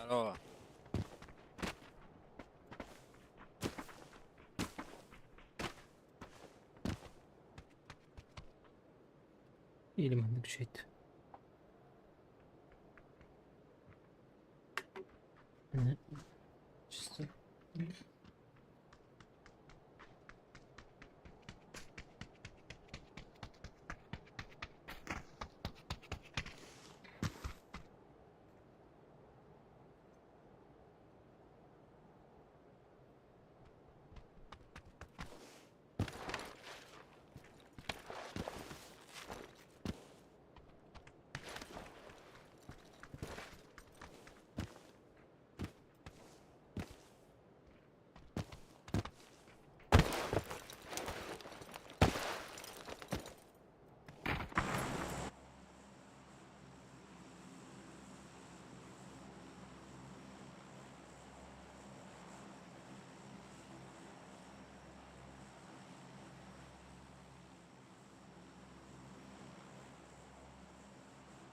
Здорово. Или маннык үчүгэйдик. Чисто.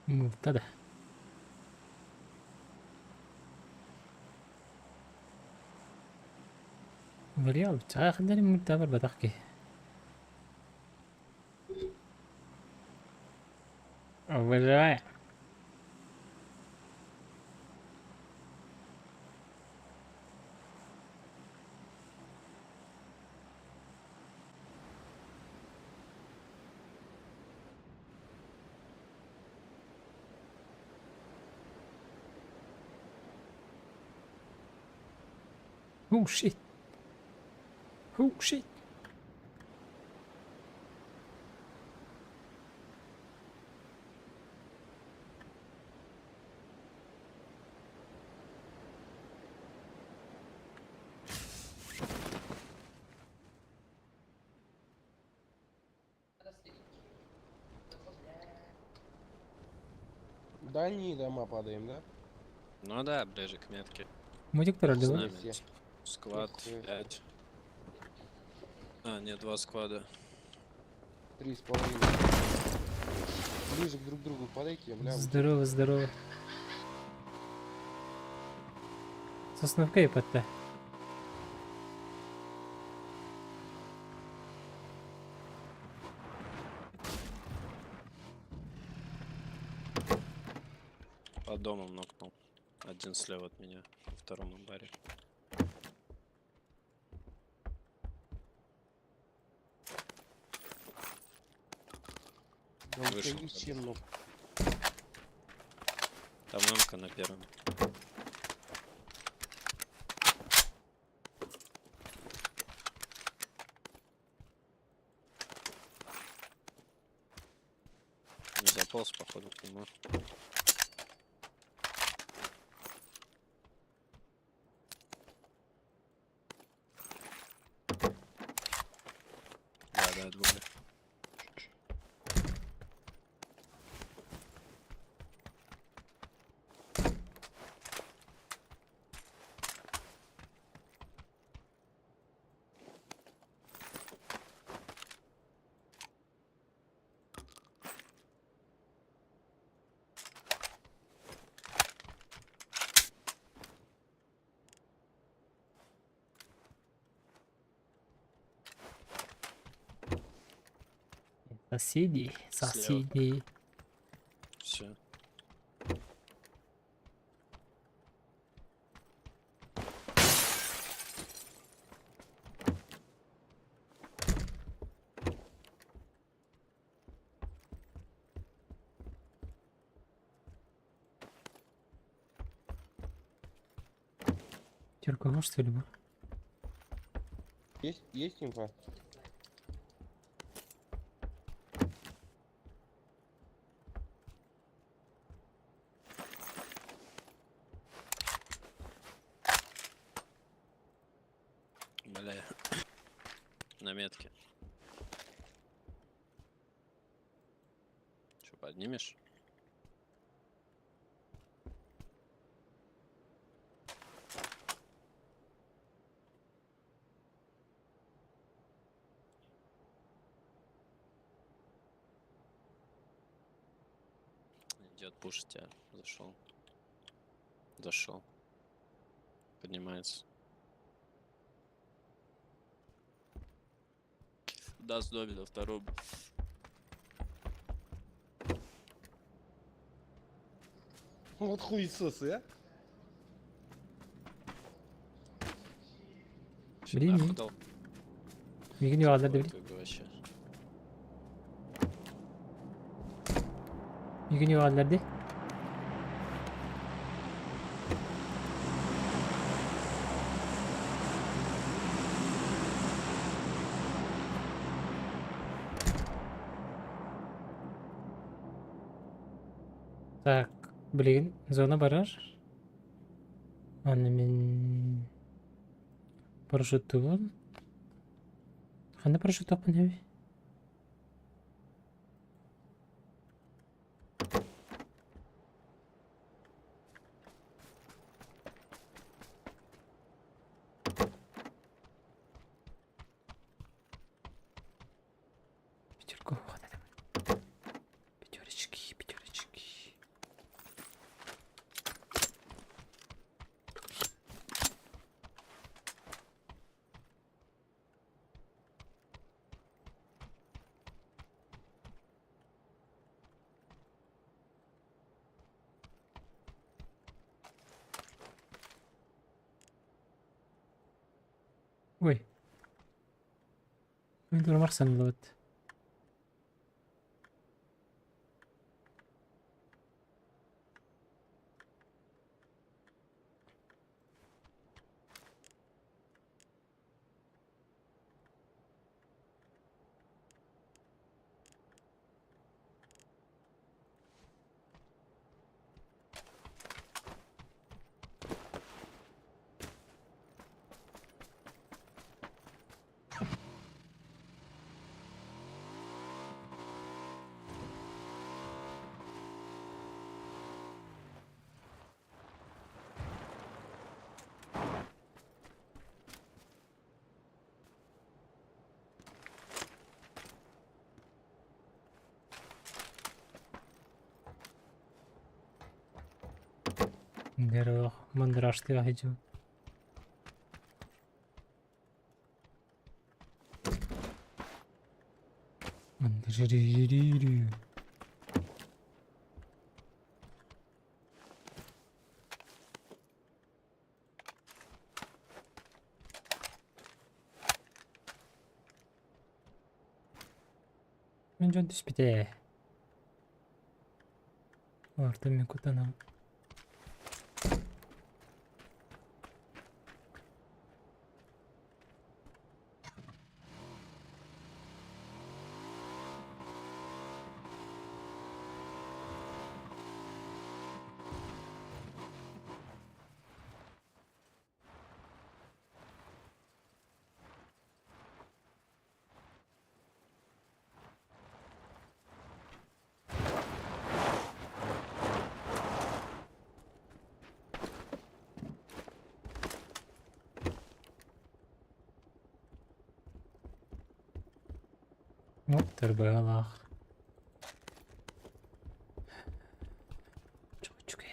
Мылта да. Вариал чаахыннары мылта барбатах киһи. Выживай. Oh shit. Oh shit. Дальние дома падаем, да? Ну да, ближе к метке. Мультик С да? нами Все. Склад Все. 5. А, нет, два склада. 3,5. Ближе к друг другу падайте, бля. Здорово, здорово. Сосновка и ПТ. По домам нокнул. Один слева от меня, во втором амбаре. Да у тебя Вышел. есть чем, ну. Там эмка на первом. Не заполз, походу, к нему. Да, да, двое. Соседи, соседи. Все. Черкова, что ли, был? Есть инфа? Бля. На метке. Че, поднимешь? Идет пушить тебя. Зашел. Зашел. Поднимается. Да, с доме на втором. Вот хуесосы, а? Всё, Блин, нахуй не- дал. Мигин югалар да били. Как бы вообще. Мигин югалар ди. Так, блин, зона барар. Аны мин парашюттуубун. Ханна парашюттуохпун эбий? Пятерку вот Пятерочки, пятерочки. Ой. Мин турар санылыбыт. Здорово, мандраж ты ахидю. Мандражири. Мен дьон түспүтэ. Олортон мин куттанабын. Оптор быһалаах. Чугучугэ.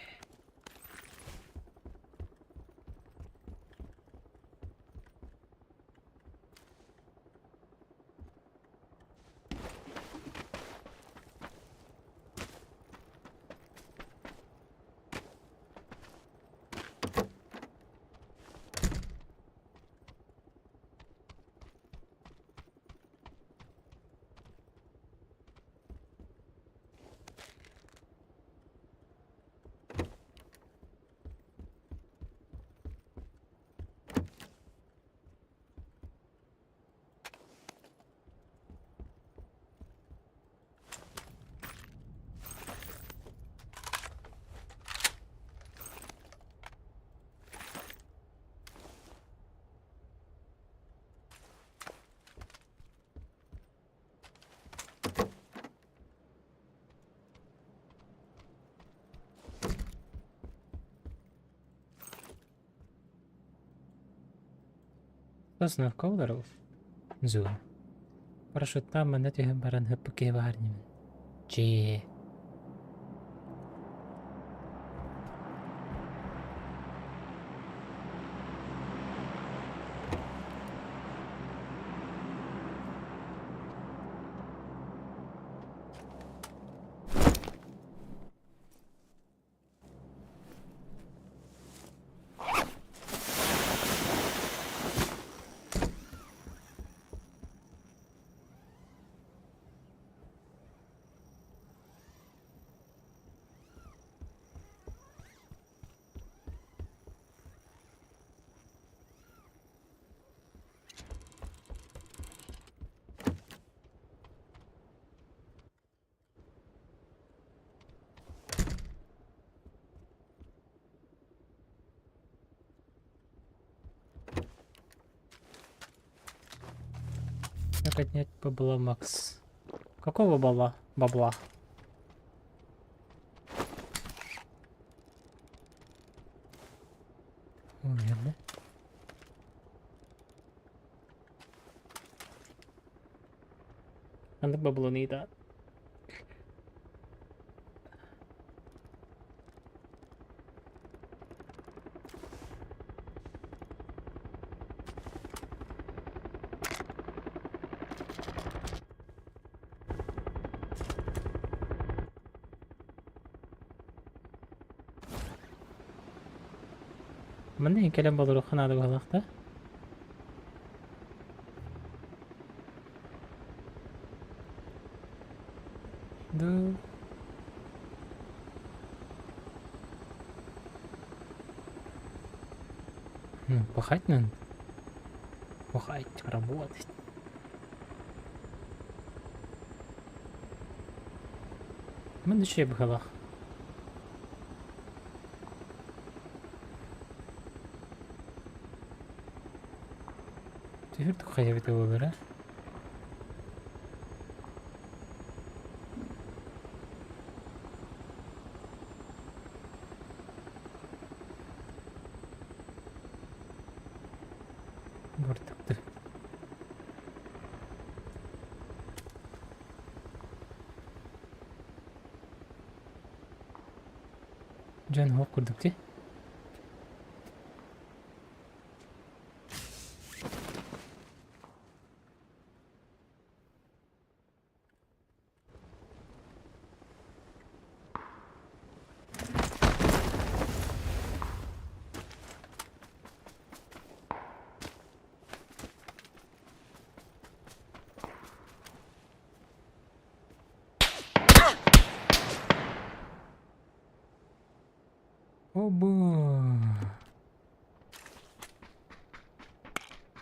Сосновка ударов. Зу. Парашюттаан манна түһэн баран ыппыт киһи баар инибин. Чээ. Как отнять бабла, Макс? Какого бабла? Бабла. Умер, да? Ханнык баблоны да. Манна кэлэн болоруохха наада быһыылаах да? Ду. Ну, пахать надо. Пахать, работать. Манна үчүгэй быһыылаах. Түһүр тухайа эбитэ буоллар, ээ? Бурдукту. Дьон уһук курдук дии. Оба!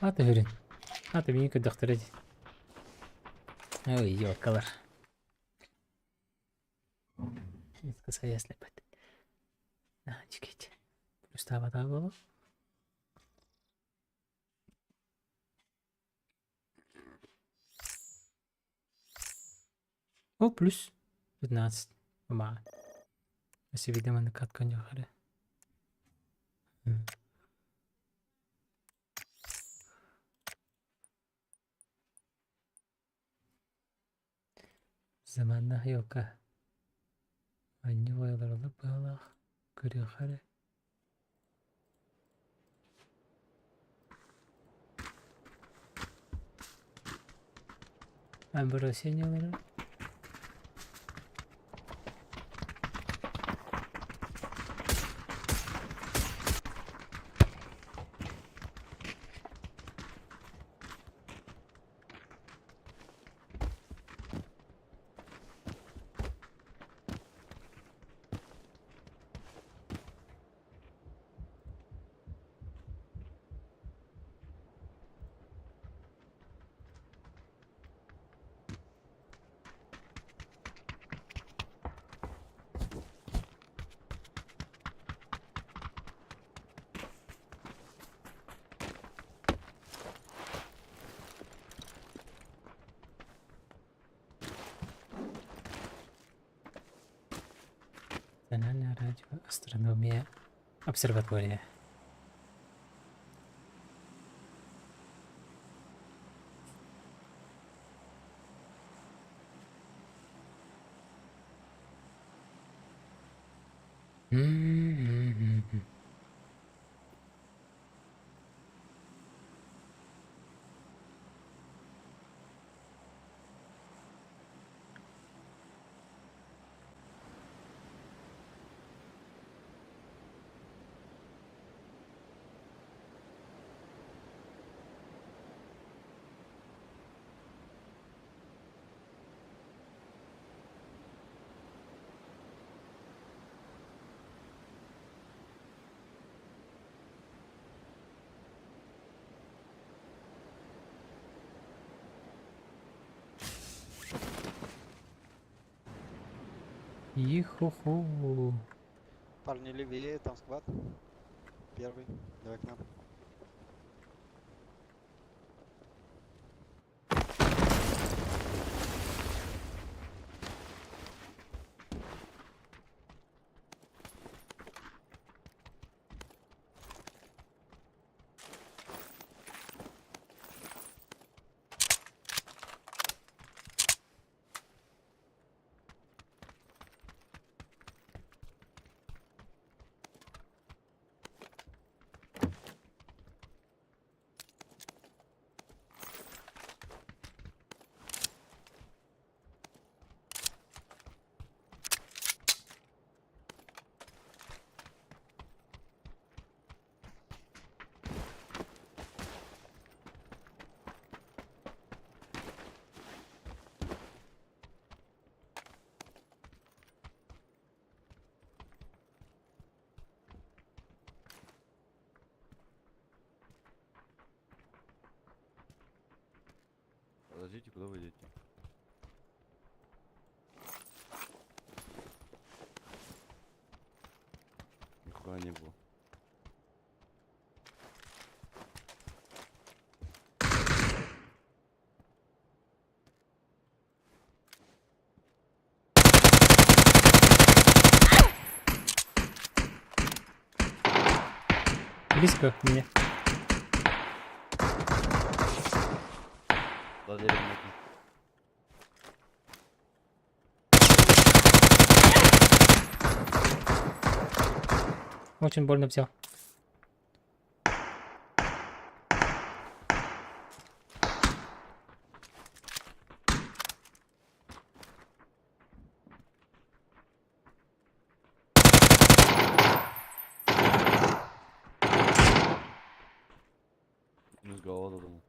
Аты үрүн. Аты миигин көрдөхтөрө дии. Ой, елкалар. Слепет. Чекайте. Плюс вода было. О, плюс 15. Ма. Если видимо на катку не харе. Заманнаах елка. Анньыы олороллор быһыылаах, көрүөххэ эрэ. Амбросия олорор. Национальная радиоастрономия обсерватория. М-м-м-м. Иху-ху. Парни левее, там склад. Первый. Давай к нам. Подождите, куда вы идете? Нихуя не было. Близко к мне. За деревом нету. Очень больно взял. Минус голова за домом.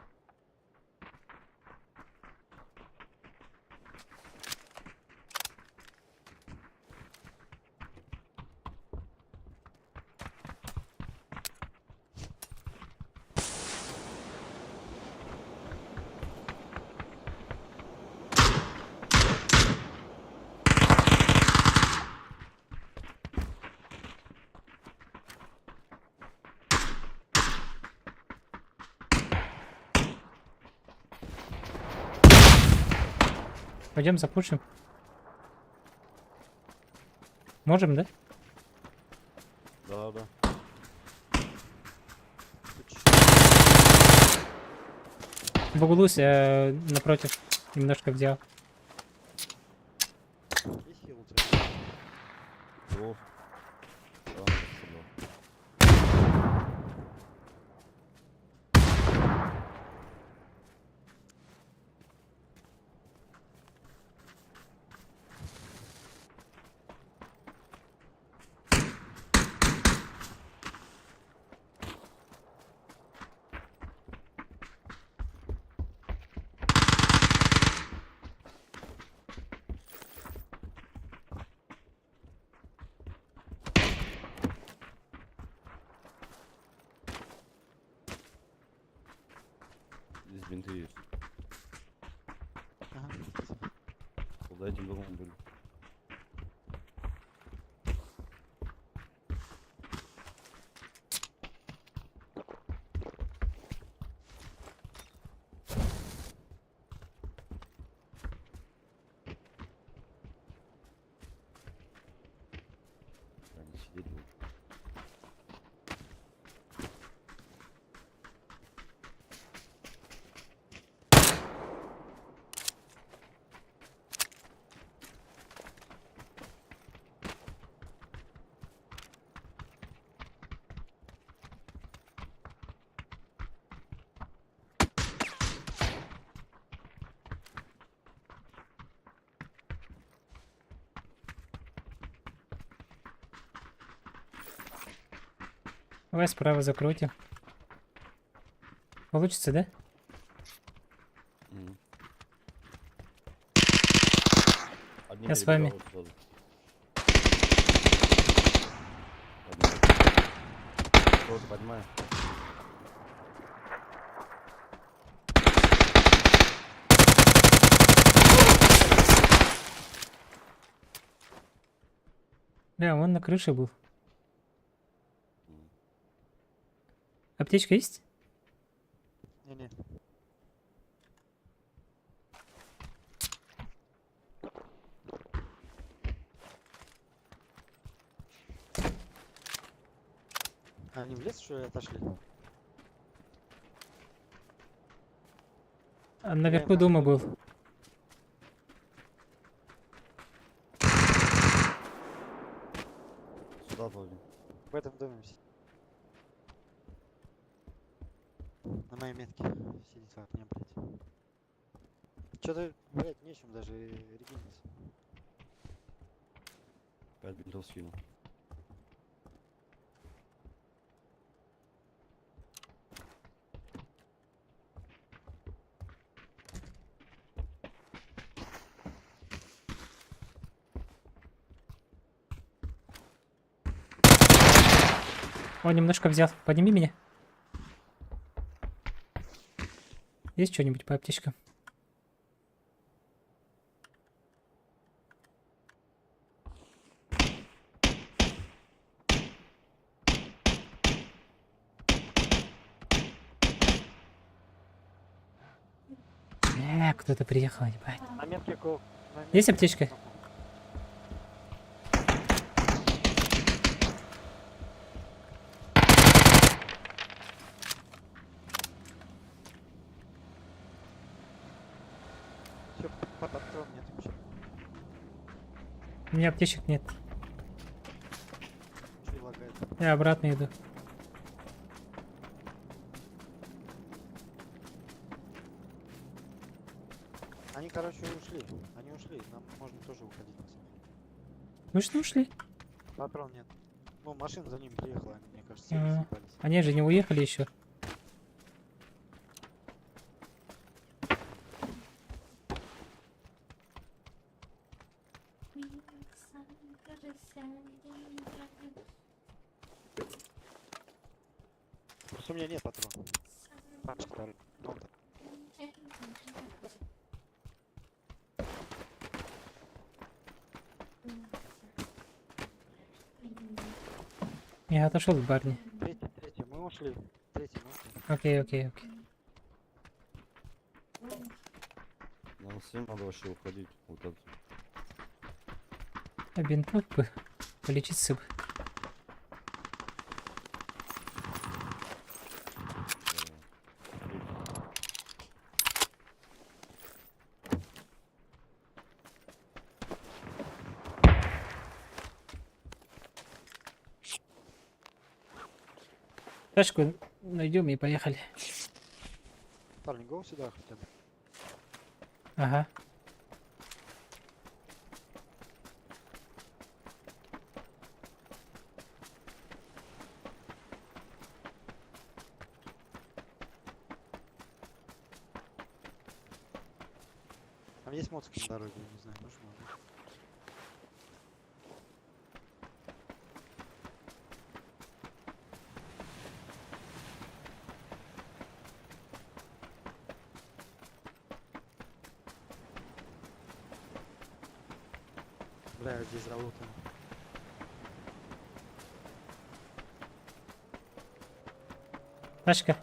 Пойдем запушим. Можем, да? Да, да. В углу напротив немножко взял. Есть хил у тебя? О. Да, собрал. Здесь бинты есть. Ага, спасибо. За этим домом были. Они сидеть будут. Давай справа закрутим. Получится, да? Мгм. Одни Я с вами. перебегал сразу. Поднимаю. Тоже поднимаю. Да, он на крыше был. Мгм. Аптечка есть? Не-не. А, Они в лес, что ли, отошли? А наверху дома был. Сюда вроде. В этом доме все. На моей метке сидит в окне, блядь. Чё-то, блядь, нечем даже регениться. Пять бинтов скинул. Он немножко взял. Подними меня. Есть что-нибудь по аптечкам? Кто-то приехал, ебать. На метке ко... на Есть метке аптечка? нокнул. Всё, патрон нет вообще. У меня аптечек нет. Чё и лагает. Я обратно иду. Они, короче, ушли. Они ушли. Нам можно тоже уходить, на самом деле. Мы что ушли? Патрон нет. Ну, машина за ним приехала, они, мне кажется, сели, А. съебались. Они же не уехали еще. Просто у меня нет патронов. Пачка дали. Ну, да. Я отошел к барне. Третий, третий, мы ушли. Третий, мы ушли. Окей, окей, окей. Нам всем надо вообще уходить. Вот это. А бинтов бы полечиться бы. Тачку найдем и поехали. Парни, go сюда хотя бы. Ага. Там есть моцик на дороге, я не знаю, нужно он. Бля, я здесь залутан. Тачка.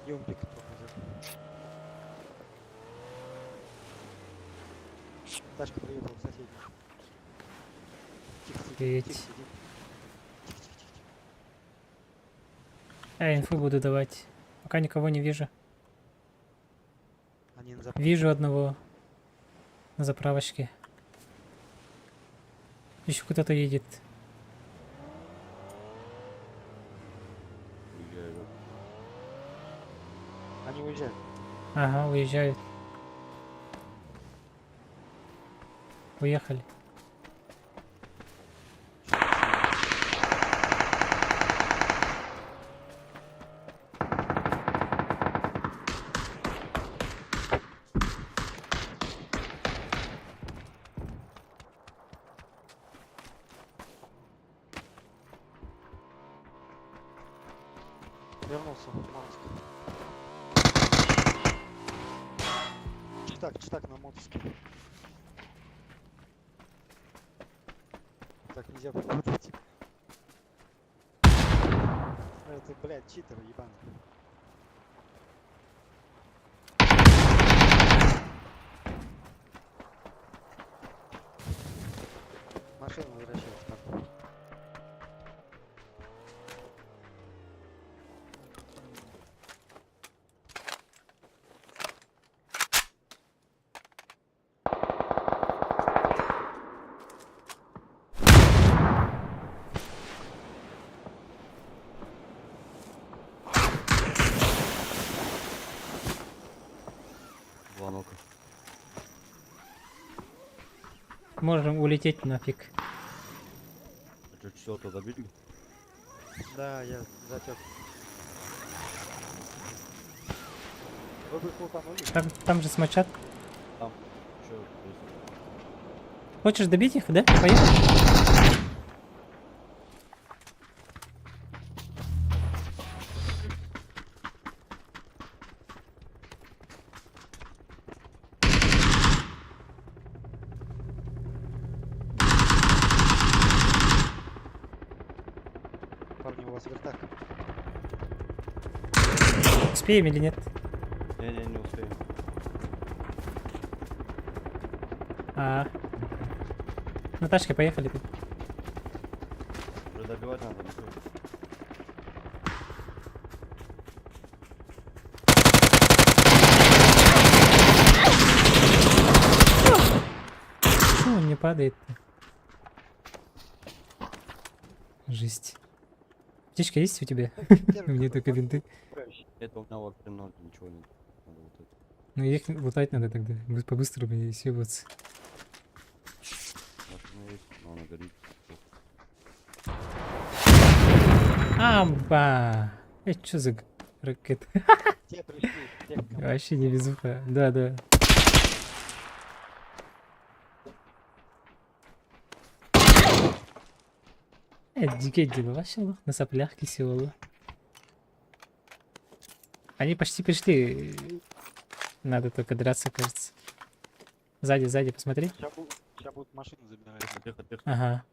Юмпик походу. Тачка приехала в соседнюю. Тихо, сиди, Привет. тихо, сиди. Тихо, тихо, тихо, тихо. Я инфу буду давать. Пока никого не вижу. Они на заправке. Вижу одного на заправочке. Еще куда-то едет. Уезжаю. Они уезжают. Ага, уезжают. Уехали. Вернулся Монск. Читак, читак на Монске. Так нельзя попадать. Это, блядь, читер ебаный. Машина возвращается, парни. Два нока. Можем улететь нафиг. А что, четвертого добили? Да, я затек. Вы бы их лутанули? Там же смочат. Там. Че, есть? Хочешь добить их, да? Поехали. Парни, у вас вертак. Успеем или нет? Не-не, не успеем. А. На тачке поехали тут. Уже добивать надо. ну всё. Почему он не падает-то? Жесть. Птичка есть у тебя? Первый У меня какой только винты. Это у меня вообще ноль, ничего нет. Надо вот это. Ну их лутать надо тогда. По-быстрому и съебаться. Машина есть, но она горит. Амба! Это что за ракета? Те пришли, те к кому. Вообще не везуха. Да, да. Дикие дела вообще лох, на соплях кисела. Они почти пришли. Надо только драться, кажется. Сзади, сзади, посмотри. Сейчас будут машину забирать. Тихо, тихо, тихо. Ага.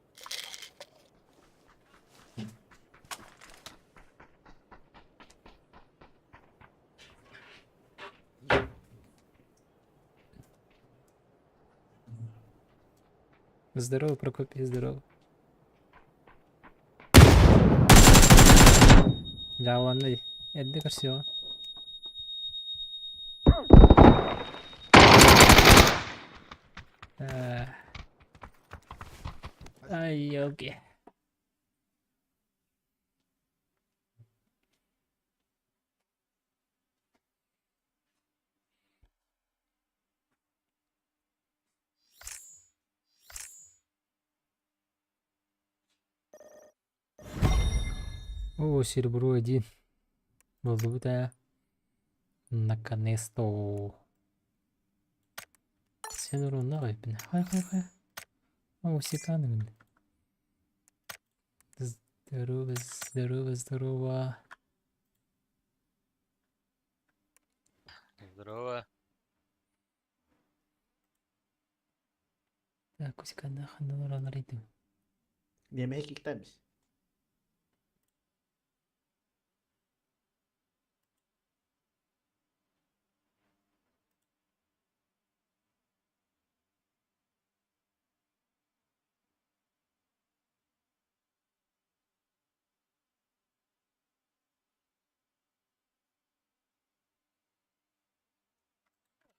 Здорово, Прокопий, здорово. Да ладно, это красиво. Ай, елки. О, серебро один. Валюта. Наконец-то. Сенору навайпин. Хай-хай-хай. О, секанамин. Здорово, здорово, здорово. Здорово. Так, усикана ханналара наритым. Yemek yüklemiş.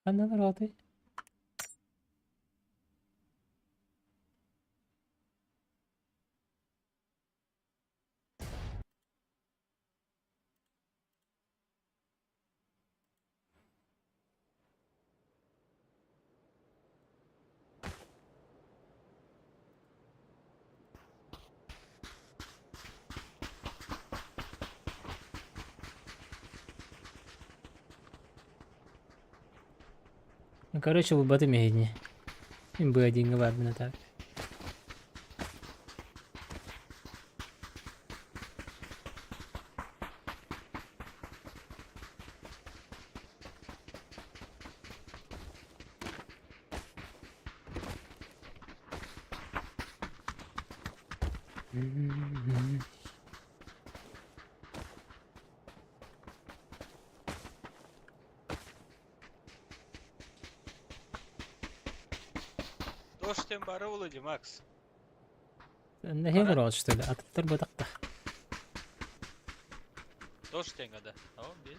Ханналара ты. Ну, короче, вы мегни. Им бы один говор так. Мгм. Дождь бары Володи, Макс. Нахер что ли? А ты так Дождь да. О, бей.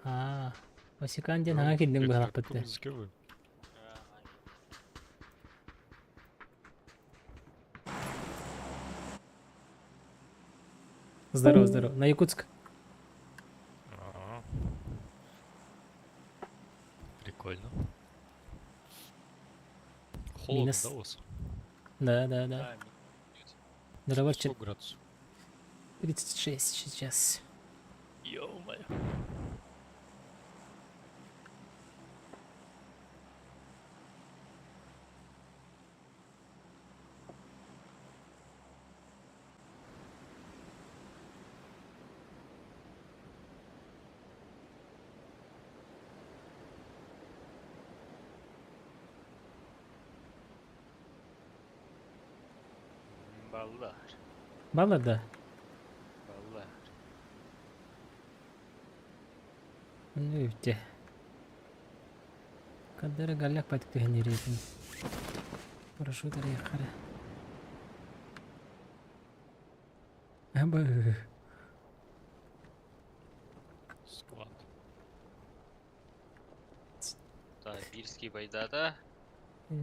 Аа. Осикан диэн хаҥа киирдиҥ быһалаппыт. Здорово, здорово. На Якутск. А. Прикольно. Холодно, Минус. да, у вас? Да, да, да. Здорово, Сколько градусов? 36 сейчас. Ё-моё. Баллар. Мало да? Баллар. Ну и те. Каддара галляк патик түһэн ириэтин. Парашют арыйахха эрэ. Абы. Склад. Бирский байдата.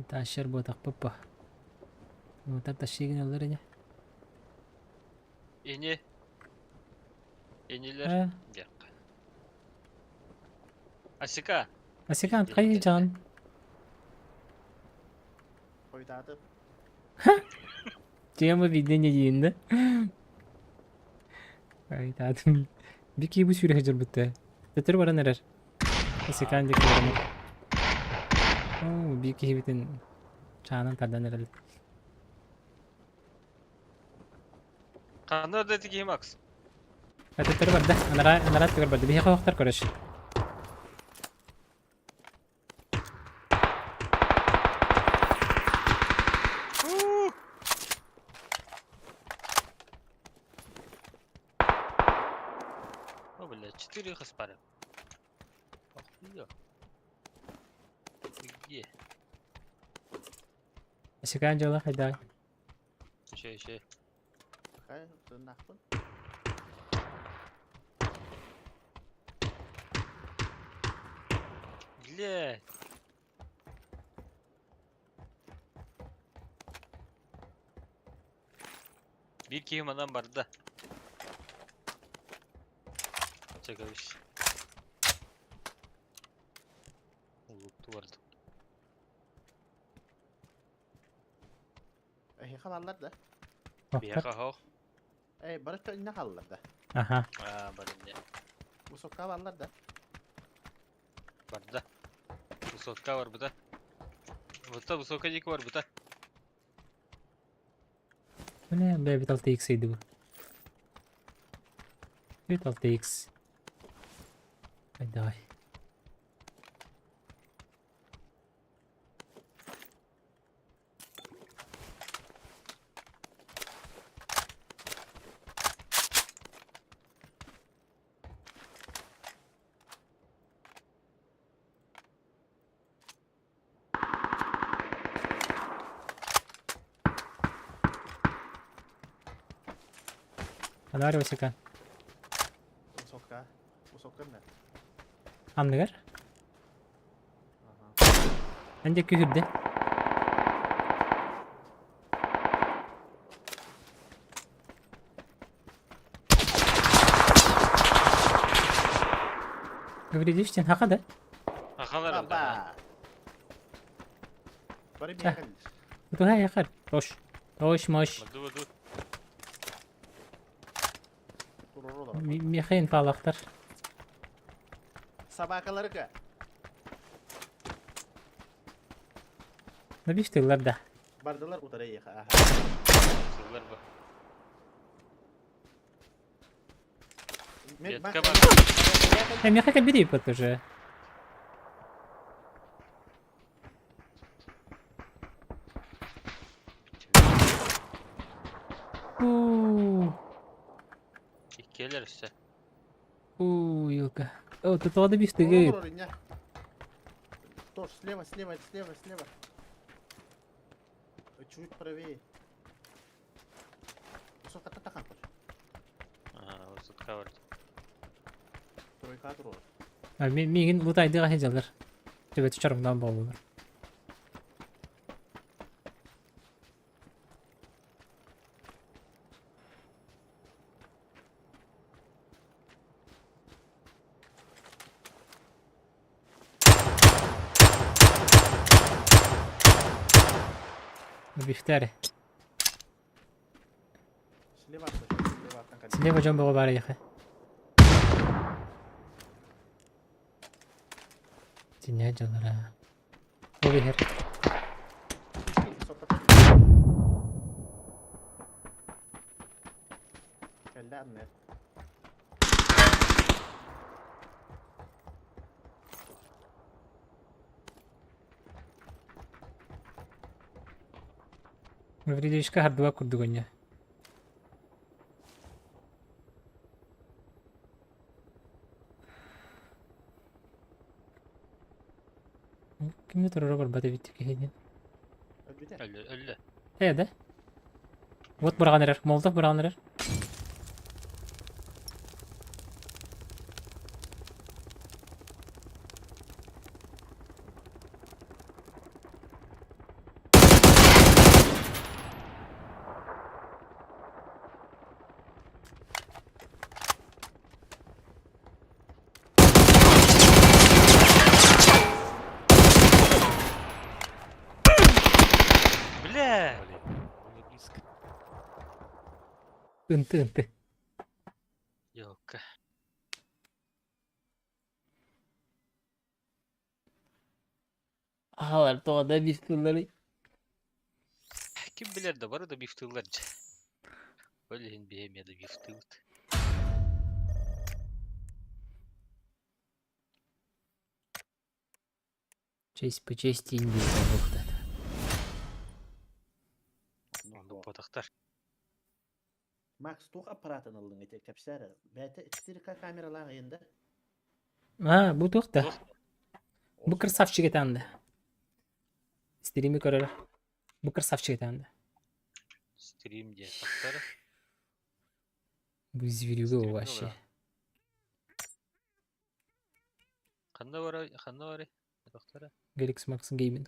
Тащер буотахпыт по. Утар тащигин ыллар ини. Ини. Инилер. Э, Диэххэ. Асика. Асикан, хайы жан. Хойутаатым. Тема видение диин да. Айтаатым. Бики бу сүүрэ сылдьарбыт Төтөр баран эрэр. Асикан диэки баран эрэр. Оо, биир киһибитин чаанан тардан эрэл. Ханна да киһи Макс? Төтөр барда. Анараа анараа өттүгэр барда. Биһиэхэ оһохтор көрөш. О, блядь, четыре хаспара. Охуя. Ты где? Асикан дьыала хайдаа. Еще, еще. Хай, тыыннаахпын. Блядь. Биир киһи манан барда. Чекабис. Улукту барды. Эһиэхэ бааллар да? Биһиэхэ оһох. Эй, бары иннэ хааллар да? Аха. Аа, бар иннэ. Высокка бааллар да? Барда. Высотка барбыта. Высота высокая диэки барбыта. Бля, бэйбит 6x ыйды бу. Бит 6x. Ай, давай. Анар Васика. Высокка. Высокка эмэ. Анныгар. Эн диэки күһүрдэ. Гаврилович диэн хаха да? Ахалар Баба. Бары миэхэ Тутуһа яхар. Тош. Тош мош. Баду баду. турар олорор. Миэхэ инфалахтар. Собакаларга. Набиш тыллар да. Бардылар утары эйиэхэ. Аха. Сыллар бу. Мен Ветка бак- бар. Э, миэхэ кэлбит эбиппит уже. У, Иккиэлэр өссө. у, елка. О, тут тоҕо да биир Олорор тыгыт. олорор инньэ. Тоже слева, слева, слева, слева. Чуть правее. Высоката тахан көр. Ага, высотка бар. Тройка турар. А, миигин лутайдыга сылдьаллар. Төбөтү чорумнаан буоллулар. Бифтери. Слева, слева, слева. Слева дьон бөҕө баар эйиэхэ. Синньэ дьаллара. Ол иһэр. Кэллэ анныар. Гавриловичка хардыга курдук онньо. Ким да туруора барбат эбит киһини. Өлбүтэ. Өллө, өллө. Э, да? Вот быраҕан эрэр. Молотов быраҕан эрэр. Бля! Блин, было близко. Ынты, ынты. Ёлка. Аҕалар тоҕо да бифтылларый? Ким билэр да бары да бифтыыллар дьэ. Ол иһин биһи эмиэ да бифтыыбыт. Честь по чести Индии буолуохтаах. Оннук буотахтар. Макс туох аппаратын ыллыҥ ити кэпсээ эрэ. Бэйэтэ 4К камералаах ыйын да? А, бу туох да? Туох? Бу красавчик этэн да. Стрими көрөрө. Бу красавчик этэн да. Стрим диэн тахсар. Бу зверюга Стримҥэ вообще. олорор. Ханна барай, ханна барай? Тохтора. Galix Max Gaming.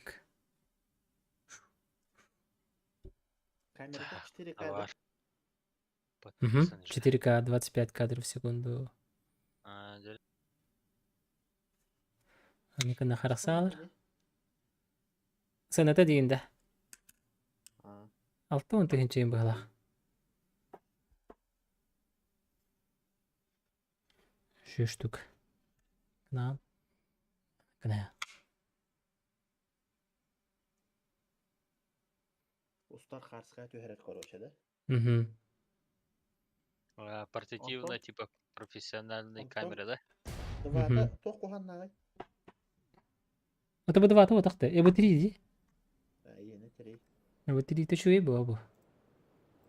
Камерата Так, 4К да? Товар. Угу. Подписан же. 4К 25 кадров в секунду. А, дьэ, Аникана харасалар. Или? Сыаната диин да. А, 60 тыһыынча быһалаах. Үс штук. Кына. Кына. Устар харска түһэрэр короче да? Угу. а, портативная, типа профессиональная Онтон- камера, да? Двата туох куһаннааҕый? Это бы два того так-то. Эбо три ди. Иэнэ три. Эбо три үчүгэй буо бу.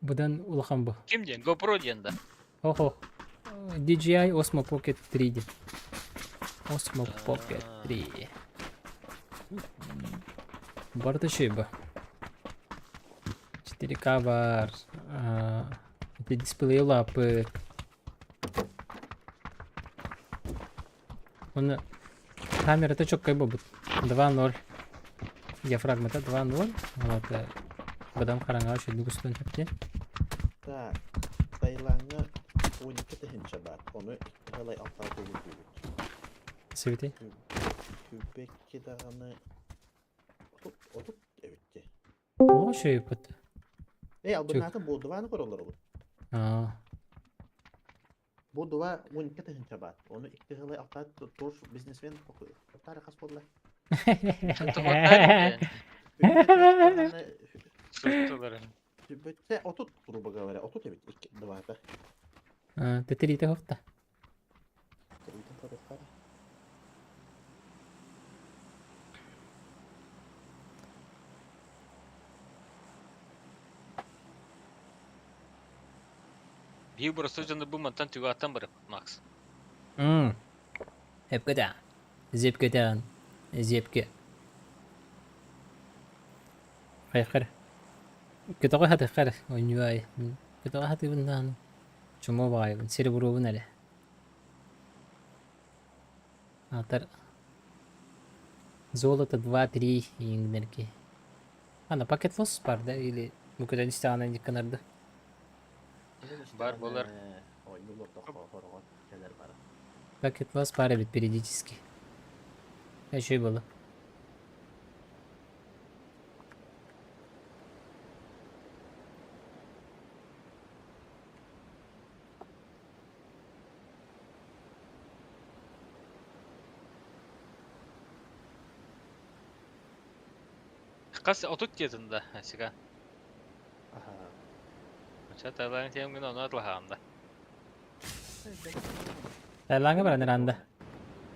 Будан улахан бу. Ким диэн? GoPro диэн да? Хо-хо. DJI Osmo Pocket 3 диэн. Osmo Pocket 3. Барыта үчүгэй бу. 4К бар. Ити дисплей лапы. Оны камерата чоккай буолбут. 2.0. Диафрагмата 2.0. Вот. Бадам хараҥаҕа үчүгэйдик устан сөптүө. Так, Таилаҥҥа 12 тыһыынча баар, ону икки балай алтаҕа төгүрдүүбүт. Сибити. Күбэкки даҕаны 30 30 эбит дии. Олох үчүгэй бут. Эй, албыннаатын бу дубаны көрөллөр олут. Аа. Бу дуба 12 тыһыынча баар, ону икки балай алтаҕа тоже бизнесмен тары хас буолла? Суттулар. Түбөттэ 30, грубо говоря, 30 эбит икки дубата. Тэтэритэ хофта. Тырыйтын көрүөххэ. Биир боростуой дьону бу мантан түгэҕиттэн барыппыт, Макс. Мм. Эпкэтэ. Зепкэтээн. Зепке. Хайхар. Көтөҕө хатыххар ойньуай. Көтөҕө хатыыбын даҕаны. Чумо баҕайыбын, сири буруобун эрэ. Аатар золото 2-3 иҥнэрги. Ана пакет лос бар да или бу көтөн истэҕинэ дьикканарды. Бар буолар. Ойнуулар тоххо кэлэр бара. Пакет лос бар эбит периодически. Үчүгэй буолла. Хас 30 диэтин да, Асика. Аха. Оча Таиланд тиэм гына ону атлаһаам да. Таилаҥҥа баран эранда.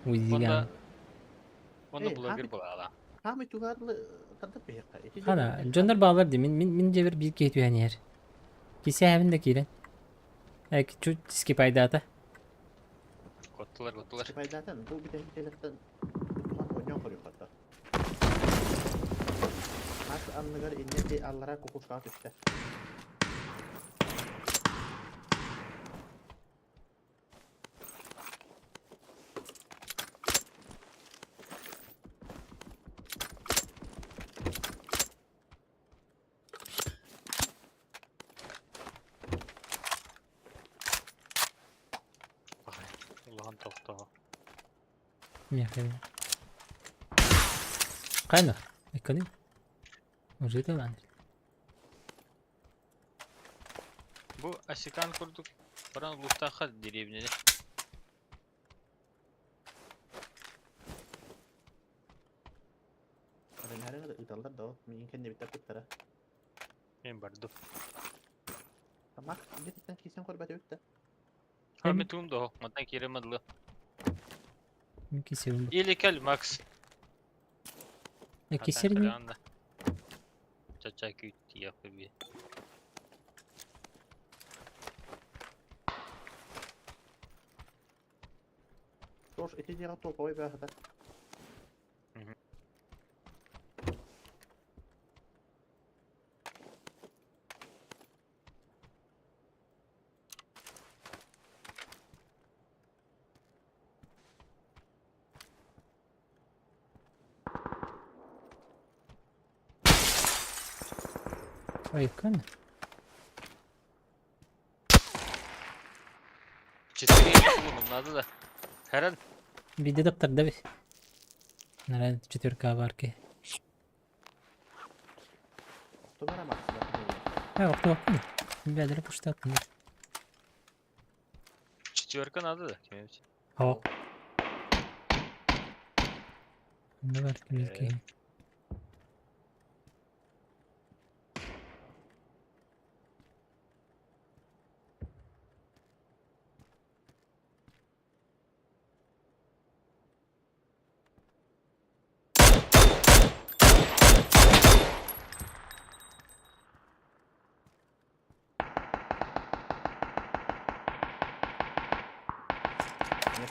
Онно Уйдиган. онно Эй, блогер хаамый буолаала. хаамый тугаарлы тарда биһиэхэ. Ити Хана, дьон дьоннор бааллар дии. Мин, мин, мин дьиэбэр биир киһи түһэн иһэр. Кисээбин да киирэн. Э, чуть скипайдаата. Коттулар, коттулар. Скипайдаатан бу бүтэһик кэлэртэн тухан ойнон көрүөххэ. анныгар инньэ ди аллара кукушкаҕа түстэ. Улахан тохтоо. Миэхэ. Хайна? Иккини. Уже это лан. Бу Асикан курдук баран улуустаахха деревняны. Эрэнээри ыыталлар да, миигин кэннибиттэр туттара. Мен бардым. Макс, дьиэтиттэн киирсэн көрбөтүбүт да. А мен туум да, мантан киирэн мадылы. Мин кисебин. Или кэл, Макс. Кисерни. Чача күүт би. Тоже ити дьиэҕэ толковай баахыта. Ой, кан. Четыре надо да. Хэрэн. Биде даптарда би. Наран четверка барки. Охтубара Макс. Э, охту Бәдір пуштат. Четверка надо да. О. Ne var ki?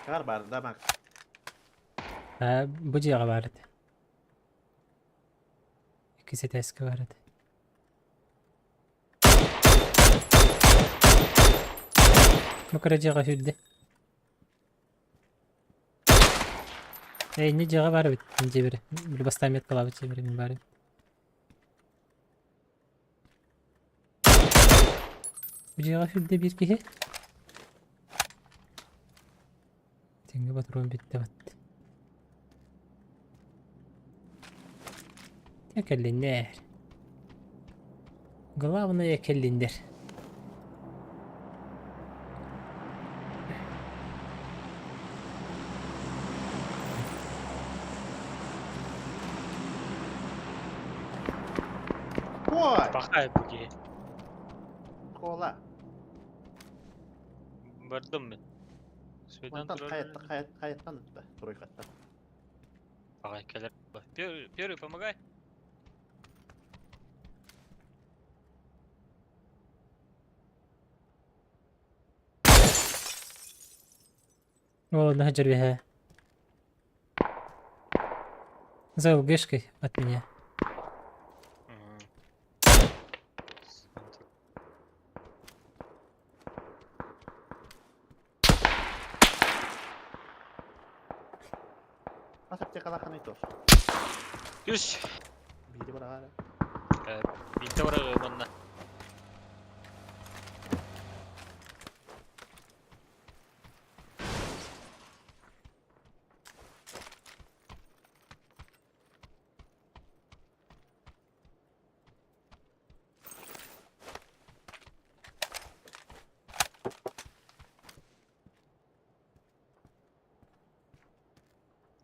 Кар бар да Макс. Бу дьиэҕэ баар этэ. Иккис этээскэ баар этэ. Бу кыра дьиэҕэ сүүрдэ. Эй, инньэ дьиэҕэ баар эбит, дьиэбэр. Били бастаан меткалаабыт дьиэбэр мин баар эбит. Бу дьиэҕэ сүүрдэ биир киһи. Тэҥҥэ ботуруон бүттэ батты. Дьэ кэллиннэр. Главное кэллиннэр. Ой! Пахай буги. Кола. Бардым мен. Свидан Мантан хайаттан хайаттан ытта. Тройкаттан. Пахай кэлэр. Первый, первый помогай. Уол дьэрбиһэ. За ЛГшкой от меня. Хас аптекалааххыный тоже. Түс. Биири бараҕаара. Биирдэ бараҕы манна.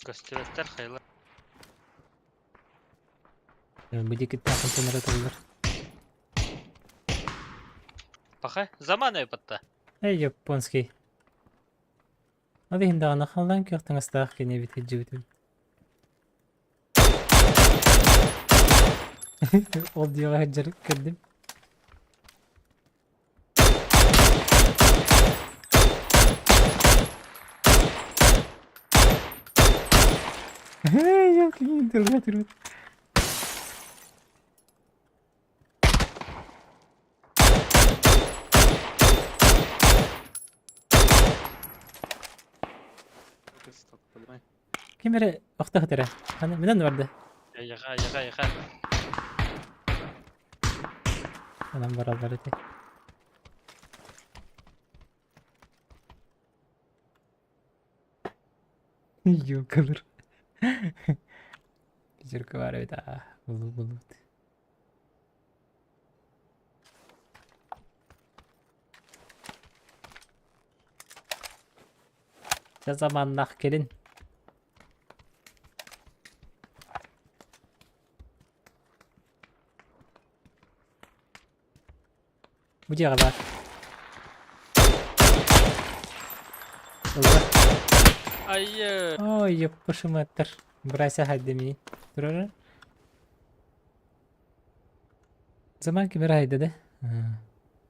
Көстүбэттэр хайла. Бу контейнер атыллар. Пахай, заманай батта. Эй, японский. Ол иһин даҕаны халлаан күөх таҥастаах кини эбит илдьибитим. Ол дьиэҕэ сылдьар көрдүм. Эй, елки, интернет. Поднимай. Ким эрэ охто сытара. Аны минан барда. Яха, яха, яха. Анан бараллар ити. Ёкалар. Пятерка бар эбит аа. Булу булут. Дьэ заманнах кэлин. Бу дьиэҕэ баар. Ылла. Айы. Ой, ёппушуматтар. Брася хайдамии. Турара. Заман кимэр хайда да?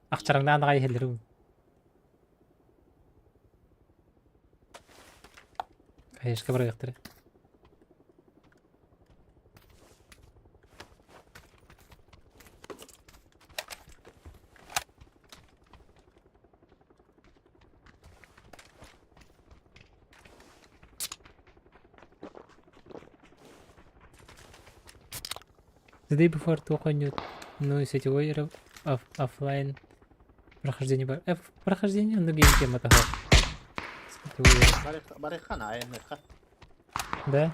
Ахчараңнаан аҕай иһэллэр Хаешка барыахтара. The day before туох ну сетевой оффлайн прохождение бар. Э, прохождение, ну гейм тема того. Барыхана айанныха. Да.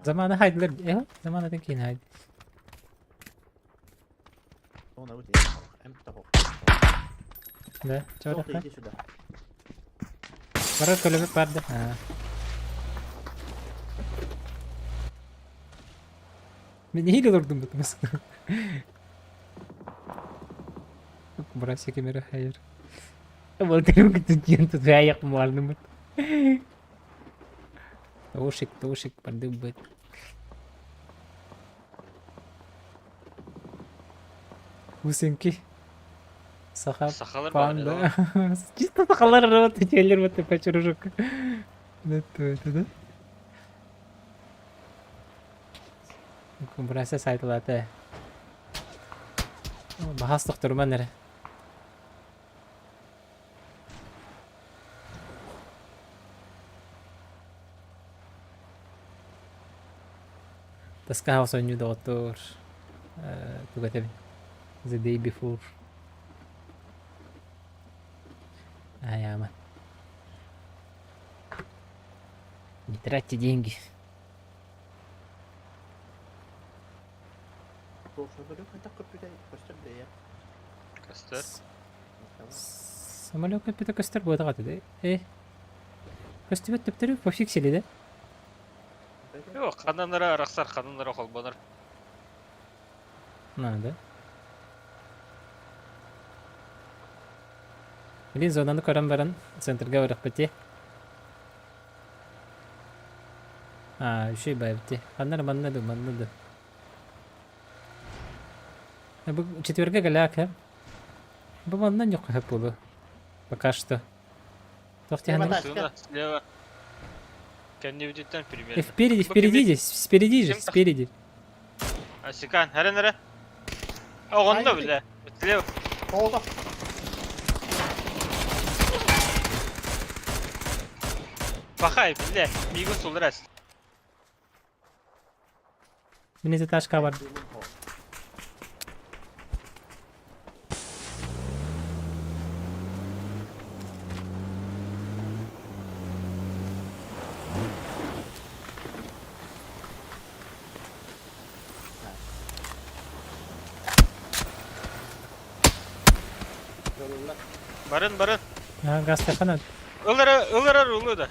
Замана хайдылар. Э, замана кийин хайды. Да, чего Иди сюда. Барар көлөбүт барды. Мен неге олордум бутумус. Брася кемере хайыр. Болтырым күтүн тутаяк муарнымыт. Тошик, тошик, барды быт. Усенки. Саха Сахалар бар. панда. Чисто сахалар вот телер вот пачыружок. Это это да? Брася сайтылаты. Бахас тохтурман эрэ. Таска хаус ойнуу доҕоттоор. Тугатабин. The day before. Аяма. Не тратьте деньги. Костер. Самолет көппүтэ көстөр буотаҕа да? Э. Көстүбэт төптөрү пофиксили да? Yok, хананара арахсар, хананара холбонор. Надо. Блин, зонаны көрөн баран центрга барахпыти. А, еще и байбти. Ханнар манна ду, манна ду. Бу четверга галяк, Бу манна нюк буолу. Пока что. Туох Сына, слева. Кэннибититтэн примерно. Впереди, впереди здесь, спереди же, спереди. Асикан, хәрен әрі. Оғынды біле. Слева. Солда. Бахай, біле. Мигін сулыр әс. Мине ташка бар. Барын, барын. А, газ хана. Ылыры, ылыры улы да.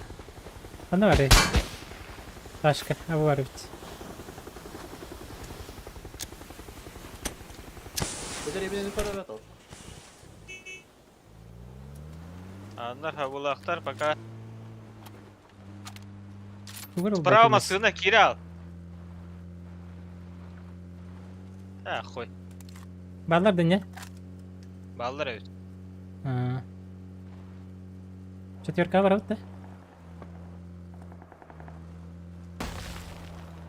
Хана бар. Ташка, а бар бит. Аннар хабулахтар пока. Справа машина, Кирилл. А, хуй. Баллар да не? Баллар evet. Четверка бар да?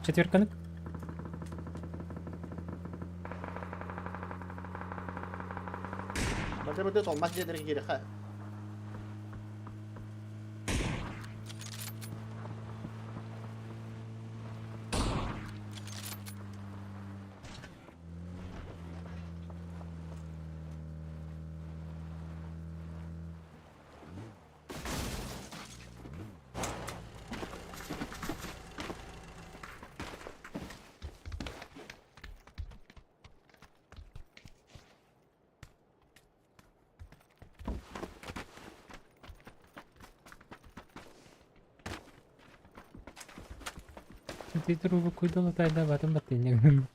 Четверканы? Ити трубу куйдала тайда батын баттыйнягын.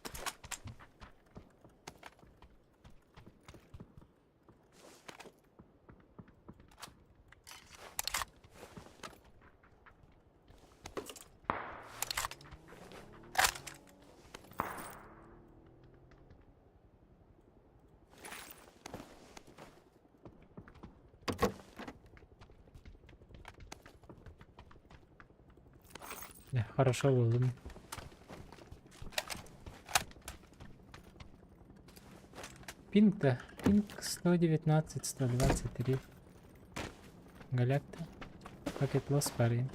Хорошо булдум. Пинг-то. Пинг 119, 123. Галякта. Пакет лос парень.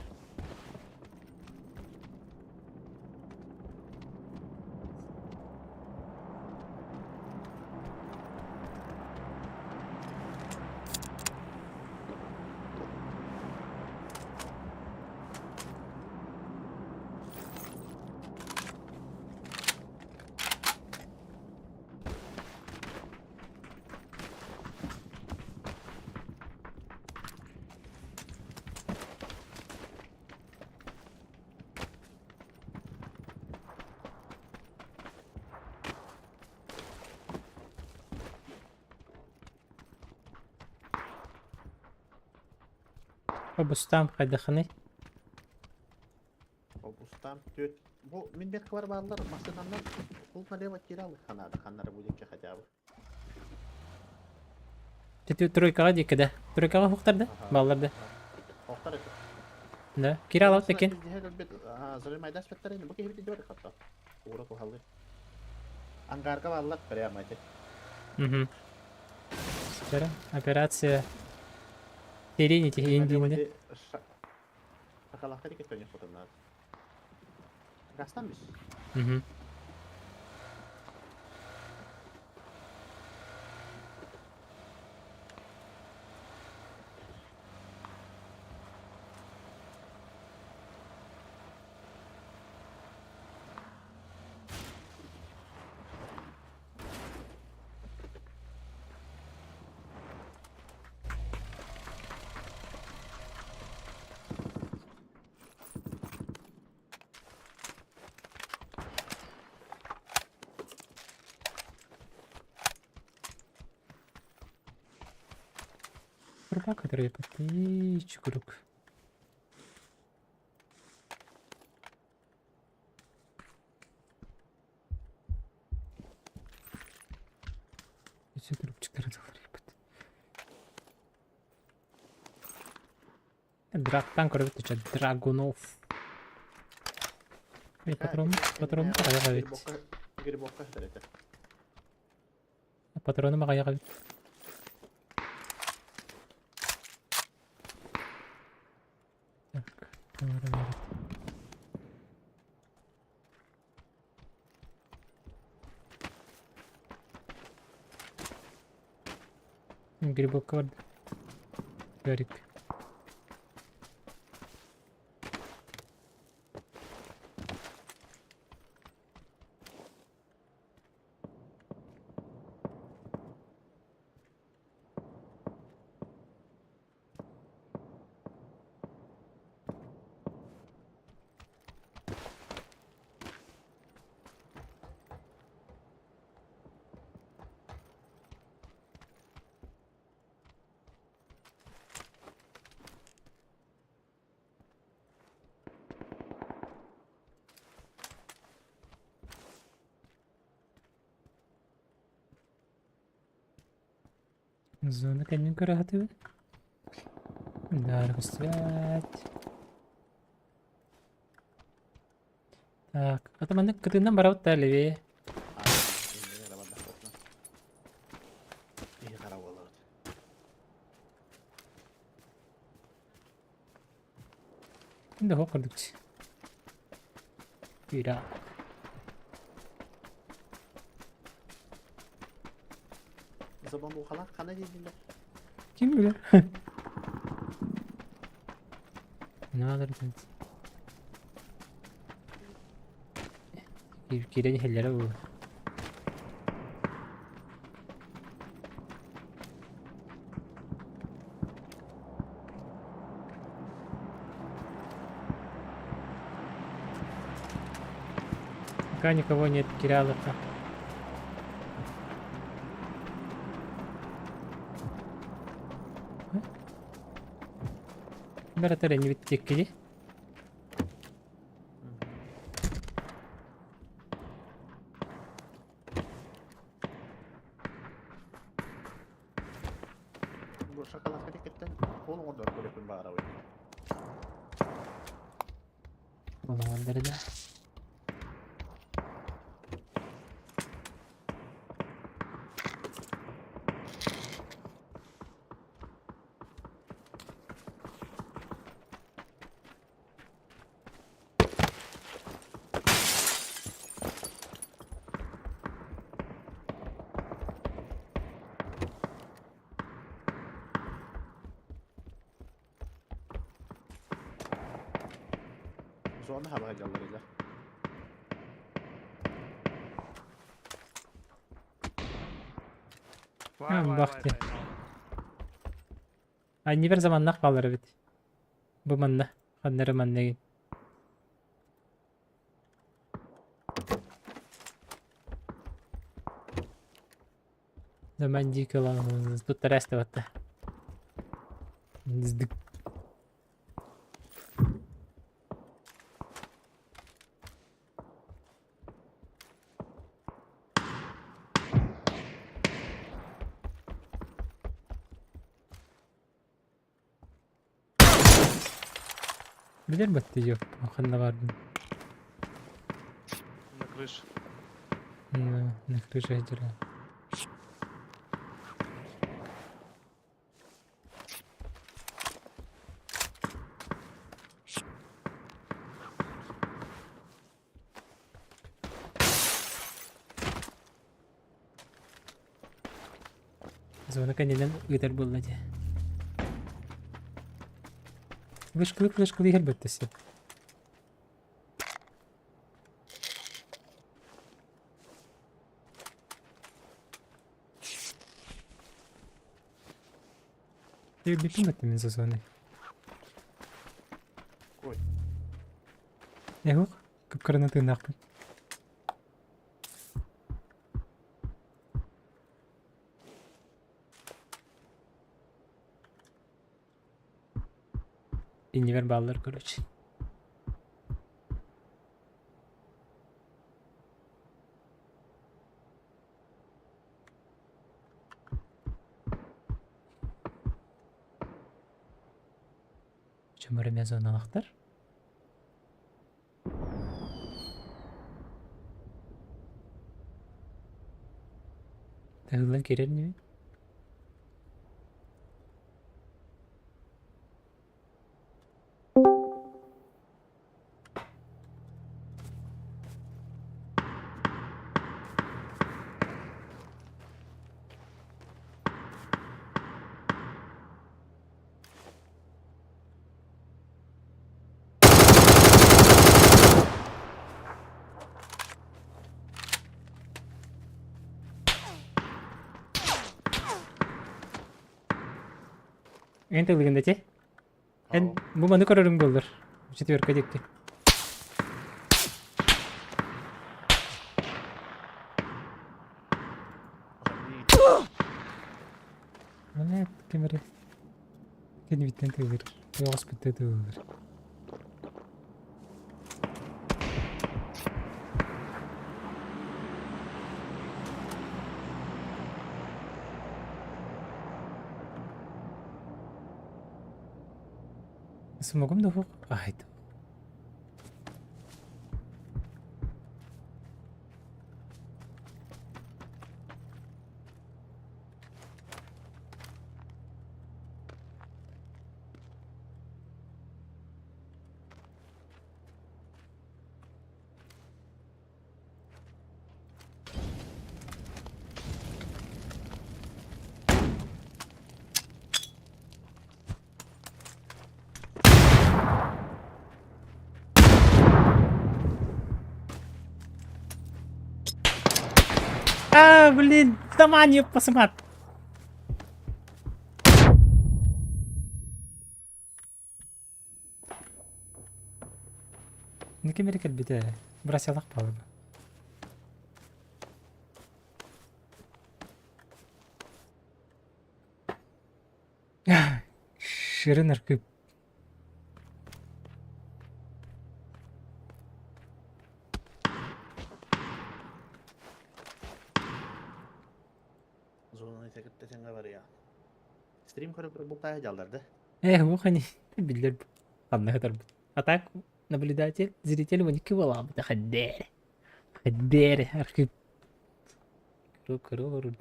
Обустаам хайдахыный? Обустаам түөрт. Бу мин бэркэ бар бааллар массыынаннан пул налево киирэ ханаада ханнара бу диэки хотя бы. Тетю тройкаҕа диэки да. Тройкаҕа уһуктар да? Бааллар да. Охтар этэ. Да. Киирэ алабыт такин. Зажимайдас беттэрин бу киһи бит хатта. Уура туһалыы. Ангарга бааллар прямо эти. Угу. Операция Serenity индиинэ. Сахалаахтар икки хотоннаат. Гастан бис. Угу. Труба, которая круг. Все трубчиктары доллар Драктан көрөбүт Драгунов. Патрон, патрон маҕайаҕа эбит. Грибокка этэ. Патрону маҕайаҕа эбит. Так, Грибок бар. Гарик. Зона кэннин көрө Да, свять. Так, а маннык кытыынан барабыт да левее. Да хоп курдук. Кира. Забамбухалар хана дииллэр. Ким билэр? Надо Киирэн иһэллэрэ буолуо. Пока никого нет, Кирялыха. Бэратар эннибит диэкки Бу шоколадка тиккиттэн ол оҥордор көрөппүн баҕарабын. Оҥордор да. Зона хаба дьалларыгар. Бахти. Аннибер заманнах баалар эбит. Бу манна. Ханна эрэ манна игин. Заман диэки ылан туттара эстибатта. Дыздык. Билэр батты yok. Ханна бардым. На крыше. На крыше дела. Зона кэннинэн ыытар буолла дии. Вышкалык вышкалыы иһэр бөттөсө. Бүтүн баттым мин зоны. Ой. Эһук, кыпкарына тыыннаахпын. Иннибэр бааллар короче. Чөмөрө зоналахтар. Тыһыллан киирэр инибин. Эн тылыгын дэтэ? Эн бу маны көрөрүҥ буоллар. Четверка диэки. Маны ким эрэ Кэннибиттэн тыылыр, ойоҕоспуттан тыылыр. Смогум да Айт. А, блин, таман посымат. Ким эрэ кэлбитэ, бросялах палыба. Ширин архыып. Зонаны кытта тэҥҥэ барыа. Стрим көрө бултаайа дьаллар да? Э, ухани биллэр ханна сытарбыт. А так наблюдатель, зритель уникки буолаабыта хэддээр. Хэддээр архив. Көрө көрө олорор.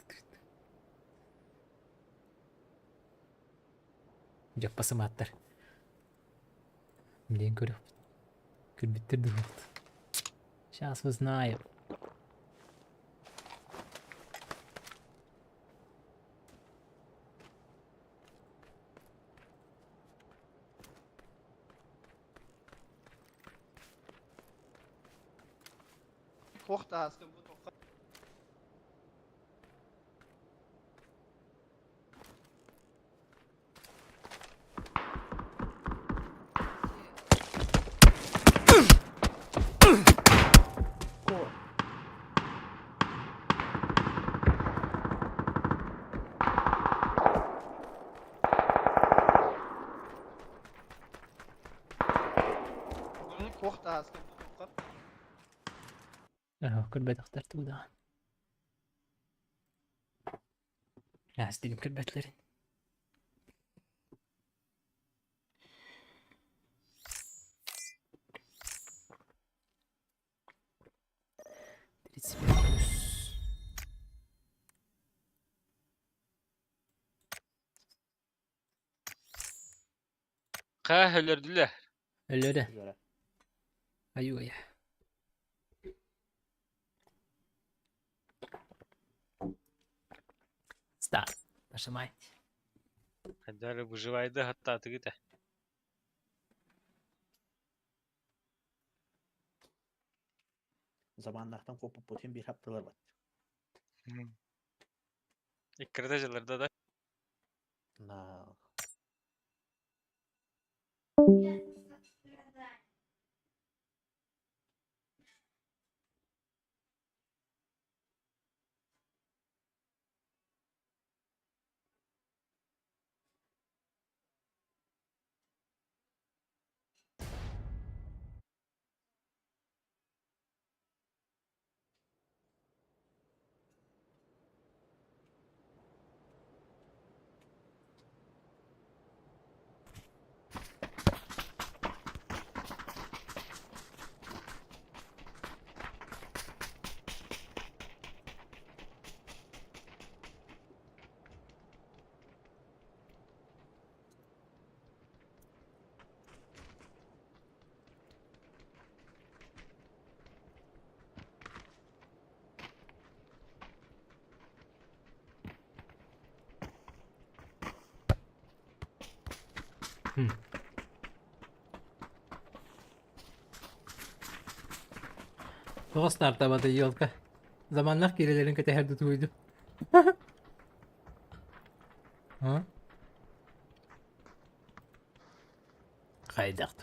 Дьаппа сымааттар. Билин көрүөхпүт. Көрбүттэр дуһуохт. Сейчас узнаем. Көрбөтөхтөр тугу даҕаны. Аас дигим көрбөтүлэрин. 35 плюс. Хаа өлөрдүлэр. Өлөрө. Айуу-айа. Старт. Нажимайте. Хайдары выживайды хаттаатыгыт ээ. Заманнахтан куоппуппутун биир хаптылар бат. Иккирде жылырда да. На. Тоҕо стартабата елка. Заманнах киирэлэрин кэтэһэр дутуйду. А? Хайдах?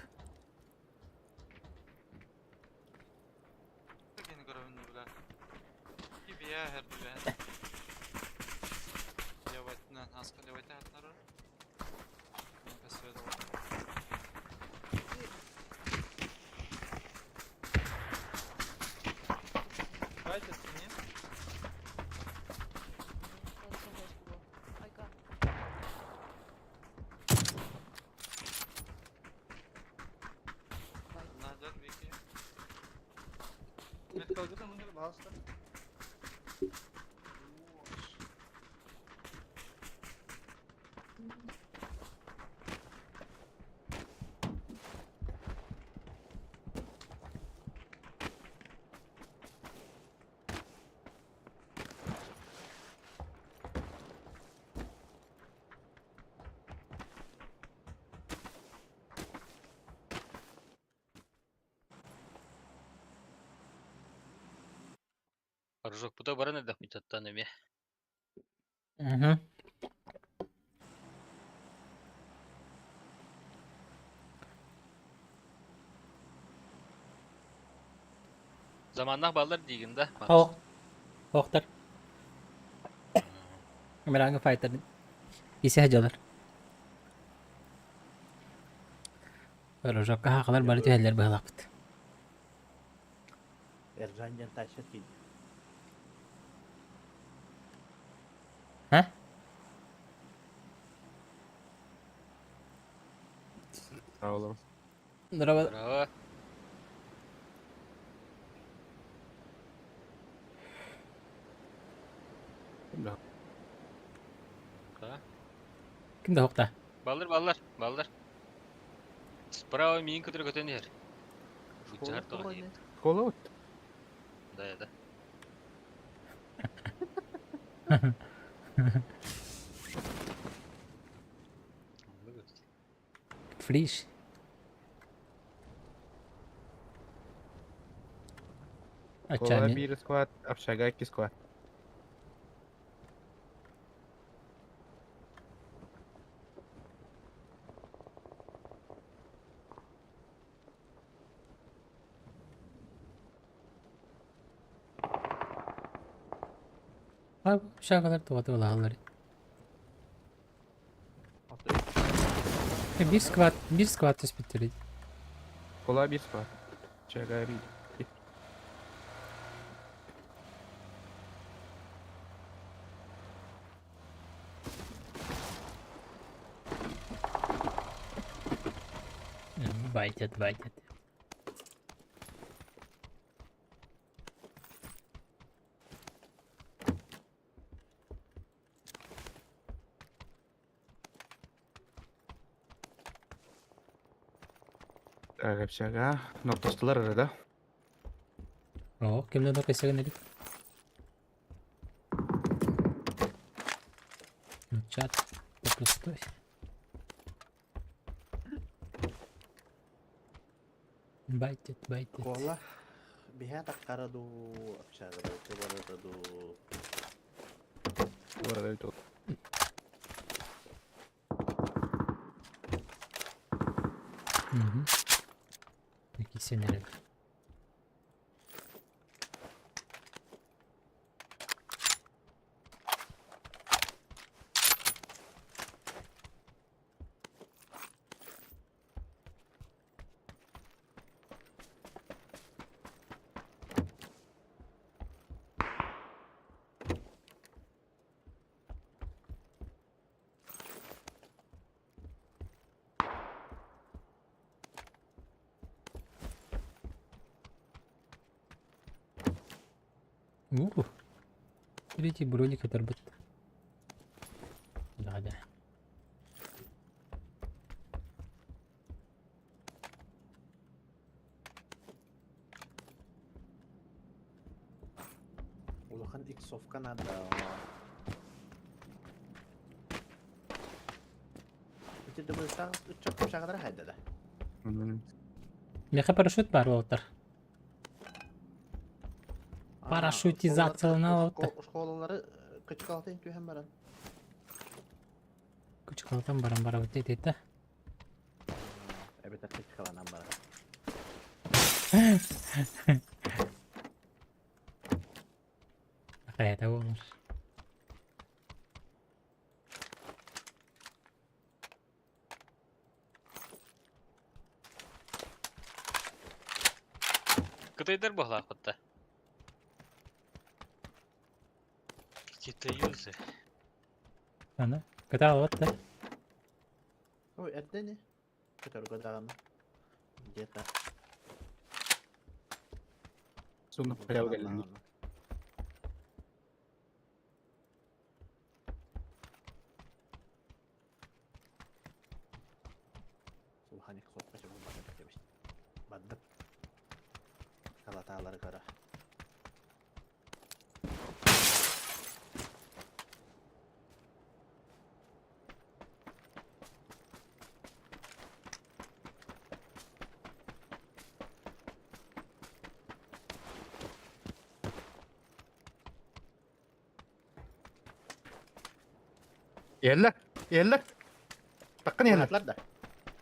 Прыжок баран эрдэхпит оттон эмиэ. Угу. Заманнах баллар диигин да. Ох. Охтар. Миранга файтер. Исе дьалар. Рожокка хаахалар бары түһэллэр быһалаахпыт. Эржан диэн тащат киирдэ. А? Здорово. Здорово. Здорово. Да. Да. Ким да хокта? Баллар, баллар, баллар. Справа миин көтөрө көтөн иһэр. Школа Буччар тоҕо вроде. диир. Школа вот. Да, да. Фриш. Школа Ачами. биир склад, общага икки склад. Общагалар туғаты балагалар. Биир сквад, биир сквад түспүттэр. Школа биир склад. Общага биир. Байтят, байтят. Так, общага. Ноктостылар арада. О, кимден да кайсыгын элик. Чат пустой. Байтят, байтят. Школа. Биһэ таххара дуу, общага дуу, кыбарата дуу. Арада тут. Угу. Кисенер. Ух. Третий броник оторвать. Да, да. Улахан иксовка надо. Ити дыбыстаах ыччак общагадара хайда да. Меха парашют бар болтар. Парашютизациялана алты. Школалары кычкалатын түһэн баран. Күчкалатан баран бара бит да. Эбэтэр кычкаланан баран. Хайата болмуш. Кытайдар баһлаахпытта. Китаюзы. Ана. Кыта алат да. Ой, эрдэ не? Көтөргө даҕаны. Где-то. Сонно халява кэллин. Улахан иксовка чабыл бардык дебиш. Бардык. Халатаалары көрө. Иһэллэр. Иһэллэр. Таккын иһэллэр. Улатлар да.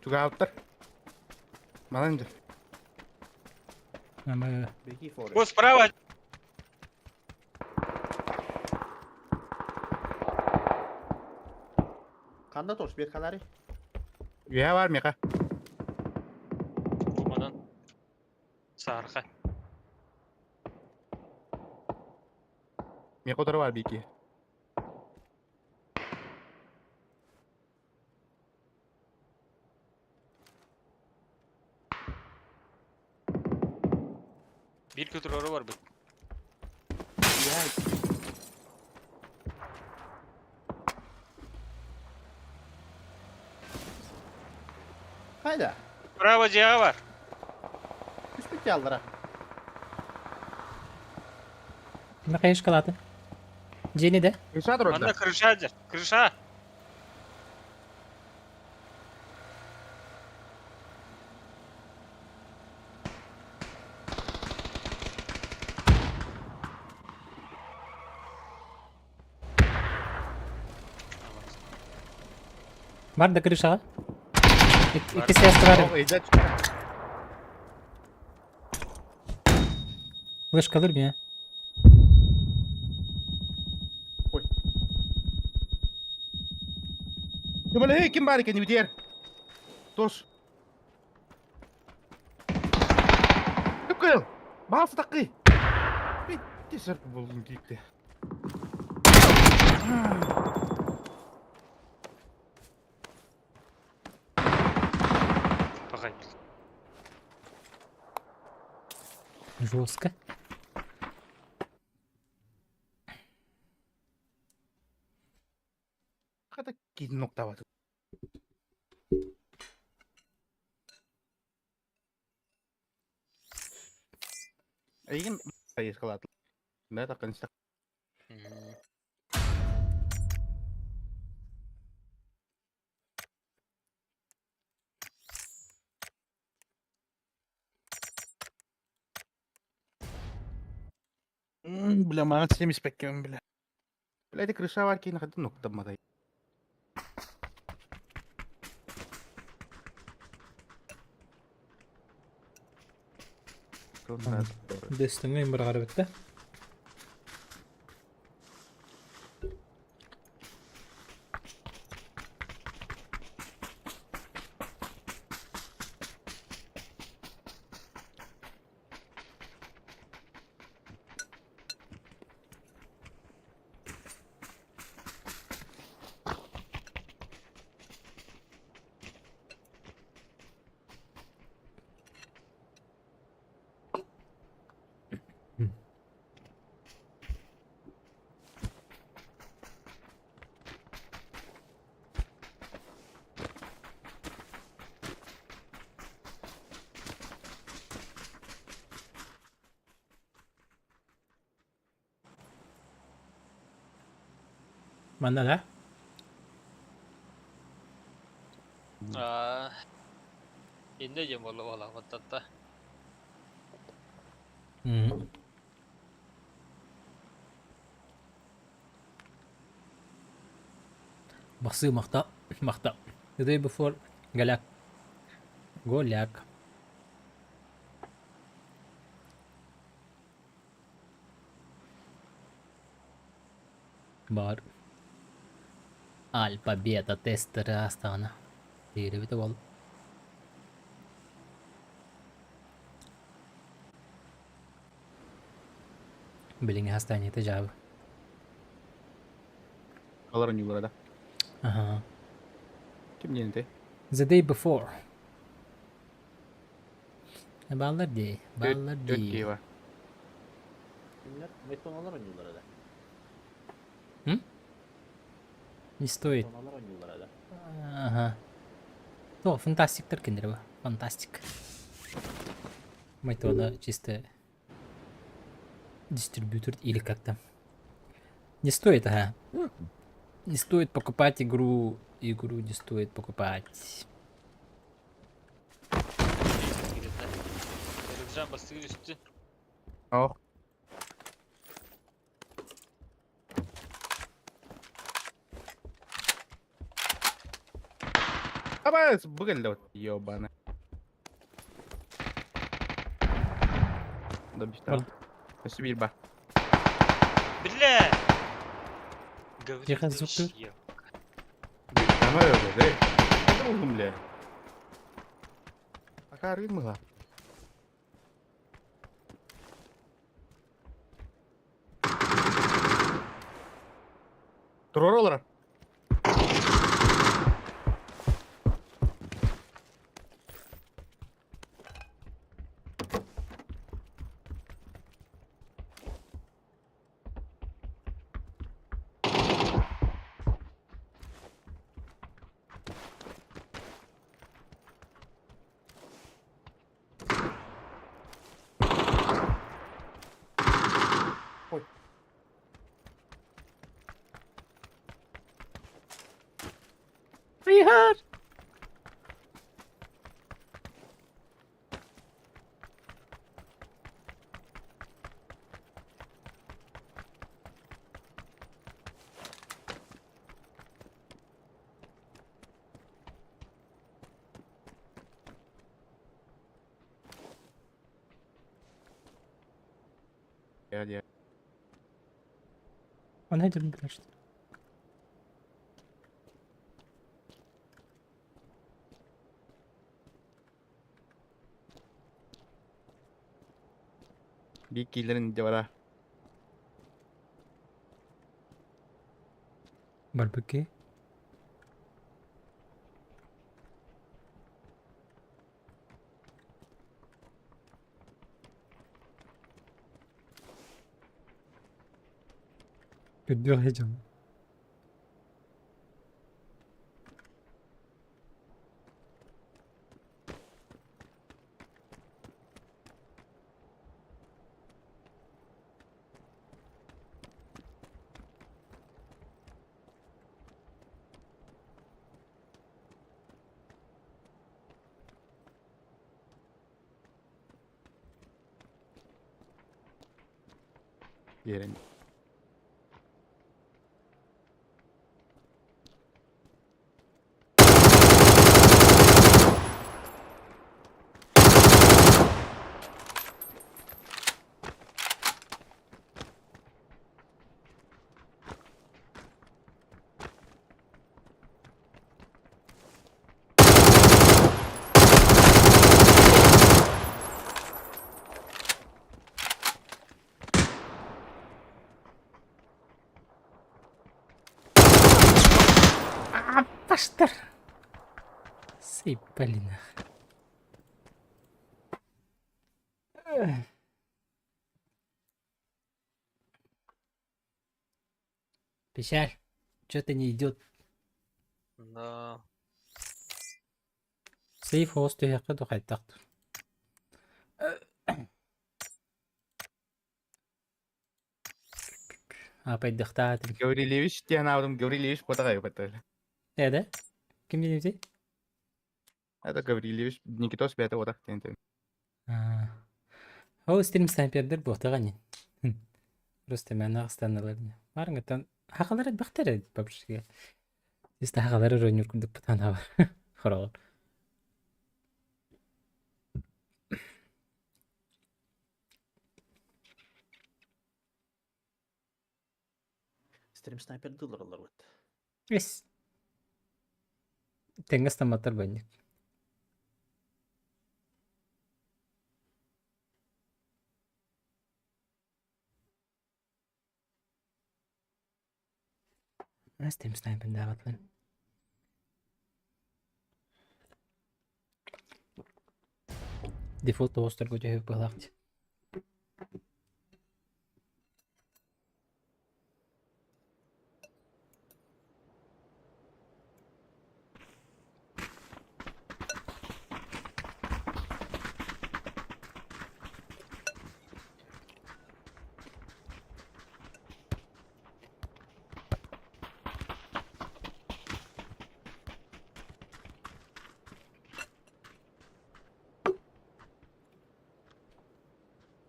Чугаһаабыттар. Манан дьэ. Ама Беги форы. О, справа! Ханна тош бир халари. Үөһэ баар миэхэ. Саарха. Миэхэ утары баар биики. Биир көтөрөрө барбыт. Хайда? Браво дьиэҕэ бар. Түспүт дьааллара. Михаил шоколады. Дьиэни да? Крыша турар Манна да? крыша дьэ. Крыша. Бар да крышаҕа. Икки средства бар. Ол ыйда Вышкалыр мия. Көмөлөһүй ким баар экен бүтэр. Тош. Түккүл. Баас таккы. Битти сөрп болдум кийикте. Пахай. Жестко. Хата киин ноктабат. Эйигин поездкалаат. Да, такын Бля, маған 75 бля. Бля, эти крыша бар кийин хата ноктамадай. Дөстүңө им бір бітті. Манна да? Аа. Инде дем болу бола баттатта. Бахсы махта, махта. The day before голяк. Голяк. Бар. Альфа, бета, тестері астана. Тире бит ол. Билиңе хастане жабы. Алар ойнуулара да. Ага. Ким диэн The day before. Баллар дей, баллар Төрт дей. киһи бар. Kimler? Metonalar oynuyorlar hele. Не стоит. Metonalar oynuyorlar hele. Ага. То, фантастиктер киндер ба. Фантастик. Майтона чисто дистрибьютор или как там. Не стоит, ага. Не стоит покупать игру. Игру не стоит покупать. Рюкзак бастыгыр үстү. Ох. Абас, бүгін Ёбаны. Добить Спасибо, ба. Бля! Говорит, Тихо, звук тут. Давай уже, эй. Это бля. Пока рымыла. Туруору олорор. Ой. Hayır. Gel ya. O nedir bu işte? Bir killerin de var ha. Барбеки. Үрдүөх heyecan. Yerin. А, паштар! Сыпали нах. Печаль, что-то не идет. Да. Сейф хост түһэххэ тухайтахтыр. Апайдыхтаатым. Гаврилевич диэн аабытым Гаврилевич Потагаев это. Эдэ? Ким диэбитий? Это Гаврилевич Никитос бэйэтэ Потах диэн этэ. Ол стрим снайпердер буотаҕа ини. Просто мээнэ астаналар ини. Маарыҥҥыттан хахалар элбэхтэр эбит бабушка. Чисто хахалары оонньуур курдук санаабар. Хороҕор. Стрим снайпердыылар олорбут. Эс. Тэҥҥэ ыстамматтар банньык. Стрим снайпердаабатлар. Дефолт оҕустарга түһүп быһалаах дии.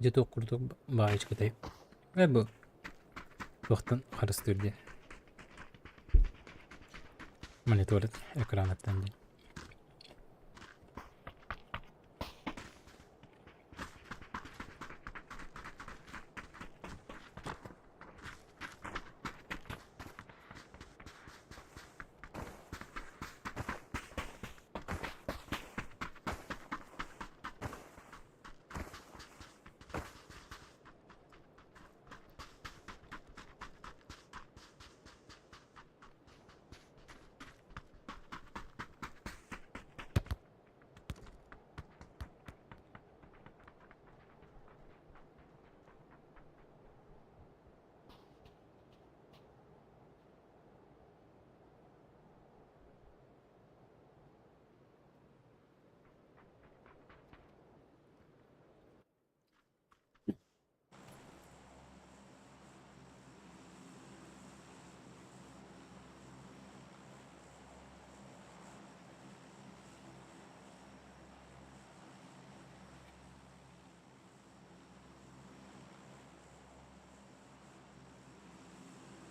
Дьэ туох курдук баайычкытай. Э бу туохтан харыстыыр диэн. Монитор экраныттан диэн.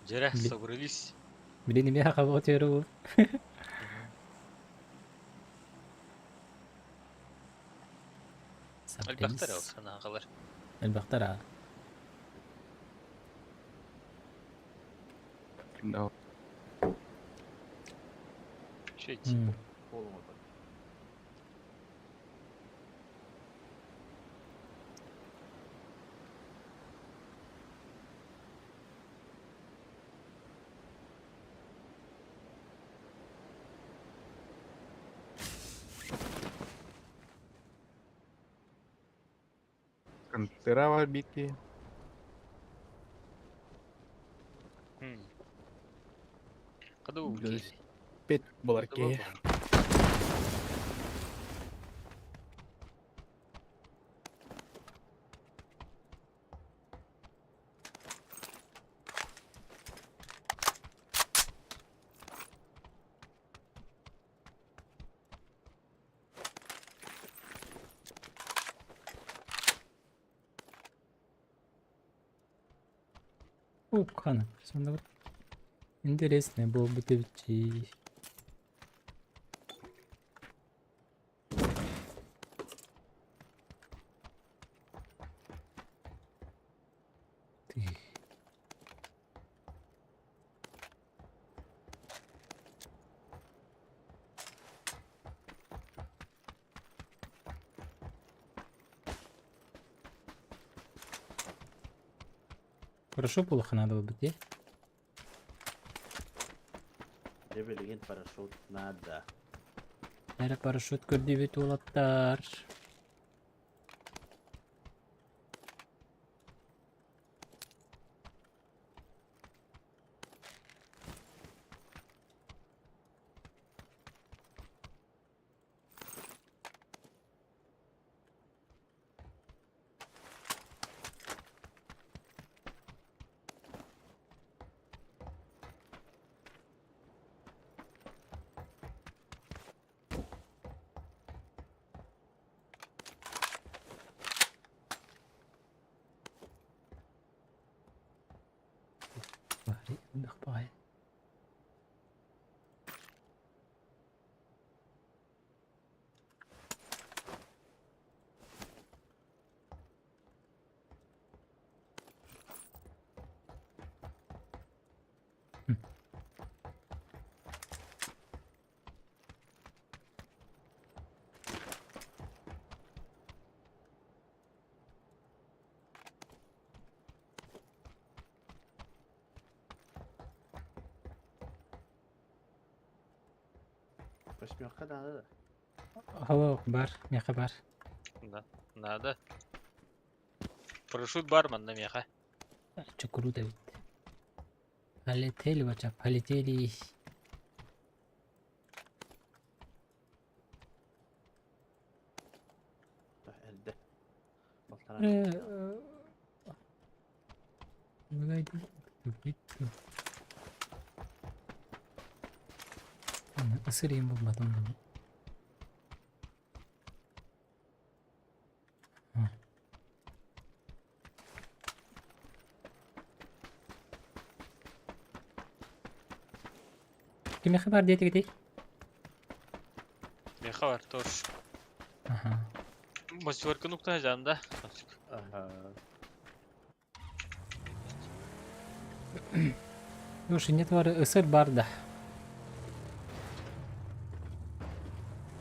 Дьэрэ, собрались. Блин, имя кого теру. Элбэхтэр ол санааҕалар. Элбэхтэр аа. No. Шить. Контера бики. Каду Пет баларки. Ух, Интересно было бы ты Ты. Хорошо плохо надо было быть, Дьэ билигин парашют наада. Эрэ парашют көрдүүбүт уолаттар. Баҕайы. Восьмерка надо да? Алло, бар, миэхэ бар. Да, надо. Парашют бармен на меха. Чё круто ведь. Полетели, бача, полетели. Эрдэ. Полтора. Ысырыйым булбатым дуу. Кимиэхэ баар диэтигитий? Меха бар тоже. Аха. Восьмерка нукта да? Ага. Слушай, нет бар ысыр бар да.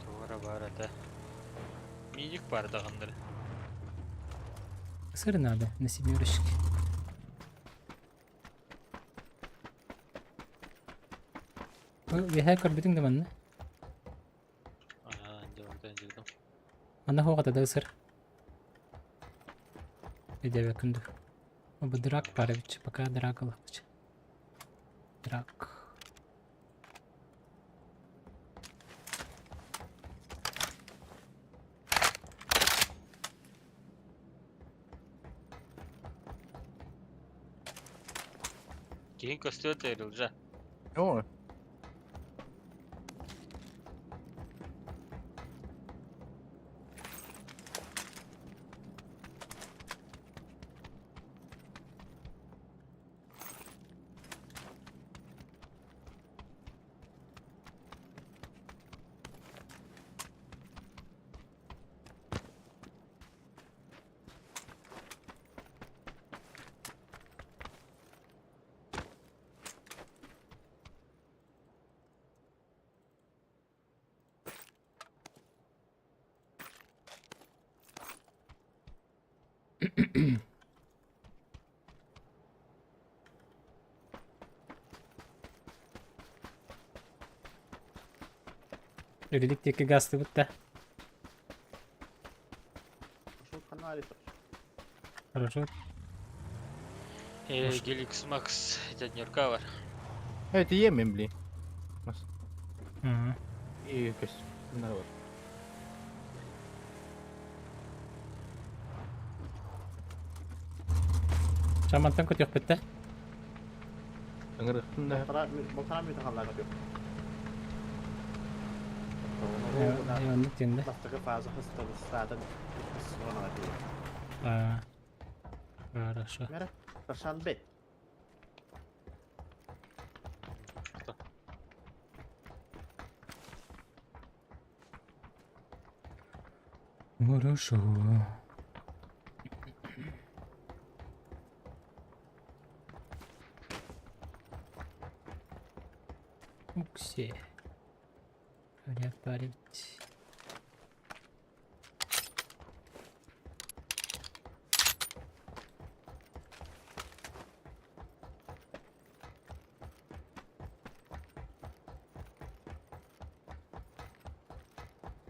Тура бар это. Миник бар дагандыр. Сыр надо на семерочке. Үөһээ көрбүтүҥ да манна? Аа, дьэ Манна хуоҕата да ысыр. Өйдөөбөккүн дуу. Бу драк баар эбит, пока драк ылыахпыт. Драк. Киһиҥ көстүө тэрилдьэ. О, Үрүлүк диэки газтыбыт да. Маршрут ханна арый Хорошо. Э, Геликс Макс дяднерка бар. Э, тиийэн мин блин. Мас. Мгм. И көс. Нар бар. Шамантан көтүөхпүт да. Ыҥырыктын да. Балтара мүтэ халлаага көтүөх. Оннук диэн да. Бастакы фаза хыстабыстаатын иккис зонаҕа тиийэр. А, Хорошо. Мера, Рошанбе. Что? Хорошо. Уксе. Парить.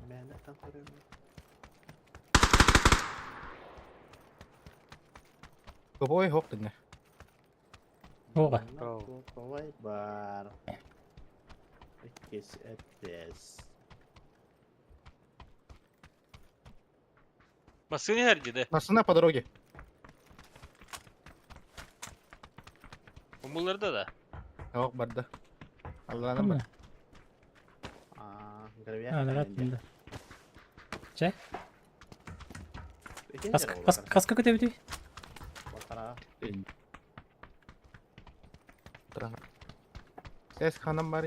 Мээнэ тан көрөмүн. Кобой хоқ динэ. Оға. Кобой бар. Иккис этес. Массыына иһэр да? Массыына по дороге. Умуларда да. Хоқ барда. Аллаһынан бар. А, гравия. А, да. Чэ? Итин Кас жер кас болар. каска көтөбүтүй? Балтара. Сес ханам бар.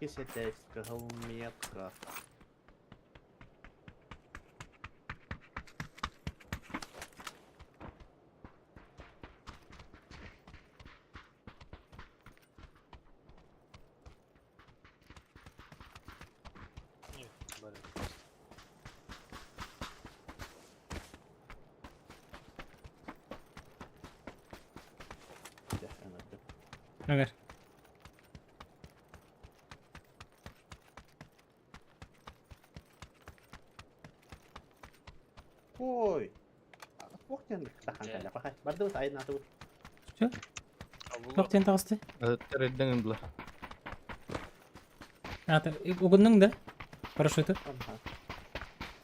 Иккис этес кыһыл метка. Не, бары просто. Дьэ, ыҥырдым. Ömer. Ой. Туох диэн тахан Дьэ. кэллэ. Пахай. Бардыбыт айнаатыбыт. Чэ? А булу. Туох диэн таҕысты? Тэрден ындла. Ата, угуннуң да? Парашюту. Онха.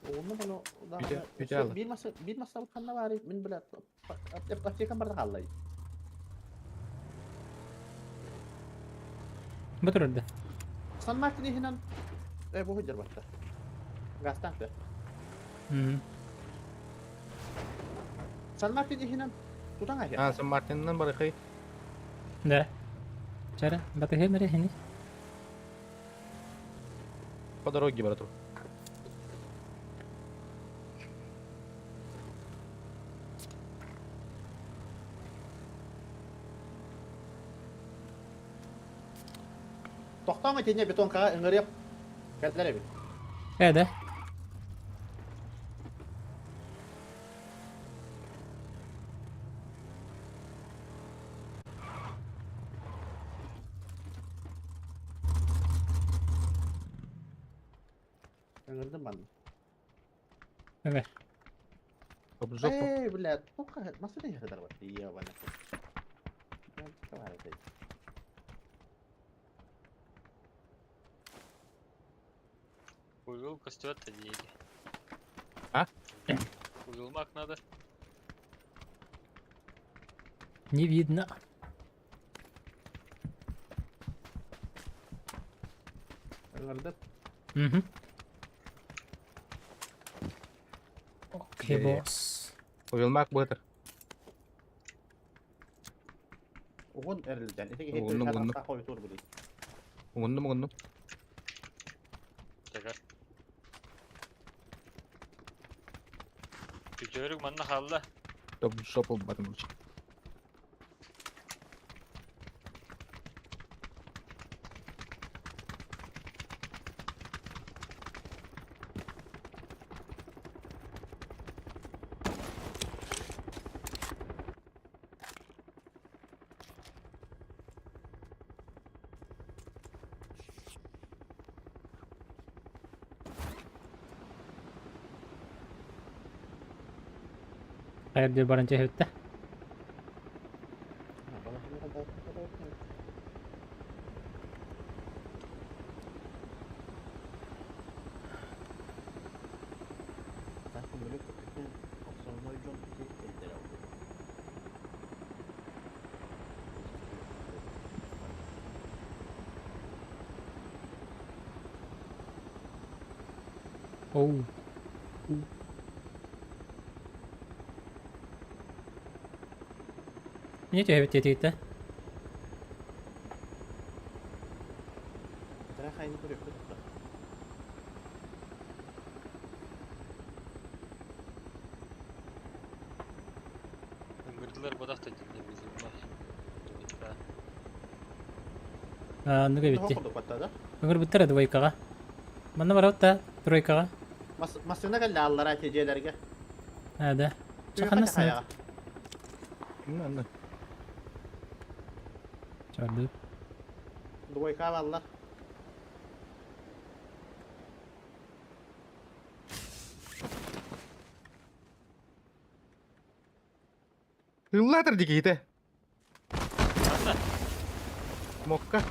Уонна бону Бүтэ бүтэ ала. биир мас биир мас ханна баарый мин билэ аптекам барда хааллай. Бу турар да. Сан Мартин иһинэн э бу хыдьар батта. Газтан тэ. Мм. Сан Мартин иһинэн тутан айа. А, Сан Мартиннан барыхай. Да. Чара, батыһы мере хини. По дороге брату. Тохтооҥ итиннэ бетонкаҕа ыҥырыам. Кэллэр эбит. Э, да. Ыҥырдым манна. Ömer. В жопу. Эй, блядь, туохха массыына иһэр бар. Ебана. Бар этэй. Угол костер диэри. А? Уголмак надо. Не видно. Ыҥырдым. Угу. Окей, Е. босс. Уилмак бытыр. Угун эрилден. Ити Угуннум, угуннум. киһи хой тур билий. Угуннум угуннум. Тагар. Күтөрүк манна хаалла. Топ в жопу батым. Хайыр диир баран чэһиттэ. Оу. Не түһэбит диэтигиттэ. Ыҥырдылар бодах да дьиннэ вызывной. Двойка. Аныга эбитти. Ыҥырбыттар двойкаҕа. Манна барабыт да тройкаҕа. Массыына кэллэ аллара дьиэлэргэ. Аа да. Чахана сынат. Анна. Чарды. Двойка аллар. Ыллаатар дикиһитэ. Мокка.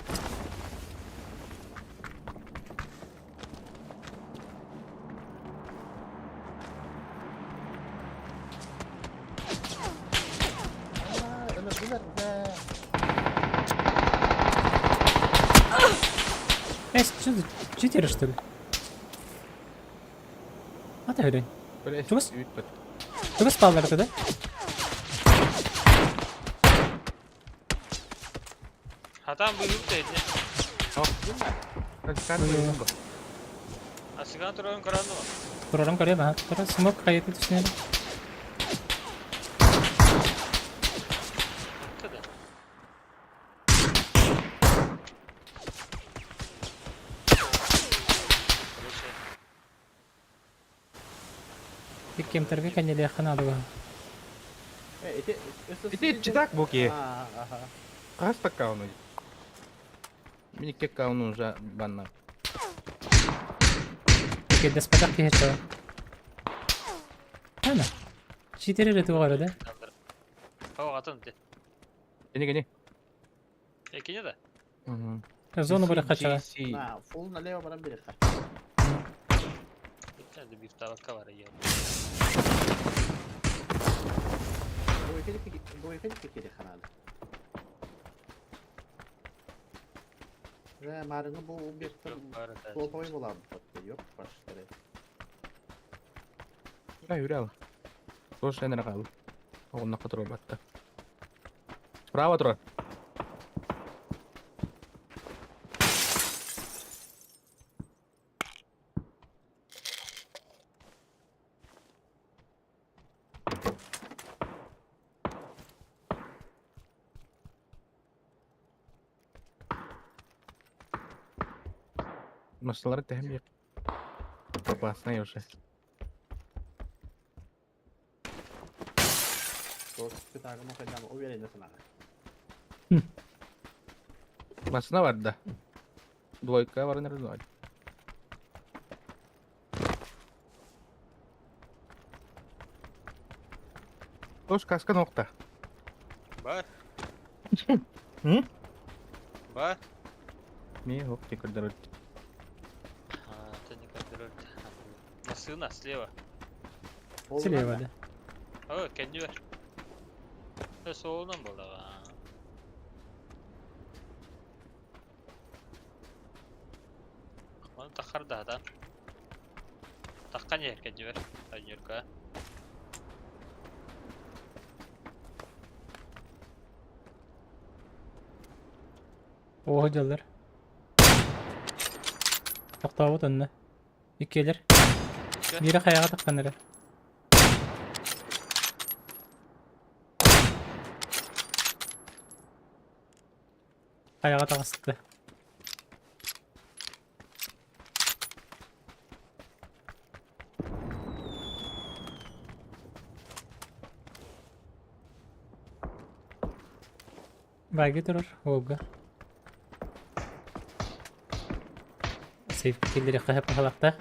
Эй, что ты, читеры, что ли? Ата хөрөн. Чугас? Чугас бааллар да? Хатан быһыыбыт эйдэ. Асыган турарын көрөн дуо? Турарын көрөм, аха. Тура смок хайыты түсүнэр. Кыда. Короче, Иккиэмтэргэ кэннилиэххэ наада баһа. Ити читак буки. Хас таккауну? Мин икки аккауну уже банна. Иккидэспэтэх киһи чоо. Ана. Читер эрэ туох эрэ да? О, атын ти. Кини кини. Кини да? Зону барыхха чаа. На, фул налево баран бириха. Итиннэ биир табакка бар ийэ. Двойка кири ханады. Ve марыҥы бу убектор плохой буолан yok баштары. Да, үрэл. Тоже энер хаал. Оҕуннахха туруорбатта. Справа турар. Масалар тэһэн Опасный уже. Масына барда. Двойка баран эрэ Тош каска нокта. Бар. М? Бар. Ми хоп текердер. А, это не контроль. Массына слева. Слева, да. О, кэннибэр. Суолунан буоллаҕа. Оны тахардаатан. Таххан иһэр кэннибэр. Анньырка. Оһо дьаллар. Тохтообут онно. Иккиэлэр. Биирэ хайаҕа тахсан эрэ. Хайаҕа таҕыста. Баайга турар уолга. Сейф киллэриэххэ сөп баһылаахтаах.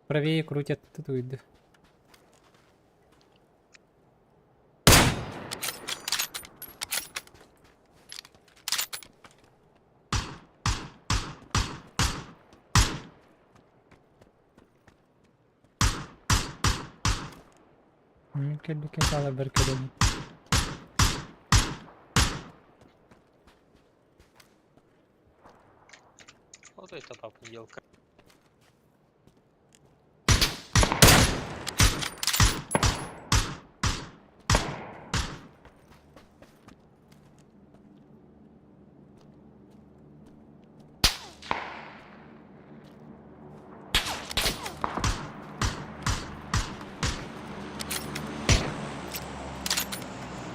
Правее крутят тут уйду. Кэлбиккин хааларбар кэлэбин. Вот это папа елка.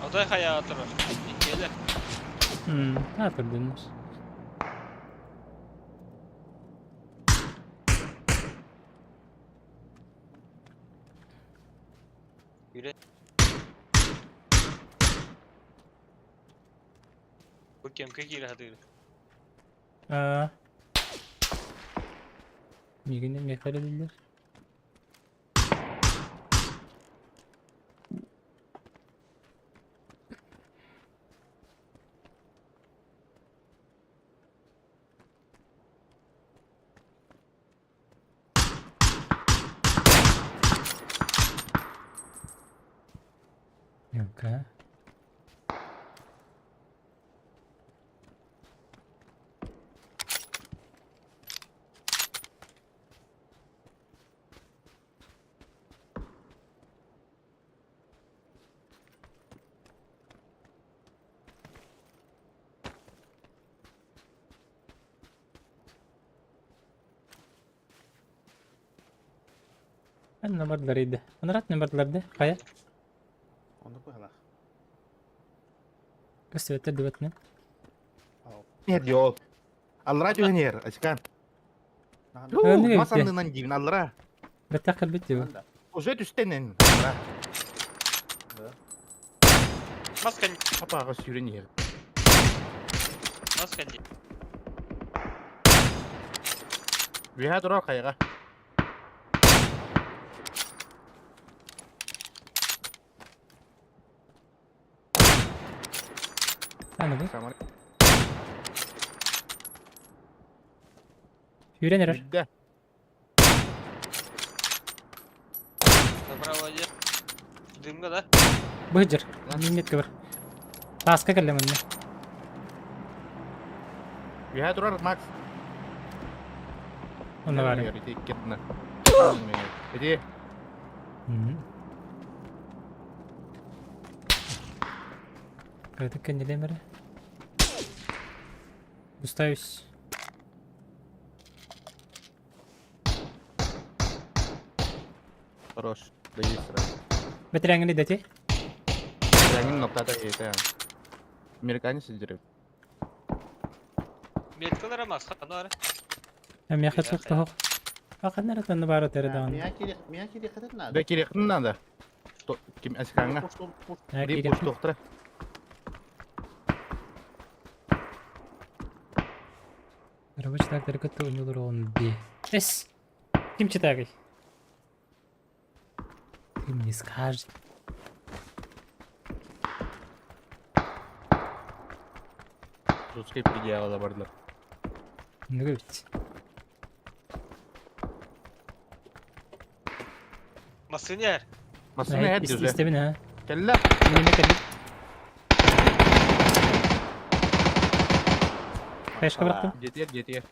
Отой хайаҕа турар. Иккиэлэр. Аатырдыннар. Үлэ. Бу кемкэ киирэ сатыыр. Аа. Миигин миэхэ эрэлиллэр. Ну-ка. Ханна бардылар иде? Анарат бардылар да? Хайа? Онно кыһалаах. Көстүбэттэр дыбатынан. Нет, ол. Аллара түһэн иһэр, Ачкан. Өнүгэ Мас битте. аннынан диибин аллара. Бэттэх кэлбит дии. Уже түстэнэн. Аллара. Маска Апаға сүүрэн иһэр. маска Үөһэ турар хайаҕа. Аны бу. Самар. Сүүрэн эрэр. Үрдэ. Направо иди. Дымга да? Быһдьыр. Миннетке бар. Тааска кэллэ манна. Үөһэ турар Макс. Онно баар. Ити иккитинэ. Ити Кыратык кэннилэм эрэ. Устаюсь. Хорош. Даю сразу. Бэтэрээҥҥин дэти. Рэҥин ноктата это. Американец сидит. Меткалара маска аны Миэхэ суох тоһох. Ханна эрэ танна баар этэрэ даҕаны. Миа кириэххитин наада. Да кириэхтин надо. Ким Асикаҥҥа. Ээ, Биир киириэхпин. пуштуохтара. Рабочий так далеко у него он Б. Эс! Ким читагай? Ты мне скажешь. Русский предела бардылар. Ну ведь. Массынер. Массыына эр дьүзэ. Истэбин а. Кэллэ. Мине кэлбит. Флешка бырахтым. Дьиэтигэр дьиэтигэр.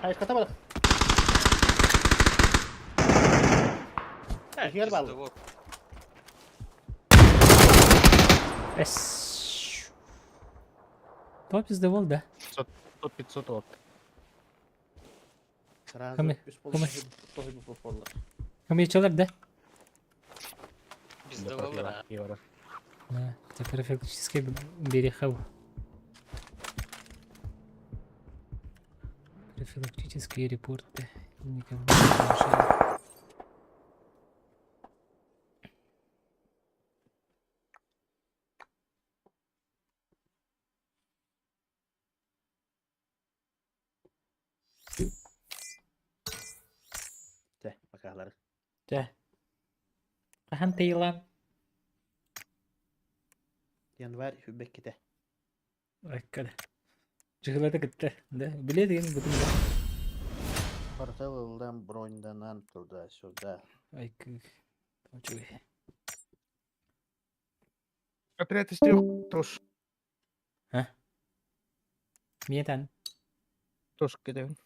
Хайыската бар. Иһигэр бааллар. Эс. Топ издавал, да? 100 500 от. Сразу Кымы, үс кымы. болуп болла. Кымыйчалар, да? Биз давалар. Да, это профилактический берехов. Профилактические репорты. Никого не мешает. Чэ, бакаалары. Чэ. Хаһан тыйылан? Январь хүбэккитэ. Айккада. Дьыһылата кытта. Да, билиэ деген бутун да. Портал ыллам броньданан туда-сюда. Айкы. Үчүгэй. Отряд из трех тоже. А? Метан. Тоже кидаем.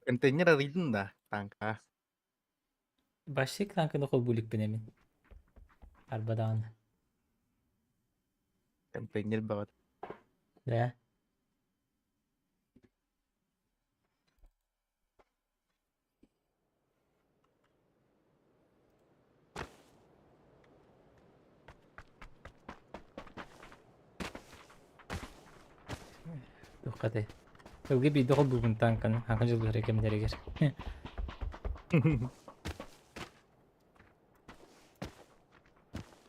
Контейнер арыйдын да, танка. Башик танканы холбуулукпун эмин. Арбадаҕын. Контейнер баҕат. Да. Туоххатай. Сылгы биирдэ холбуубун таанканы хаҥа дьыллары кэмнэригэр.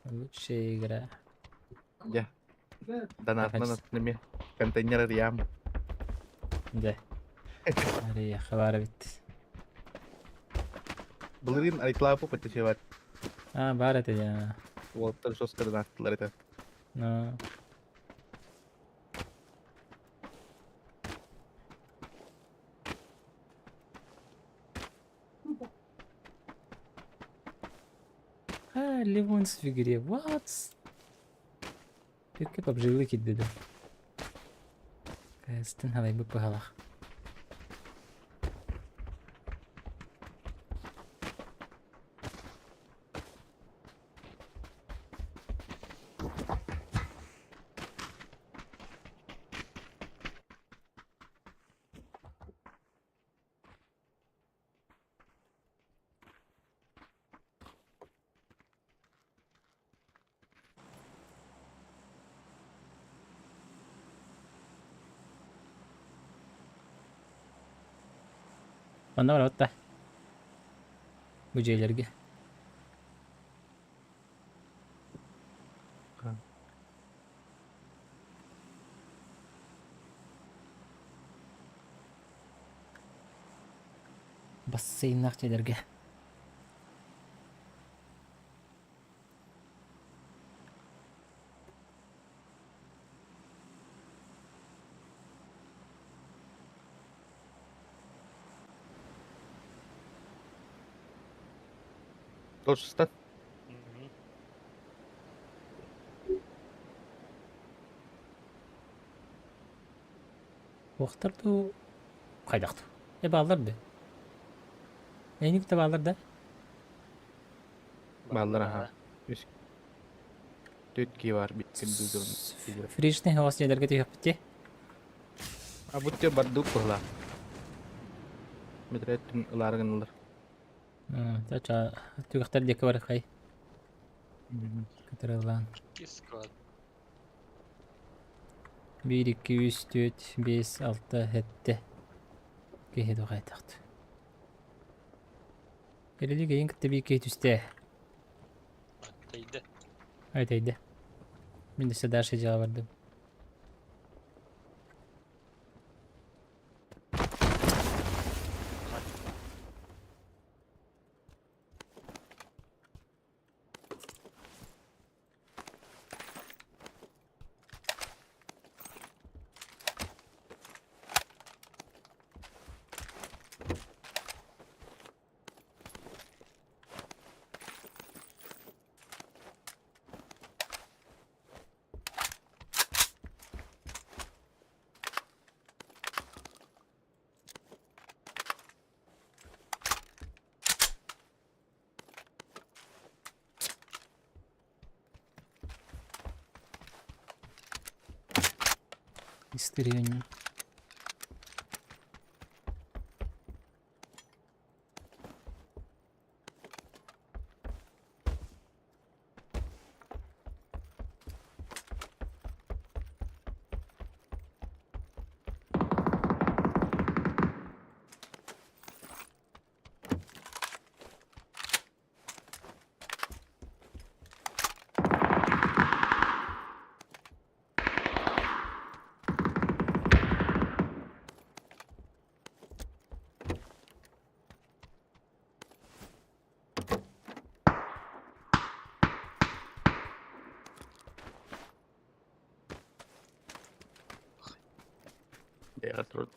Лучшая игра. Дьэ. Донатынан атын эмиэ контейнер арыйаам. Дьэ. Арыйахха баар эбит. Былырыын Айклапу подтечевать. А, баар этэ дьэ. Уолаттар жестко донаттылар этэ. Ну. А, Ливонс в игре. What? Түккэ побжилы киирдэ дуо? Кэстин халайбыт быһалаах. Манна барабыт да? Бу дьиэлэргэ. Бассейннаах дьиэлэргэ. Тоже стат. Уохтар дуу, хайдах дуу? Э бааллар да? Эйник да бааллар да? Бааллар аха. Үс Түт кии бар биткин дуу Фришный хаос дьиэлэргэ түһүөхпүт дии. А бу те бардык быһылаах. Метрет түн ылаары гыналар. Ча түгэхтэр диэки барыхай. Кытырыллаан. Склад. 1, 2, 3, 4, 5, 6, 7 киһи туохайтахт. Кэлили кэйин кытта биир киһи түстэ. Тэйдэ. Ай тэйдэ. Мин өссө дальше дьиэҕэ бардым. Истерия. Бэйэҕэ турар.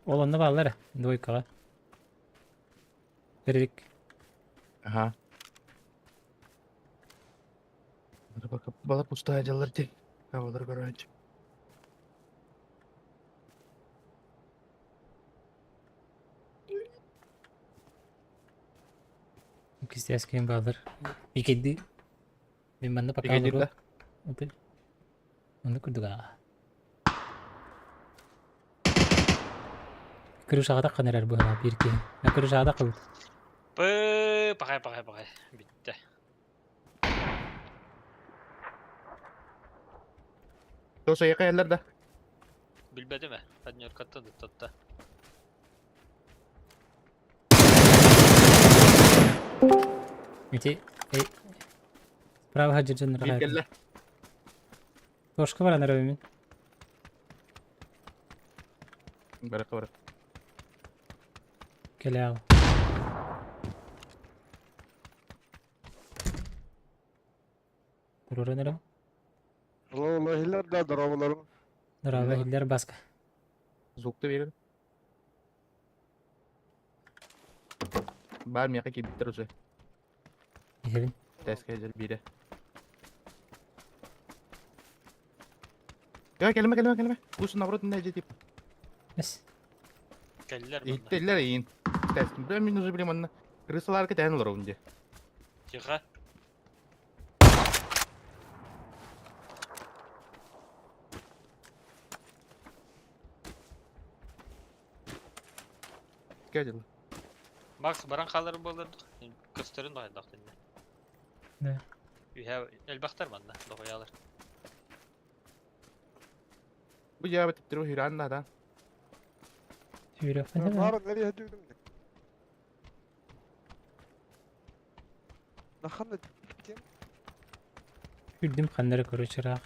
Ол онно бааллар двойкаҕа. Рик. Аха. Пока бала пустая дьаллар дии. Хабалар көрөөччү. Кистээс ким бааллар. Иккиди. Мин манна пока Иккиди олору. да. Оннук курдук аа. Крышаҕа таххан эрэр быһалаах биир киһи. Крышаҕа таххыбыт. Пы, пахай, пахай, пахай. Бүттэ. Тоса якаялар да. Билбэтим ээ. Однеркаттан ыттатта. Ити справа хаджирдьон Биир кэллэ. Тошка баран эрэбин. Баракка барак. Кэлээл. Туруран эрэ. Аллахиллар да дорабаларым. Дорога хиллер баска. Звукты берер. Бар мияка кибиттер уже. Иһэбин. Тэскэ дьэр биирэ. Я келме келме келме. Кус наоборот не тип. Эс. Кэллэр манна. Иттеллер иин. Тэс. Бля мин уже билем анна. Крысалар кэтэн олорун дии. Тихо. Кэдил. Макс баран хаалар буолар көстөрүн баҕайдах динне. Да. Үһэ элбэхтэр манна доҕуйалар. Бу жаба типтер хиран да. Сүүрэх. Бар nereye dürdüm? Наханна кем? Үрдүм ханнары көрүчүраах.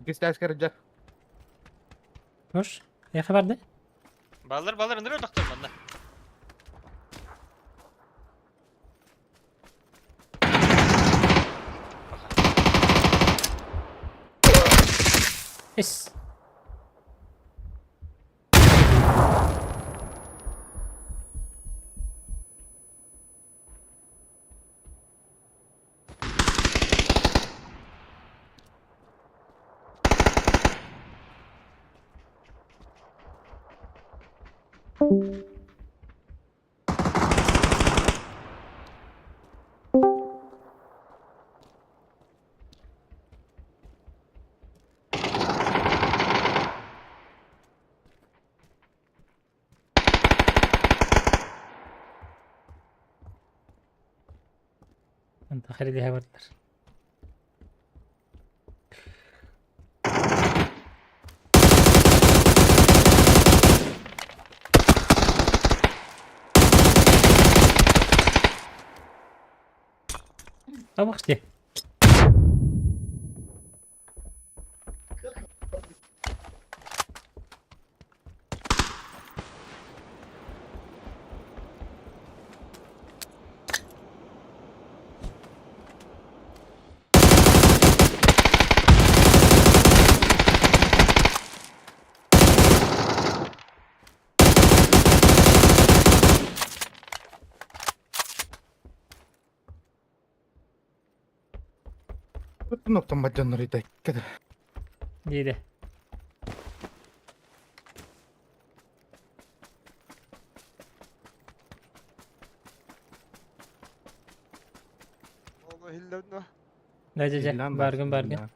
Кис тэскэ жар. Тош. Эхэ барды? Баллар баллар ындыр элбэхтэр манна. Эс. Онто хәрилиһэ бардылар. Табахти. Ноктон баджаннар итек. Кэдэ. Диде. Аллахиллар да. Да, да, да. Баргын, баргын.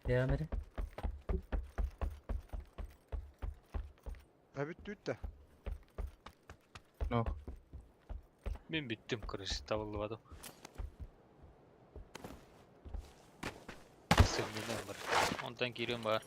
Devam edin. Ha bitti bitti. No. Мин бүттүм, короче, табыллыбатым. Сымнынан бар. Онтон киирэн бар.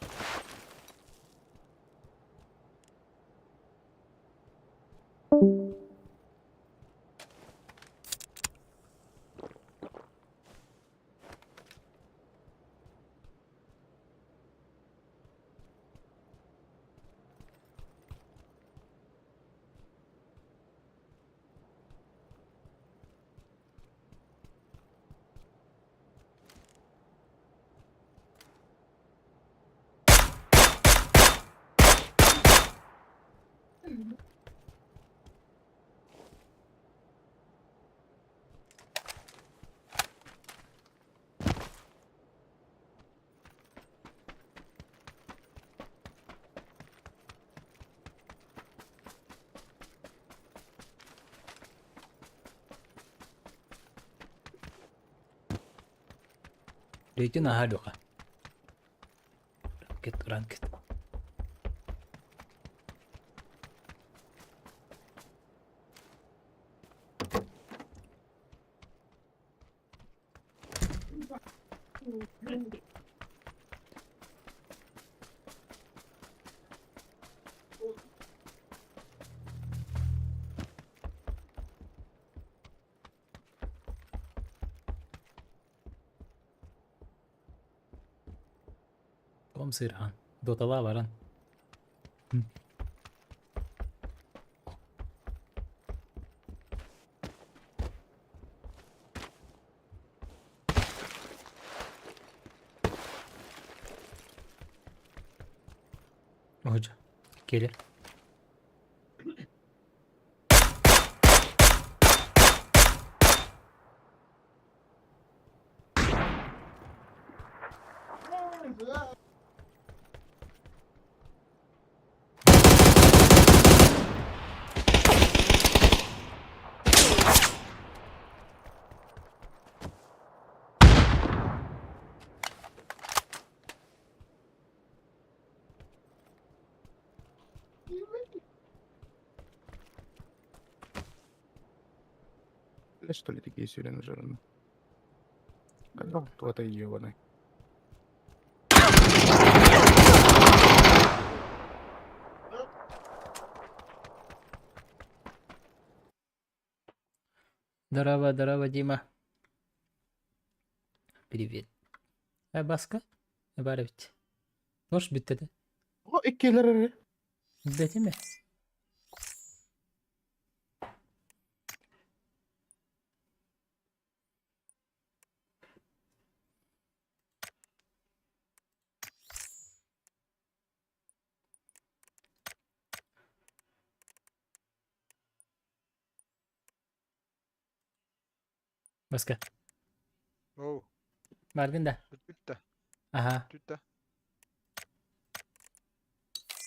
Рейтинг аһаа духа. Ранкет, ранкет. Ком сырхан. Дотала баран. Hoca. Gelir. Что ли такие сюрен жирны? Кто это ебаный? Здорово, здорово, Дима. Привет. Э, Баска? Бар эбит. Бош бүттэ да? О, иккилэр эрэ. Бүттэ Баска. Оу, Баргын да? бүттэ, Аха. бүттэ.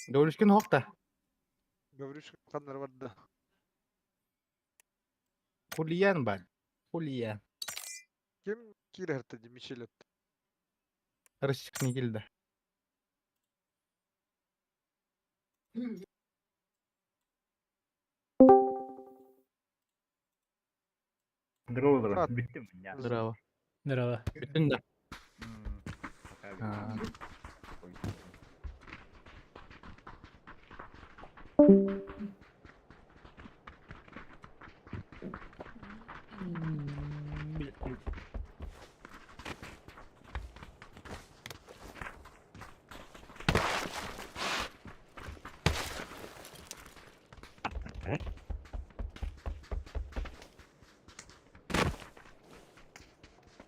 Гаврюшкин хоқта. Гаврюшка ханнар барда. Хулиян бар. Хулиян. Ким киирэр ди Мишелет? Российский келді. Здорово, Брат. Бүттүм я. Здорово. Здорово. Бүтүн да. А.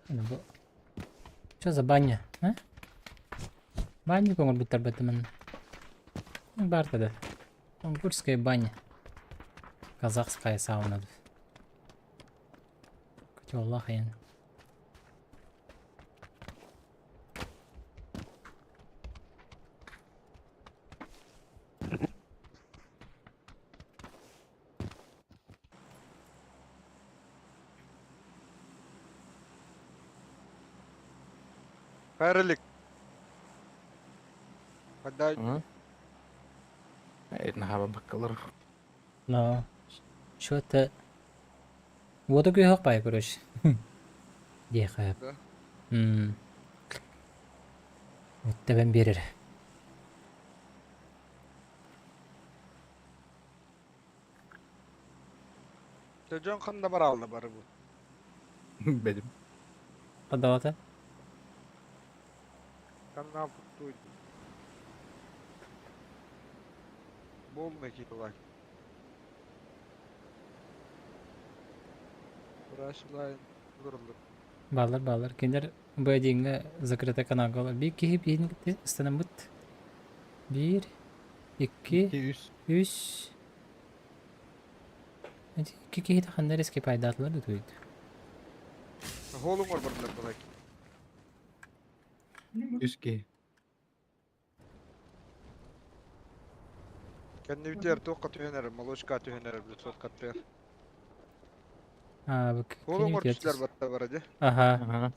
Ну, бу. Что за баня, а? Баня оҥорбуттар бытымын. Барта да. Монгольская баня. Казахская сауна. Котеллах ян. Хайралик. Подай. Это наһаа баккалар. Но. Что-то... Вот такой пай, короче. Диэхэ. Да? М. Вот тебен берер. Дьон ханна баралла бары бу. Бедим. Подавата. Ханна туй. Болна килай. Рашлайн дурлар. Баллар, баллар. Кинилэр бу закрытый каналга биир киһи биирин станаммыт. Биир, икки, 200. үс. Икки киһи ханна эрэ скипайдаатылар да туйд. Холуҥ орбордулар балай. Үс киһи. Кэннибитигэр туохха түһэн эрэр, молочка түһэн эрэр, блядь, соткаттыгар. А, бу Холуҥ кини ортусулар батта бара дьэ. Аха. Аха.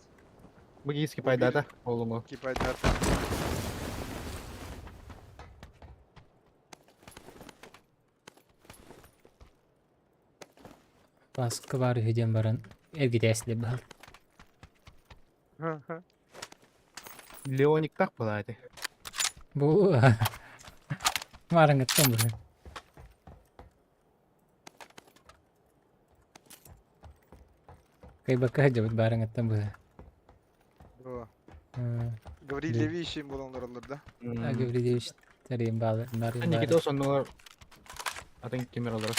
Бу киһи скипайдаата холуҥу. Скипайдаата. Баска баар үһү диэн баран эргитээсилэр быһал. Леониктах была эти. Бу маарыҥҥыттан быһыы. Кыайбакка сылдьабыт баарыҥҥыттан быһыы. Гаврилевич им буолан олороллор да? Гаврилевич тарыйын баалы Никита соннулар атын кимер олорор.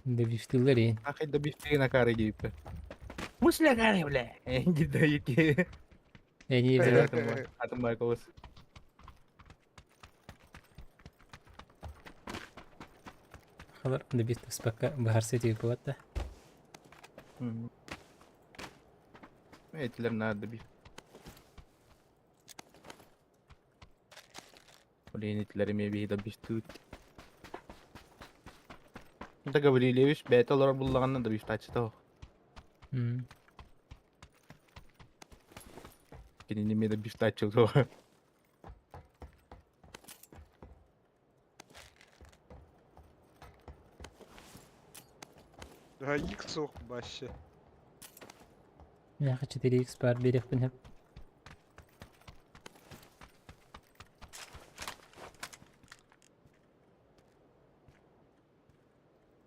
Добивтыллар иин. Ахай добивтыгы накары дииппэ. Мысля кары, бля. Гидайки. Эни Атын бар колос. Халар добивтыспакка быһарсы тиги да. Этилер надо добив. Блин, этилер эме биһи добивтыт. Да Гаврилевич бэйэтэ олорор буллаҕына добивтааччыта ол. Кинини эмиэ добивтааччы суоҕа. Да икс суох вообще. Миэхэ 4x баар биэриэхпин сөп.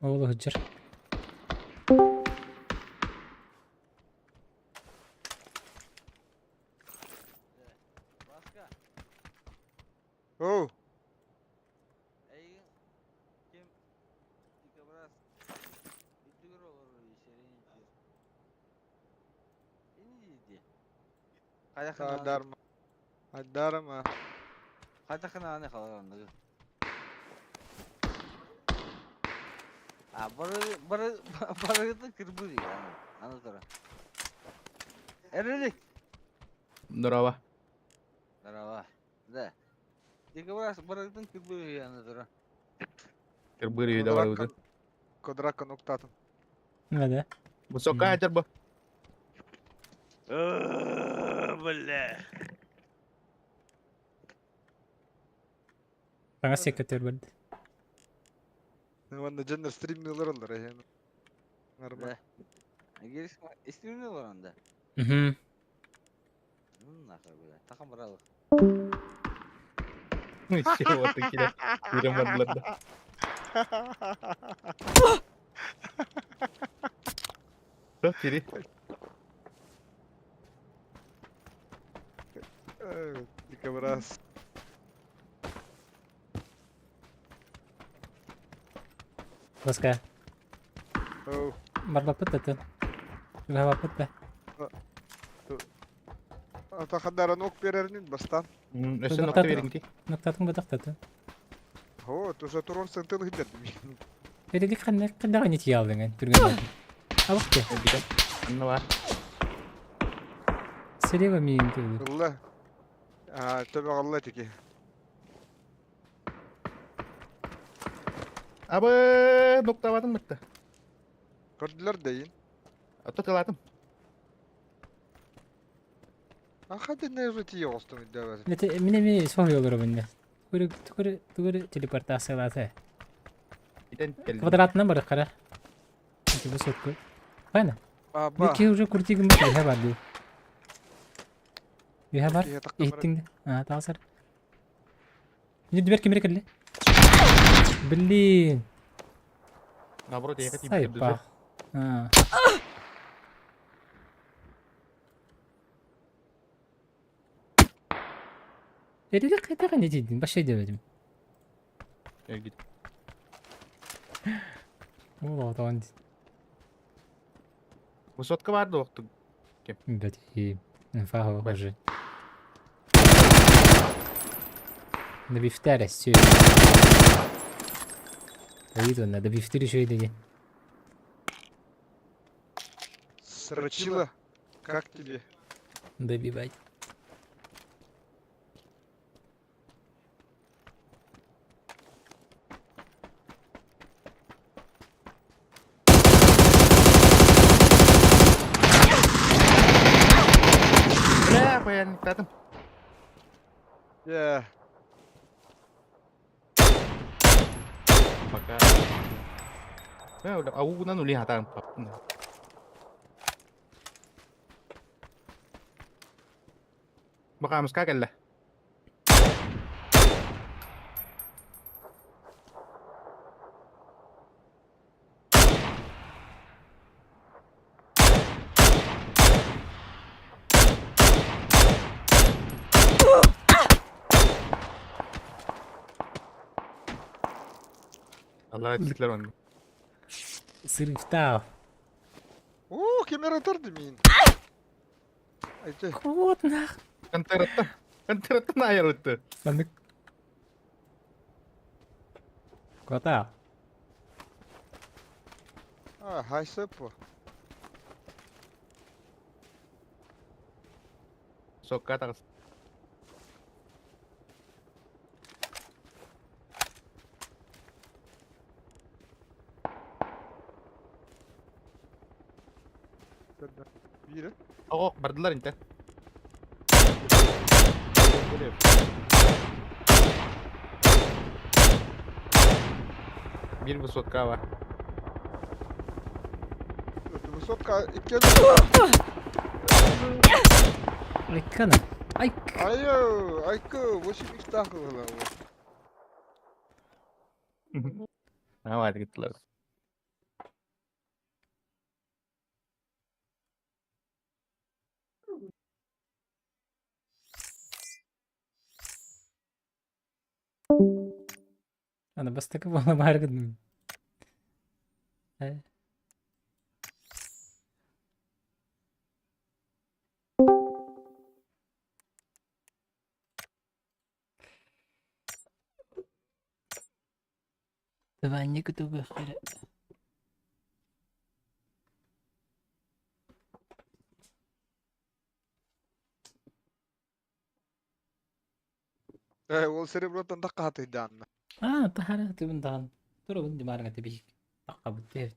Ол сылдьар. Оу. Айдарма. Айдарма. Хайдахына халаранныгы. А бары бары барыгытын кырбыр аны аны тура. Эрелик. Здорово. Здорово. Да. Дикобраз барыгытын кырбыр аны тура. Кырбыр үйдө барыбыты. Квадратка ноктатын. Да. Высокая хотя бы. Бля. Саҥа секретарь бэрд. Уонна дьоннор стримнылар олор эһэн. Нормально. Стримни олорон да. Мгм. Нахуй бля. Тахам баралык. Все, вот такие. Кирем бардылар да. Что, Кири? Дикобраз. Ласка. Оу. Барбаппыт да тын. Чугаһаабаппыт да. Атахадара нок берернин бастан. Өссө нокта бериңти. Ноктатын бытахтатын. О, туса турон сентел хидет. Эрилик ханна ханна не тиялдың түрген. Алып ке. Анна бар. Слева миин түргү. Алла. А, төбө алла теки. Абы ноктабатым бытты. Көрдүлөр дейин. Ото тылатым. Аха не же тие остун дөбөс. Мете мине ми соһуй олору минне. Көрү көрү түгөрү телепортациялаты. Итен келди. Квадратынан бар кара. Эти высотку. Байна. Аба. Бики уже куртигим бит бар ди. Үһэ бар. Иһиттиң А, тағасар. Не дверь кимре кэллэ? Блин. Наоборот, я хотел Сайпа. А. Эрилик кайтага не дейдин? Башай дебедим. Эргит. Ол отон. Высотка бар да вақты. Бәт и инфа уже. Набифтәрә все. Ойут уонна добивтыр үчүгэй да диэн. Срочила, как тебе? Добивать. Бля, паяльниктатым. Yeah. Пока. Аугунан ули хатаан паппын. Бакаамыска кэллэ. Allah ettikler onu. Сырыктаах. Оо, кемера тарды мин. Айты. Вот нах. Контератта. Контератта айар өттө. Маннык. Кота. А, хайсып. Сокка тағыс. Бири. Ого, бардылар инте. Бир высотка бар. Высотка иккен. Айкана. Айк. Айо, айкы, 8 х тахылы. Давай, гыттылар. Аны бастакы буола баар гынным. Э. Давай кутугу хара. Э, ол серебротан да каты данна. Аа, тахара тыбын дахан. Тура бун димарга тибих. Такка бутте.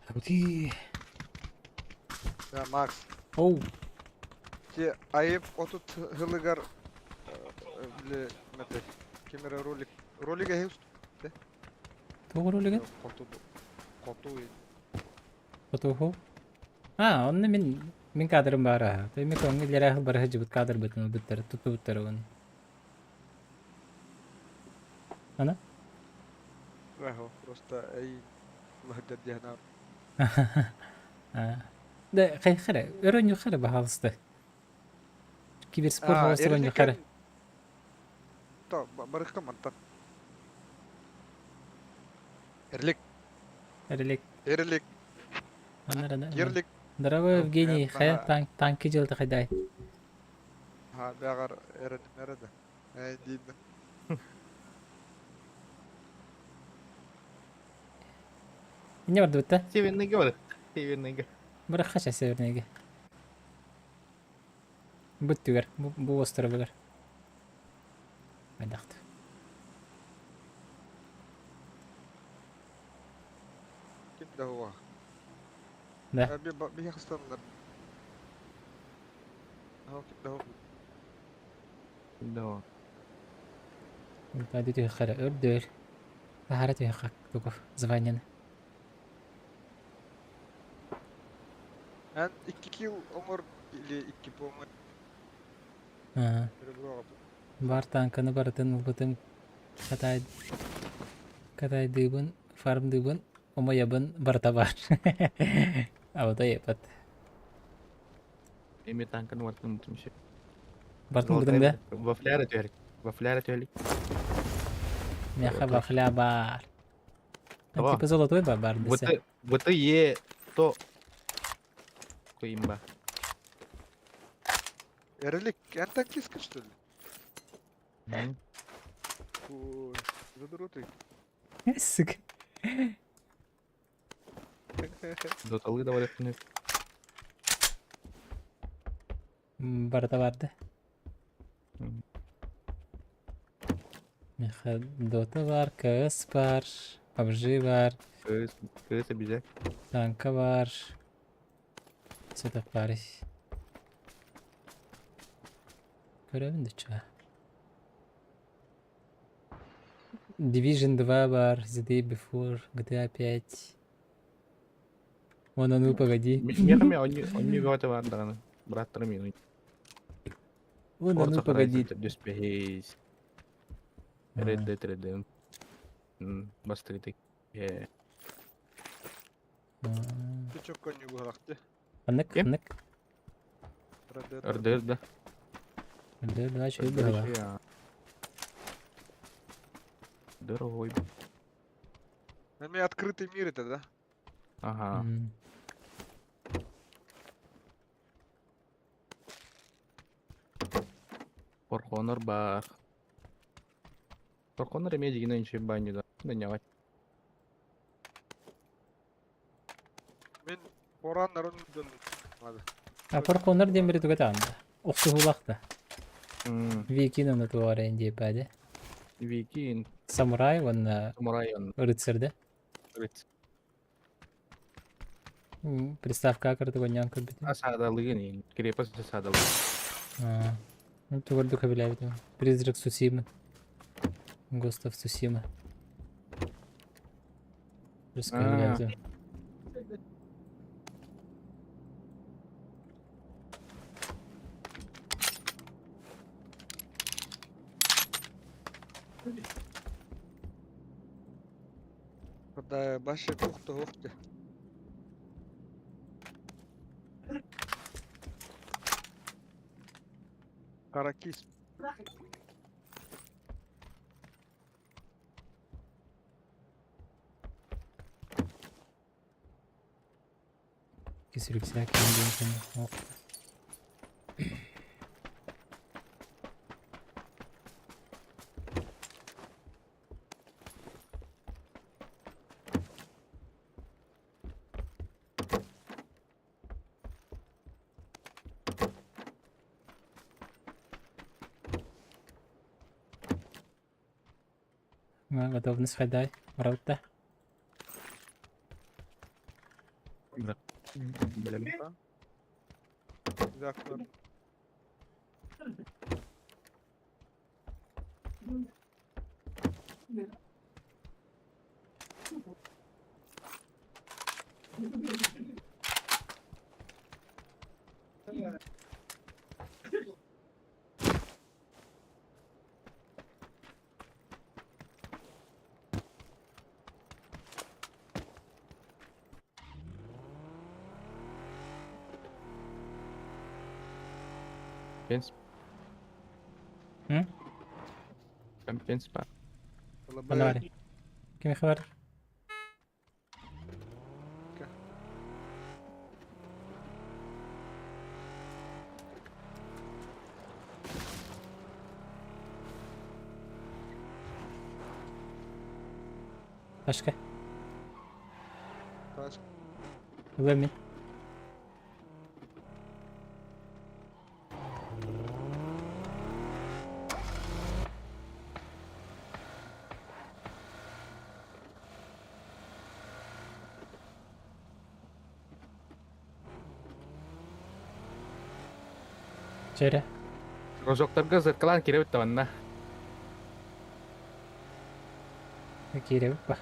Абути. Да, Макс. Оу. Те айып отут хылыгар биле мете. Камера ролик. Ролик эһи Тугу ролига? Хоту. Хоту. Хотуху. А, онно мин мин кадрым бар аха. Ты ми коңги лера бар хажыбыт кадр бытын буттар туту буттар он. Ана? Рахо, просто эй лахджар дихна. А. Да, хай хара. Өрөнү хара бахалысты. Киберспорт холостор өнү хара. То, барыкка манта. Эрлик. Эрлик. Эрлик. Анарана. Ерлик. Здорово, Евгений. Хая танк танки жылды хайдай. Ха, бягар эрен мереде. Э, дейді. Не барды бутта? Северный город. Северный город. Бырахха ча северныйга. Бу өттүгэр, бу островыгар. Хайдахты. Ким да хуа. Да. Би хастаннар. Ким да хуа. Да. Бади түһэххэ өрдөр. Таһара түһэххэ тугу званияны. Эн 2 килл оҥор или 2 помощь. Бар танканы барытын ылбытым катай катайдыыбын, фармдыыбын, омойобун барыта бар. Абытай епат. Эми танканы барытын ылбытым еще. Бартын ылбытың да? Вафляра түһэлик. Вафляра түһэлик. Миэхэ вафля бар. Типа золотой бар бар десе. ВТЕ то Кыимба. Эрелик, эн танкистка, что ли? Ой, задротый. Сука. Доталы давай күнү. Барыта барды. Миэхэ Дота бар, КС бар, PUBG бар, КС, КС бизе. танка бар. Сытап бар. Көрөбүн да чуга. Division 2 бар, The Day Before, GTA 5. Вон, ну погоди. Миэхэ онню бөҕөтө бар даҕаны. Бырааттарым мин. Вон, ну погоди. Дүспэһис. Red Dead Redemption. Бастыгытык. Ты чё коню бырахты? Ханнык, ханнык. РДР да. РДР да, чуй быһыла. Дорогой. На меня открытый мир это, да? Ага. For Honor бар. For Honor эмиэ дьигинэн үчүгэй баанньы да. Дэннэҕэ. Мин Коран нарон дьон надо. А For Honor диэн бири туга таҕында. Охсуһуулаах да. Викин оны туора диэпэде. Викин. Самурай уонна Самурай он. рыцарь да? Рыцарь. Приставка кырдык онньоон көрбүтүм. Асаадалыгын крепость асаадалыгын. Ну тугурдук хөбүлээбитим. Призрак Сусимы. Ghost of Tsushima. Хөбүлээбитим. Да, баша кухта ухты. Каракис. Кисүрүксээ киин Готовность хайдай. Барабытта. Билем. Дякую. Пенс. М? Пенс па. Ханна бары. Ким бар? Башка. Ташка. Ылым мин. Чэрэ. Рожоктарга зеркалаан киирэбит да манна. Киирэбит ба.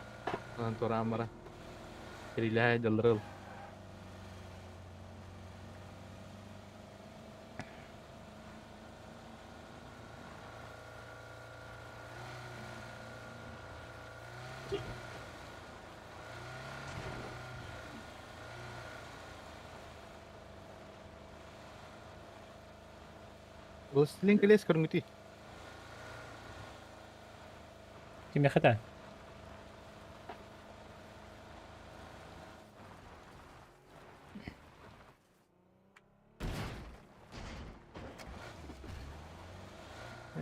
Онон туораан баран. Кирилэһэ дьалларыл. Властелин колец көрүҥүтүй? Кимиэхэ да?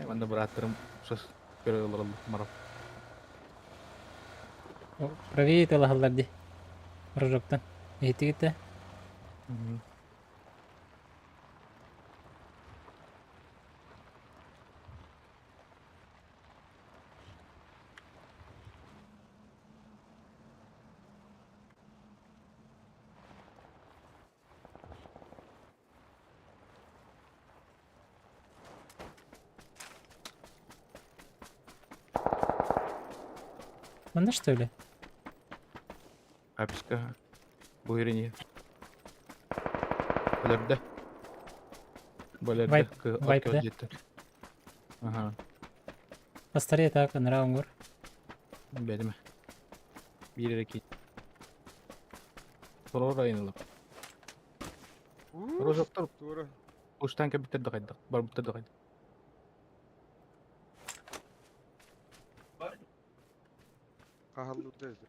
Манна бырааттарым сос көрө олороллор марап. Правее талаһаллар дии. Рожоктан. Иһиттигит да? Манна что ли? Апска. Буйрини. Өлөрдө. Бөлөрдө. Вайп, вайп, да? Ага. Постарее так, нрав оҥор. Бэлиме. Биир эрэ ки. Сорор айнылар. Рожоктор Туора. Уштан кэбиттэр да хайдах, барбыттар да хайдах. Хаһаллыырда эбит.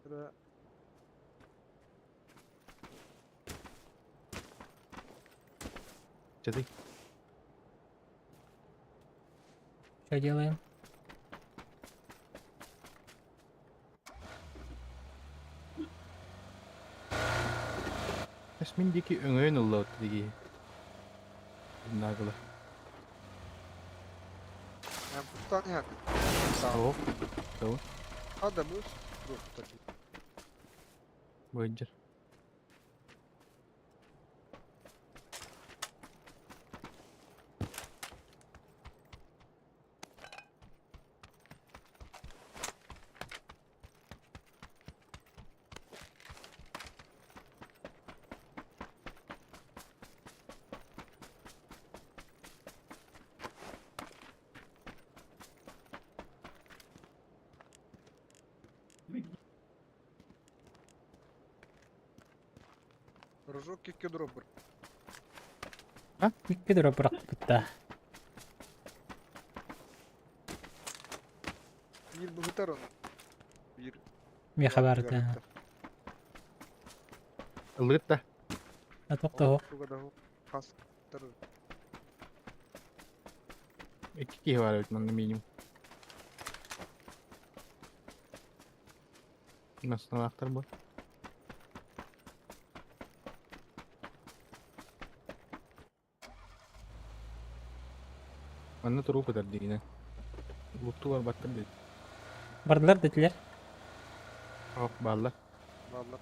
Бля. Чэтэй. Что делаем? Эс мин диэки өҥөйөн ылла дии. Нагло. Эн куттаан иһэн. Оо. Оо. Хада бус. Туох Быдьар. Рожок икки дроп бар. Икки дроп бырахпыта. Биир быһытар ону. Биир. Миэхэ барыта. Ылыт да. Атох того. Туга да хас тар. Икки киһи бар эбит манна минимум. Настанаахтар бу. Манна туруу кытар диигинэ. Лутту барбаттар диит. Бардылар дэтилэр. Ох, бааллар. Бааллар.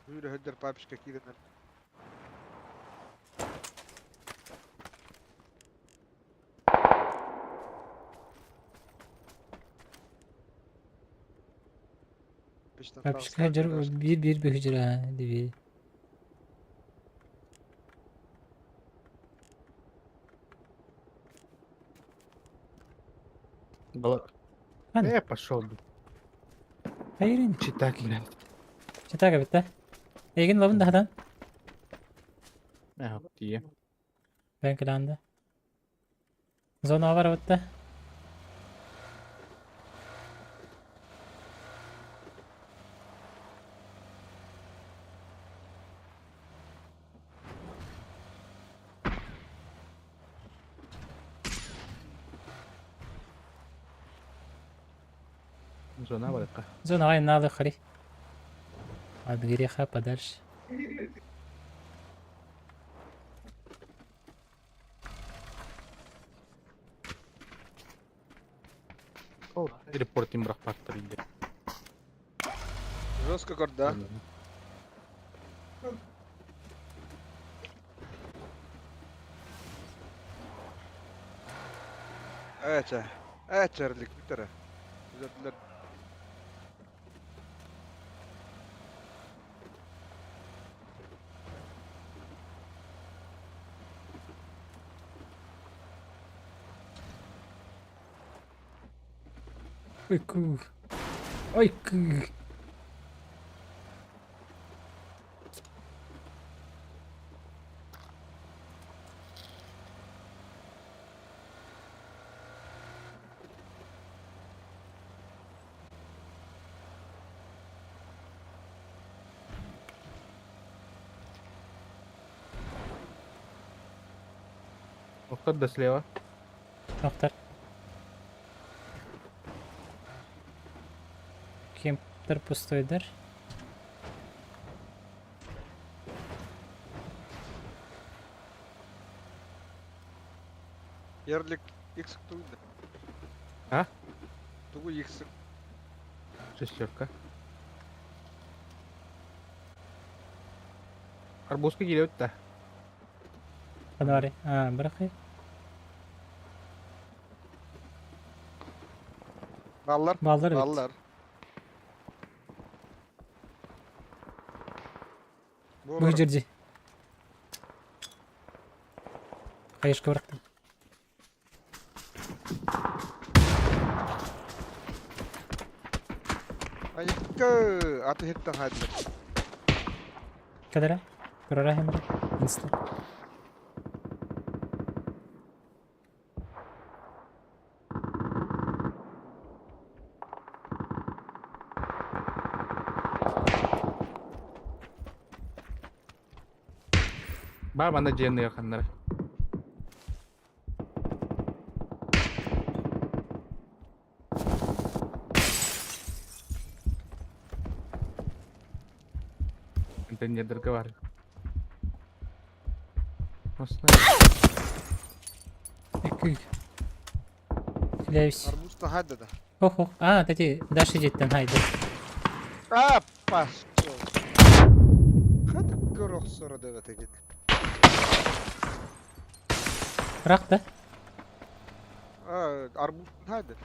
Үүрэ сылдьар папочка киирэн Папочка дьэр биир биир бөһүдьүрэ диби. Бала. Хан. Пошел. Хайрин. Читак, блядь. Читак эбит да. Эйигин лабын даһадан. Э, тиийэ. Бэн кэлээнде. Зона бар бытта. Зона барыкка. Зона ай надо хари. От греха подальше. О, Репортинг бырахпаттар илдьэ. Жестко көрдө. Эчэ. Эчерлик бүтэрэ. Düzelttiler. Ой, ку. Ой, ку. Охтор да слева. Охтор. Кемптер пустойдар. Ерлик X тугу. А? Тугу X. Шестерка. Арбузка келет да. Ханары. А, бырахай. Баллар. Баллар бит. Баллар. Бу жерде. Хайышка бырахтым. Айыкка аты хеттен хайдылар. Кадара? Көрөрө хемре. Инста. Бар мана жиэнныга ханнара. Контейнердерге бар. Осна. Икки. Хиляюсь. Арбузтан хайда да. Ох, ох. А, тати, Даша жеттен хайды. А, пошел. Хата көрөх сора деп атегит. Бірақ да. А, арбузтан хайда.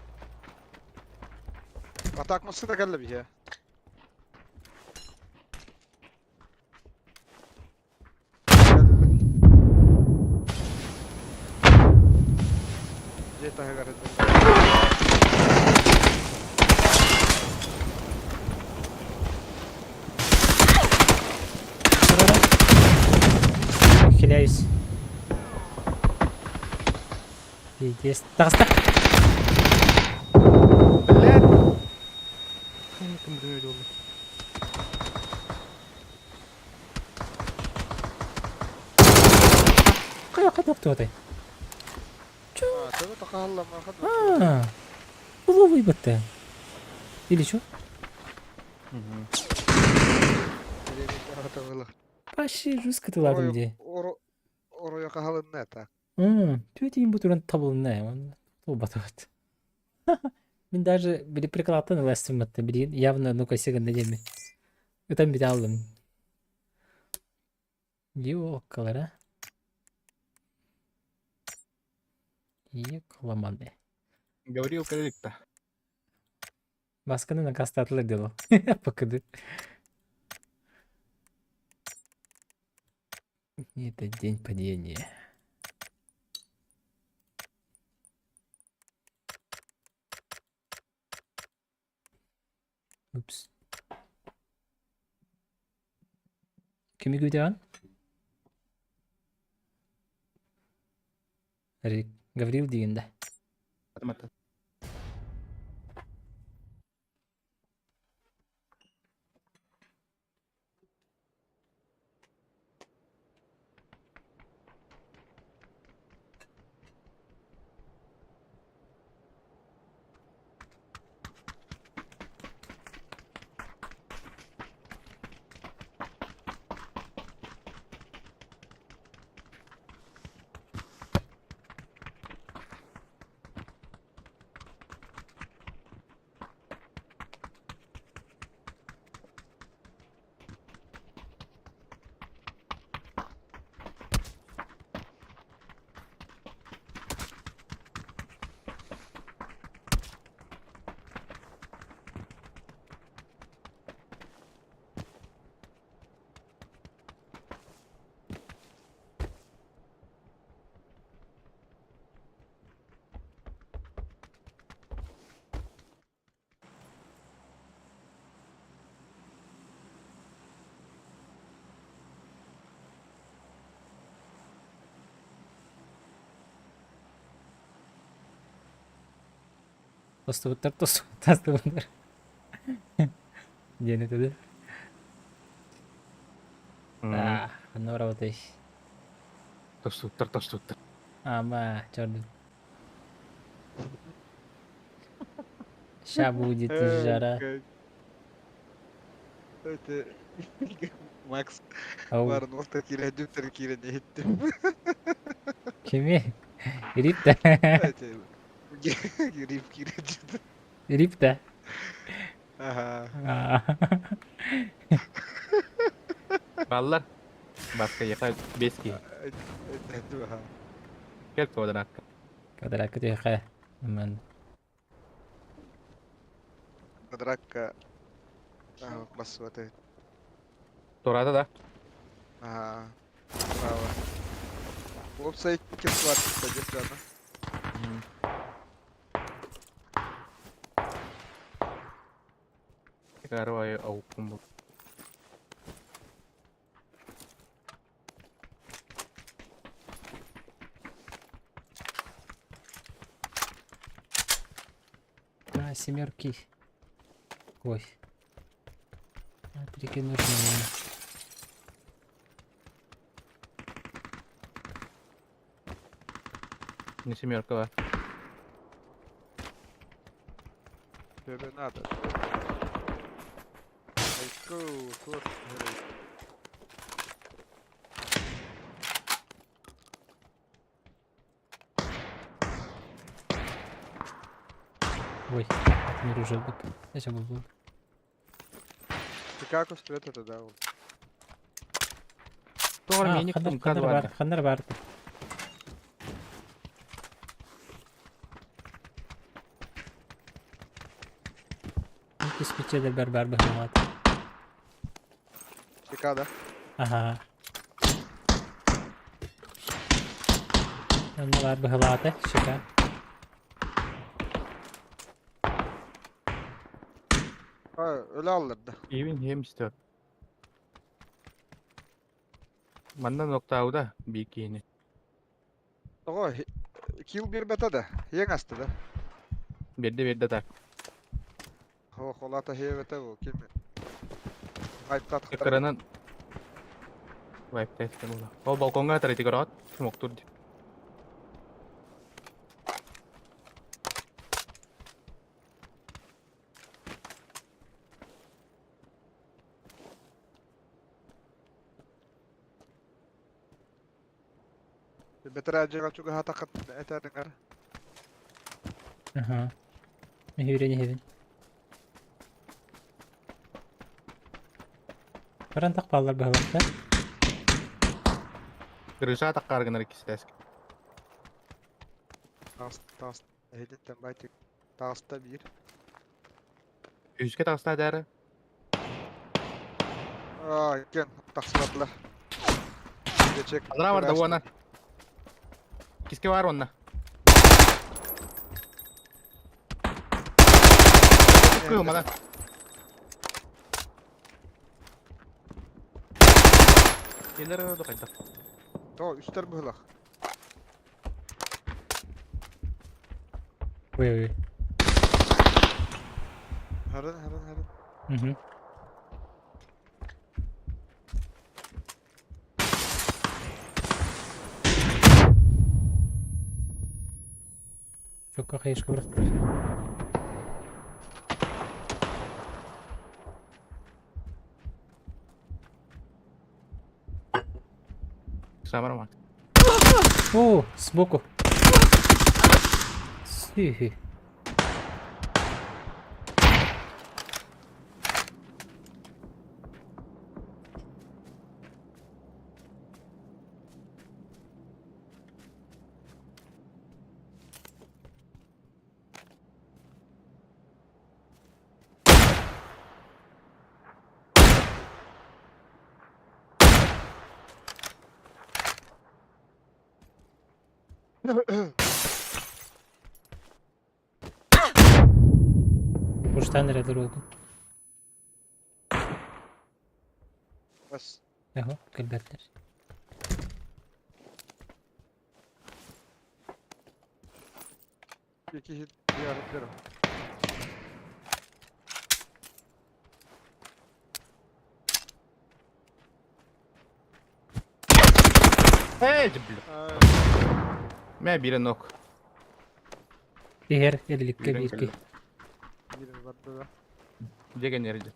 Атак масы да келді бие. Жета хагарет. Көрөрө. Хиляюсь. Пиздец. Таҕыста. Блядь! Кім біреу oldu. Кая кайда туотай? А, төбө тақалла ма хат. А. Уловый бытты. Или что? Паши жестко ты ладым де. Орой кахалын так. Төтейін бұтырын табылына, он батыват. Мен даже били прикладтан ыластым атты, били явно ну косеган деме. Ытан бит алдым. Ёкалара. Екламаны. Говорил коллег-то. Басканы накастатылы дело. Покады. Это день падения. Упс. Кими күтәгән? Рик Гаврил дигәндә. Атамата. Тостубуттар тостубуттар. Диэн этэ да. Ханна барабытай? Тостуттар, тостуттар. Ама, чордун. Ща будет жара. Это Макс Ау. барын орта киирэн дүптэр киирэн иһиттим. Кими? Рип да. Это Рип киирэн дьүтэ. Рип да. Ага. Баллар. Баска яха бес киһи. Кэл квадратка. Квадратка түһэхэ. Ман. Квадратка бассыбаты. Турата да. Ага. Браво. Опса икки квартирта деп жана. Карвай аукум бу. А, семерки. Ой. А, трики нужны. Не семерка бар. Тебе надо. Айку, туох көрөй. Ой, мир уже был. Зачем был? Ты как успел это да? Тоҕор А, миэник ханнар тумка ханнар бар. бар, ханнар бар. Түспүччэлэр бар бар быһыылаат. Чека да. Аха. Онно бар быһыылаата, щека. Ha öyle alırdı. Even him istiyor. Манна ноктауда бикини. Того килл бир бета да. Ең асты да. Берде берде так. Хо холата хе бета бу ким. Айптат Экранын вайп тест була. Ол балконга тарайты көрөт. Смоктур. Бетер ажыга чуга хатакат этәреңер. Аха. Мехүрен иһэбин. Баран тахпааллар быһыылаахтар. Крыша таккаргынар иккистэс. Тас тас эдиттен байтык. Таста бир. Үскэ таста дәрі. А, кен тахсыбатла. Geçek. Анра бар да уана. Киске бар онна. Кыл мана. Келер да кайда. То үстер быһылах. Ой ой. Харын харын харын. Мгм. Чокка хайышка бырахтылар. Самар ма. О, сбоку. Сихи. Курштан эрэлэр уолгун. Бас. Эһо, кэлбэттэр. İki hit bir yarım bir. Эй, бля. Мэ биир нок. Иһэр эриликкэ Үүрэн биирки. кэллэ. Биир барда да. Дьэ кэннэрдэ.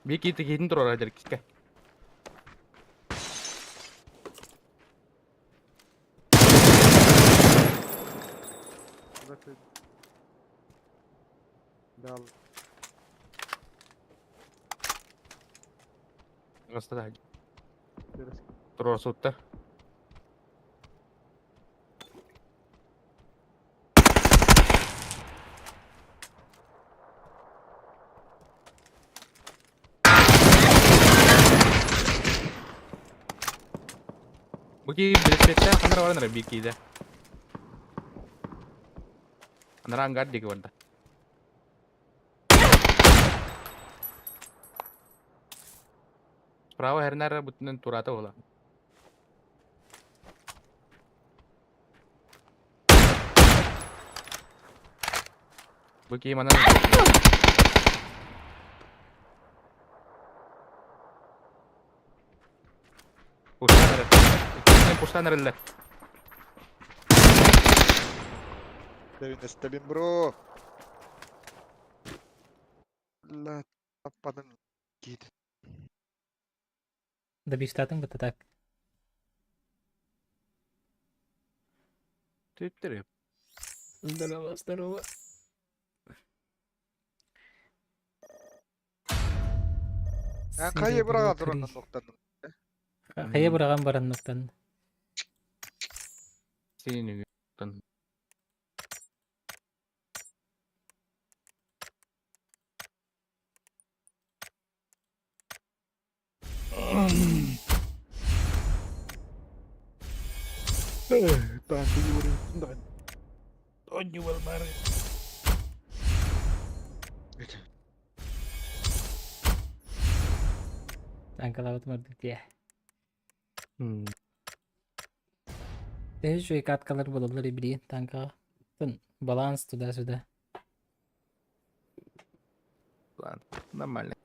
Биир киһи киһитин туруора дьэркискэ. Дал. Астата. Туруорсуттар. Бу киһи билиспетте ханара баран эрэ биир киһи Анараа ангар диэки барда. Справа эрнэр бутунан турата буола. Бу киһи манан Пуштан эрэр. Иккисинэн пуштан эрэллэр. Эстебин бро. Ла таппадым киит. Добивтатын быта так. Түттэрэ. Здорово, здорово. Эн хайы быраҕан туран нуктанным. Хайа быраҕан баран нуктан. Синин Таҥкалаабытым ордук дии. Төһө үчүгэй каткалар буолаллар ибилиин таҥкаҕа. Баланс туда-сюда. Ладно, нормально.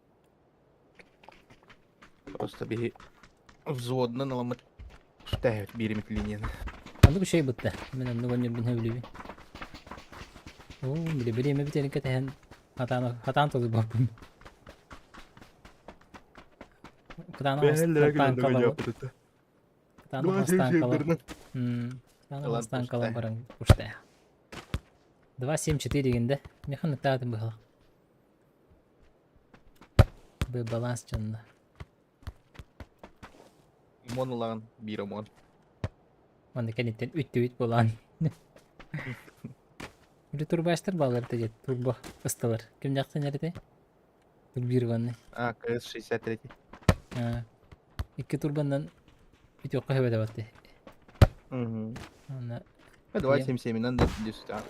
Просто биһи взводынан ыламмыт устаһыт бииримит линияны. Оннук үчүгэй бытта. Мин оннук онньорбун сөбүлүүбүн. Оо, били бириэмэ бүтэрин кэтэһэн хатаан хатаан толуйбаппын. Кытаанах танкалабы. Кытаанах танкалабы. Кытаанах танкалабы баран устая. 2.7.4 дегенде. Механ ытаатын быһала. Б баланс дьонно. Омон ылаҕын, биир омон. Манна кэнниттэн үттүбүт буолан. Били турбаштар баалар дед турбо ысталар. Ким жактан эрите? Турбированный. А, КС-63. А, икки турбандан бүтүөххэ сөбө да батты. Угу. Аны 2.77-нан да 10.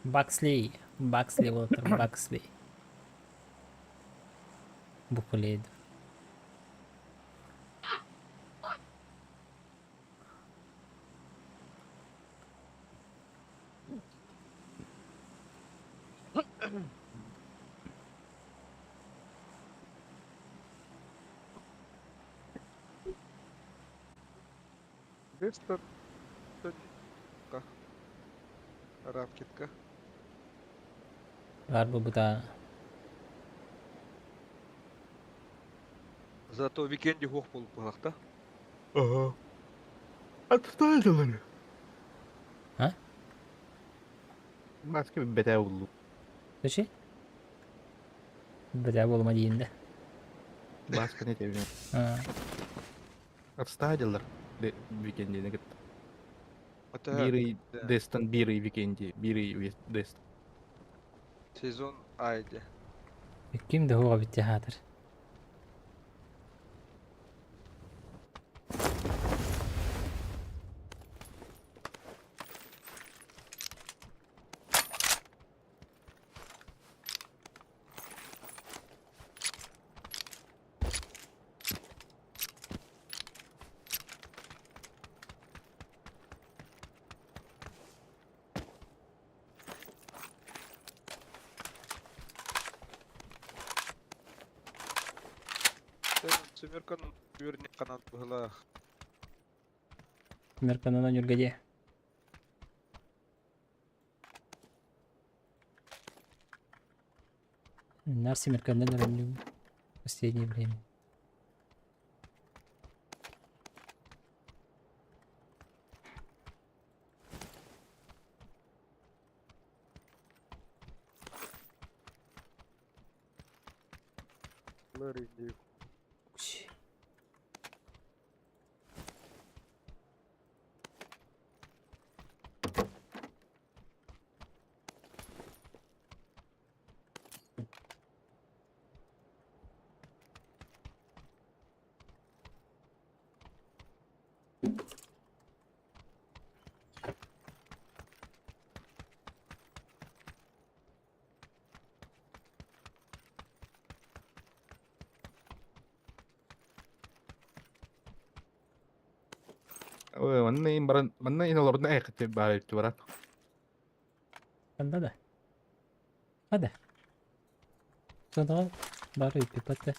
Баксли, Баксли Уолтер Баксли. Букулейд. Бестер. Равкитка. Баар буолбута. Зато викенди хуох буолбуһахта. Ага. Отставили. А? Маска бэтэ уллу. Точи? Бэтэ буолума диин да. Баска не тебе. Отставилар викендини кытта. Биир дестан биир викенди, биир дест. Сезон айде. Ким да хуга битте хаатыр. Семерканы үөрүнүк канат быһылаах. Мерканан ойнурга дии. Нар семерканан оонньуубун последнее время. Ой, манна ин баран, манна ин олордун эйхати баар эбит барат. Ханна да? Хада. Сонно бары пипатта.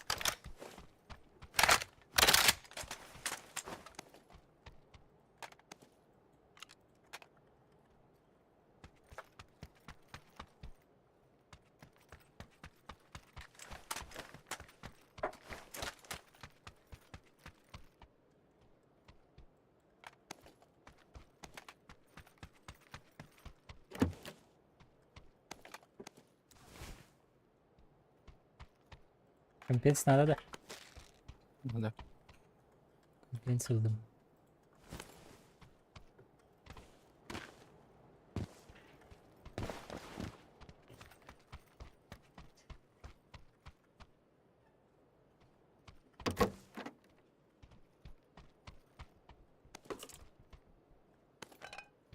Компенс надо да? Да. Компенс ылдым.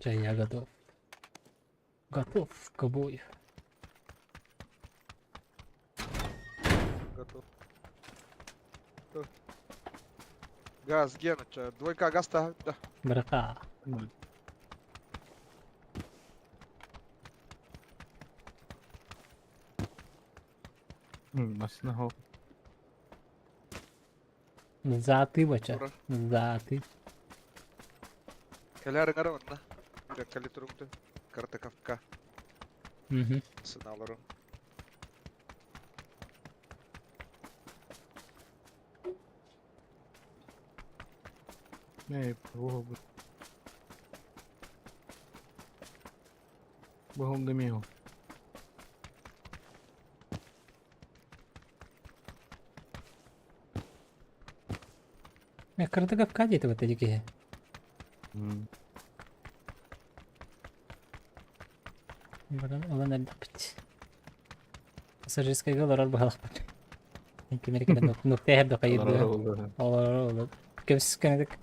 Чай, я готов. Готов к бою. Готов. Готов. Газ, Гена, ча, двойка газ та, да. Брака. Масына хо. За ты бача. Ура. За ты. Кэлэр ыҥара онно. Кэли туруҥту. Карта кавка. Угу. Сыналары. Эй, бу. Бу дымио. Мен карта кавка диэти бата дикиһи. Баран ылан эрдэхпит. Пассажирскайга олорор быһалахпыт. Кимерикеден нуктэ да хайырды. Олорор олор. Көмүс көнөдүк.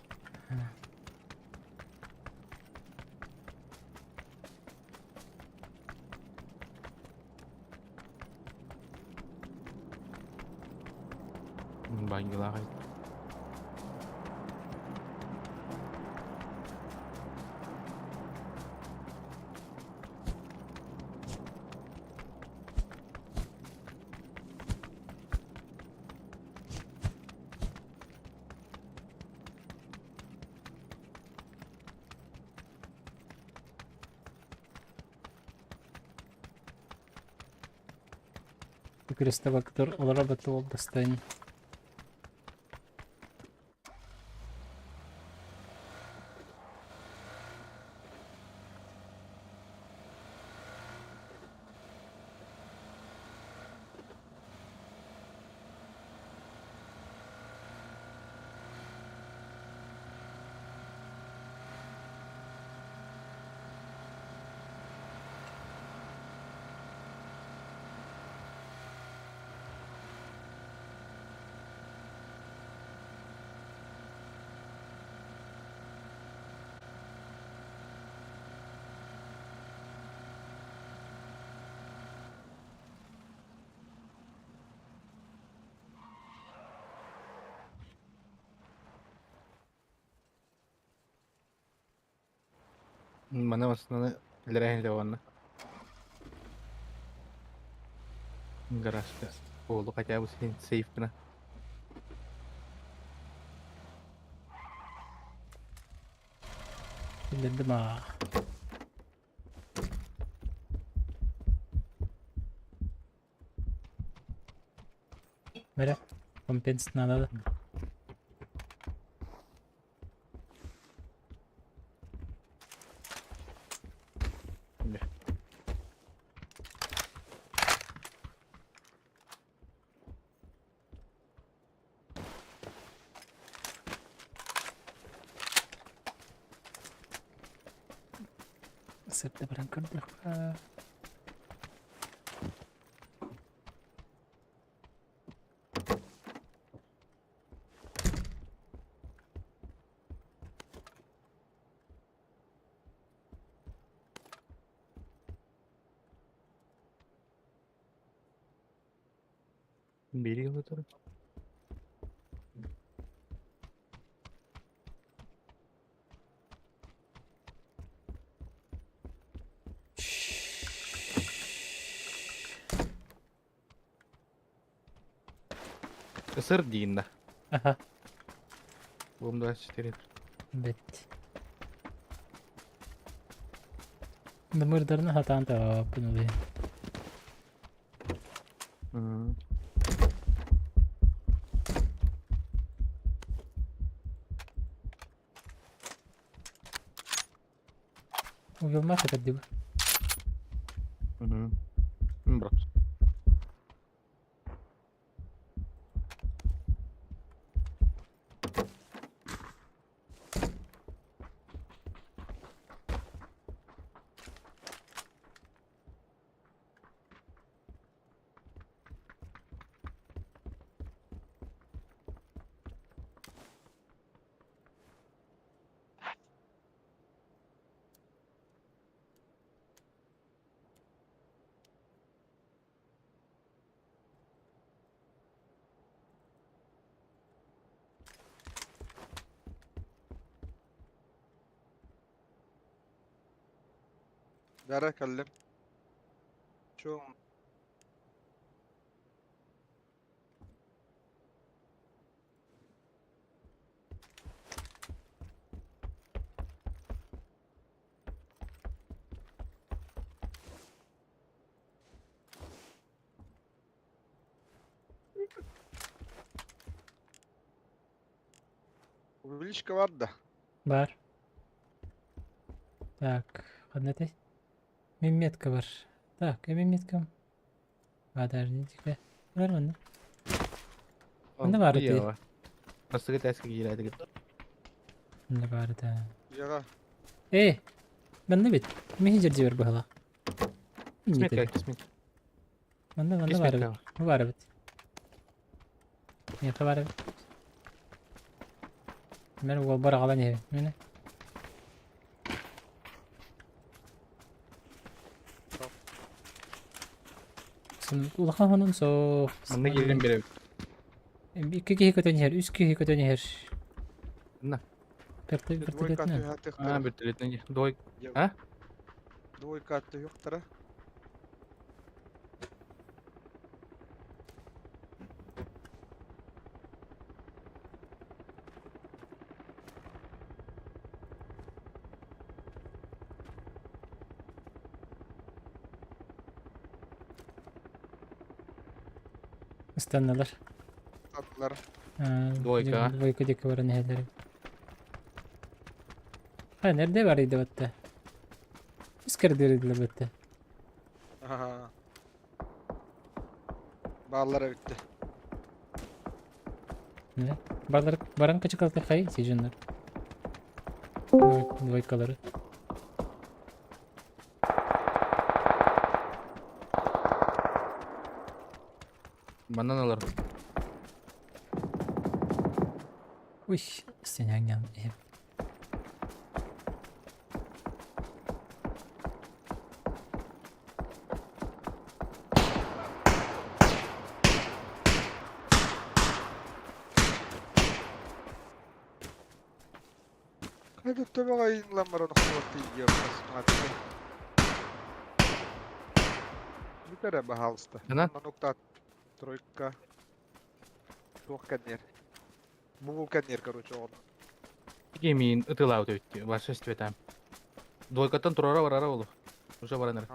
Бангилаах. Крестовактор олорор бата достойн. Мана масынаны лерәһин леонна. Гаражка. Олу хотя бы сейф кына. Киллэрдим аа. Бэрэ, компенс надо да. Сырда баран көрдөххө. Бери который. Сыр диин да. Аха. Бум 24. Бэт. Нымырдарына хатаан тааппын ол иһин. Уйулмах этэр дии бу. Бро. Бәрэ кэллим. Чуҥ. Увеличка бар да. Бар. Так, ханна этэй? Мин метка бар. Так, эми меткам. Подождите-ка. Бар манна. Манна баар этэй. Бастакы тээскэ киирээдигит. Манна баар этэ. Яга. Э, манна бит. Мин дьэрдьибэр быһалаах. Сметка, сметка. Манна манна баар эбит. Бу баар эбит. Миэхэ баар эбит. Мен уолбар аҕалан иһэбин. Мine. Улахан хонун суох. Манна киирэн биэрэбит. Икки киһи көтөн иһэр, үс киһи көтөн иһэр. На. Вертолетынан. А, вертолетынан. Двой. А? Двойка түһүөхтэрэ. Ыстанналар. Ыстанналар. Двойка. Двойка диэки баран иһэллэр. Ha, nerede var idi hatta? Үс кэрдиэрдилэр бэтте. Аха. Бааллара бүттэ. Не? Балар баран кычыкалты хай сиженнер. Двойкалары. Манан алар. Уй, сеняңнян. Хайда төбөҕө ыйыллан баран охсубат тиийиэм смотри. Бүт эрэ, баһаалыста. Ханан? Мануктаат тройка. Туох кэнниэр. Бугул кэнниэр, короче, оҕону. Кимиин ытылаабыт эбит. Вашестве там. Двойкаттан турара барара болу. Уже баран эрэ.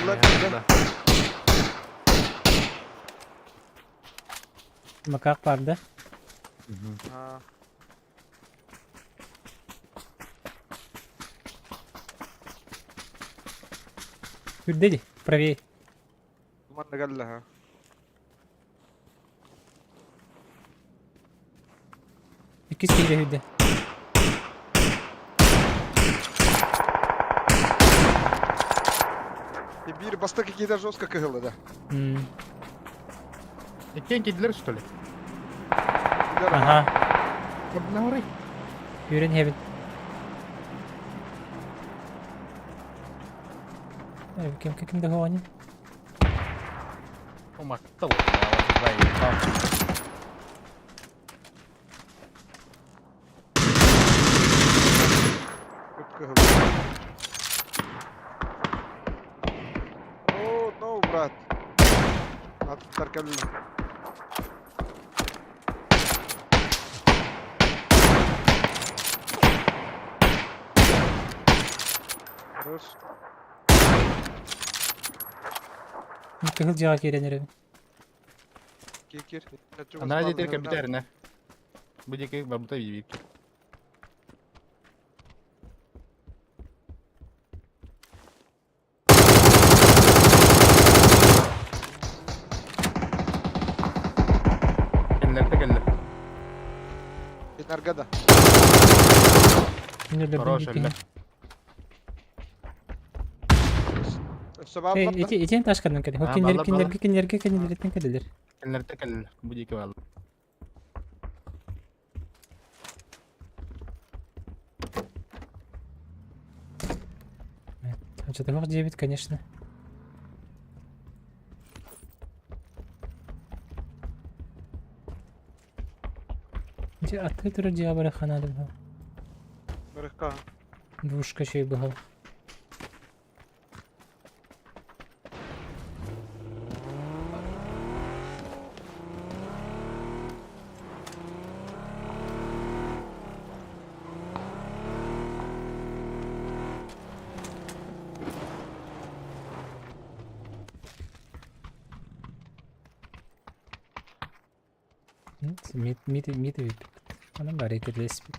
Ылла Да. Макак бар да. Аа. Үрдэ правее. Манна кэллэ Иккис киирэ үрдэ. Биир бастакы киһитэ жестко кыһылла да. Иккиэн киирдилэр что ли? Ага. Нахуй. Үрэн хэбин. Ким ким да хони? Уматта вот. О, no, брат. Аттар кэллэ. Хорош. Кыһыл дьиэҕэ киирэн эрэбин. Кир, кир. Анаа диэтер компьютеріне. Бу диэки барбыта биир. Кэллэр кэллэр. Энергода. Мин өлөрдүм Хорош иккиһин. өллө. Сөбә Эй, ити итин ташкардан кэлэ. А, Кинилер балла, кинилерге кинилерге кинилерден кэлэлэр. Кэллэр кэллэр. Бу диэки бааллар. Что-то 9, конечно. Ити аты турар дьиэҕэ бары ханаадым. Барыкка. Двушка чэй быһал. Мит мит мит мит. Анам бары кирлеспит.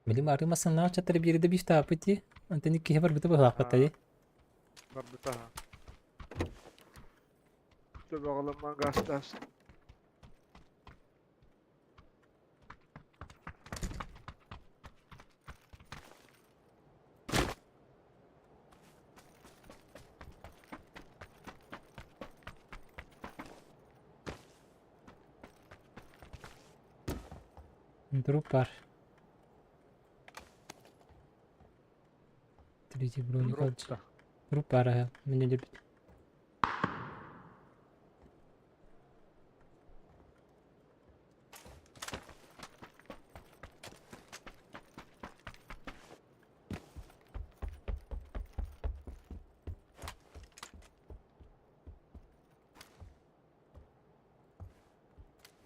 Билим арымасын чаттар биэрдэ биш таапыти. Антони киһи барбыта быһааппата. Барбыта. Төбөҕөлөммөн гастас. Труп бар. Третий броник алчы. Труп бар, ага. Меня любит.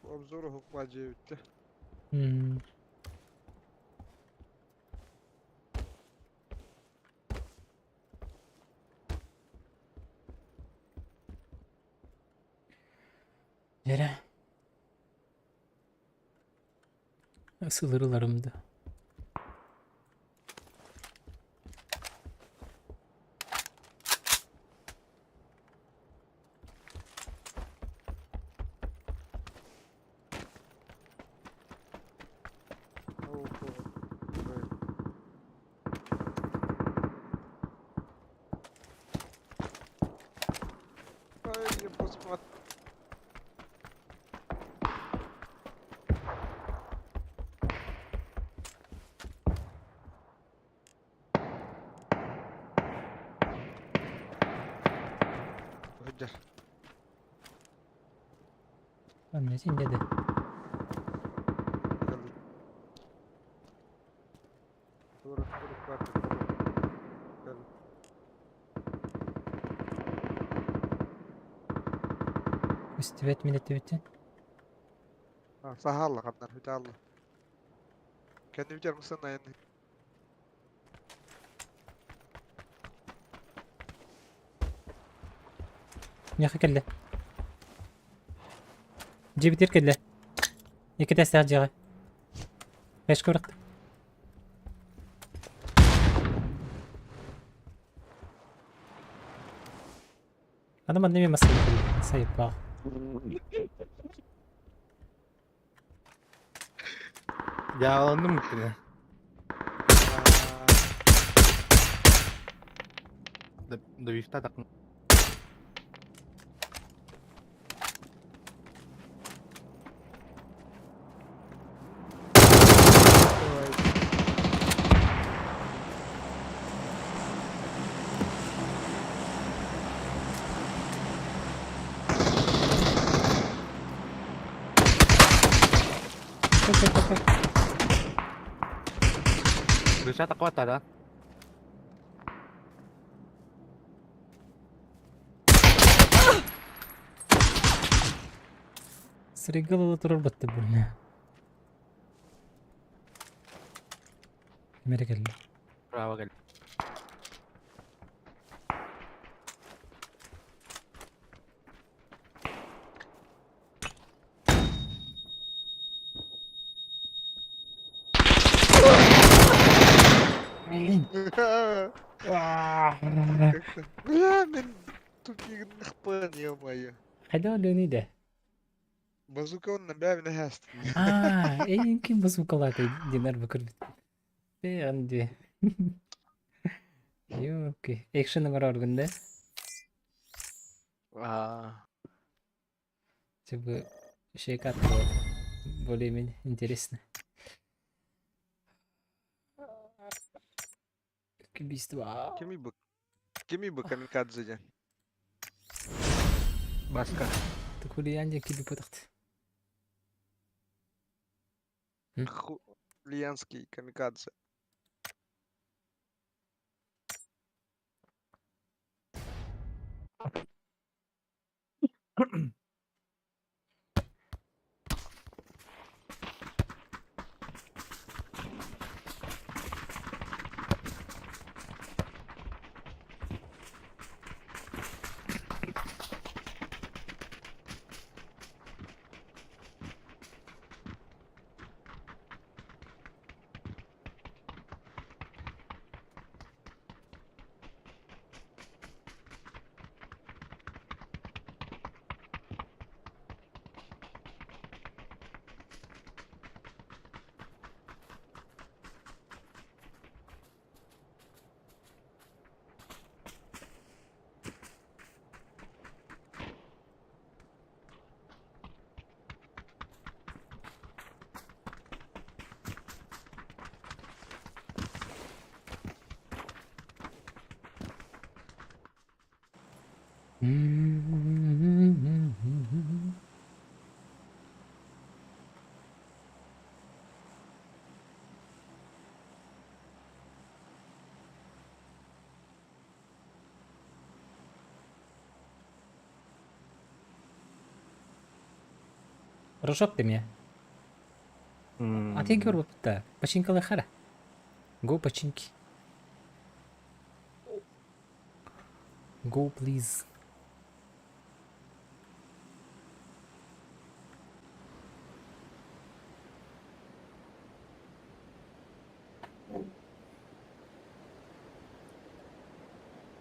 Обзор хукма дьиэбитте. Yere. Isılırlarımdı. Ай, я посмотрю. Сылдьар. Анна син деді. Тура, тура, тура, тура. Үстүбэт минэттибиттен. Сахалла ханнар, бүталла. Kendi biter misin ayın? Миэхэ кэллэ. Дьиэбитигэр кэллэ. Икки тэстээх дьиэҕэ. Флешка бырахтым. Аны манна эмиэ массыына кэллэ. Сайыппаах. Дьааланным кини. Добивта так. Кэл, кэл, кэл, кэл. Крыша такой да? Сырыгыл турар батты бу. Ким эрэ кэллэ. Право кэл. Блин. Бля, мен тупигнахпын, ё-моё. Хайда Леонида? Базука он набавин хаст. Аа, эйин ким базукалааты динар бакыр бит. Бе анди. Ёки. Экшен оҥорор да? А. Типа шейкат более-менее интересно. Убийство. Кими бы камикадзе де? Баска. Хулиан киби потахт. Хулианский камикадзе. Рожок ты мне. А ты говорил, да, починка лохара. Go починки. Go, please.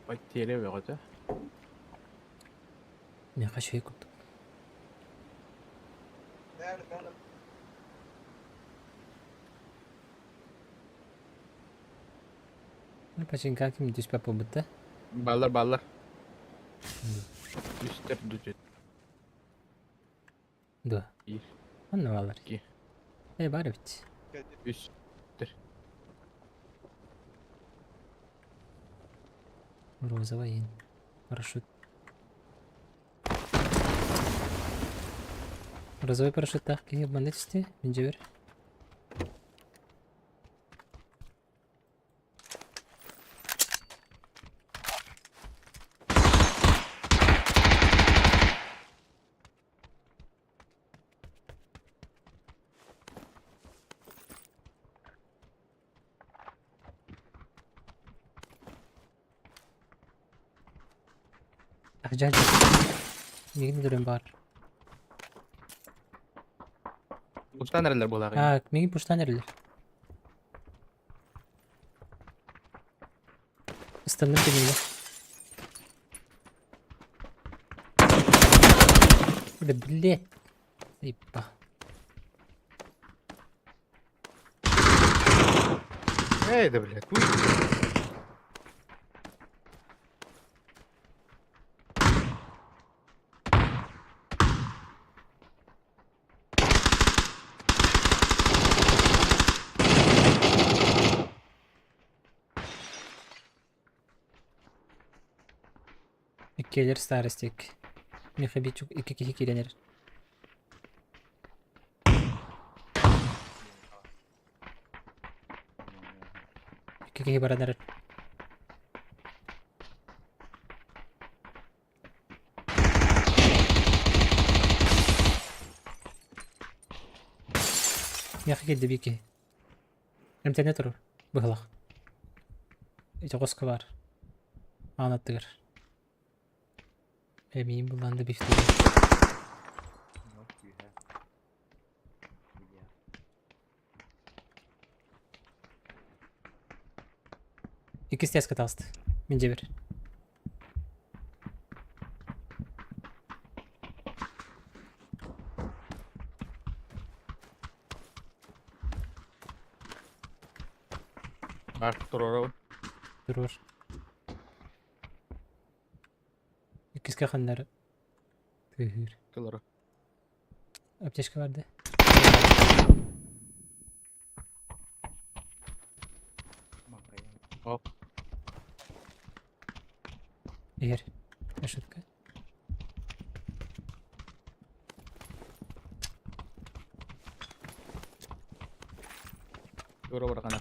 Потеря вроде. Не хочу я купить. Починка ким түспэ буолбут да? Баллар баллар. Үстер дүтет. Да. Ир. Онно баллар. Ки. Э бар эбит. Үстер. Розовый парашют. Розовый парашюттаах киһи манна түстэ, мин дьиэбэр. Дьэ, миигин өлөрүөн баар. Пуштан эрэллэр буолаҕый. Аа, миигин пуштаан эрэллэр. Ыстанным кинигэ. Да блядь. Иппа. Эй, да блядь, хуй. Иккиэлэр старостик. Михабичук икки киһи киирэн эрэр. Икки киһи баран эрэр. Миэхэ киирдэ биир киһи. Эмтэнэ турар, быһылах. Ити хоско баар. Аан аттыгар. Эмиин булан да бифтиир. Иккис тээскэ таҕыста. Мин дьиэбэр. Баар туруорабын. Туруор. Иккискэ ханнары тыаһыыр. Кылары. Аптечка бар да. Оп. Иһэр. Ошибка. Тура барахана.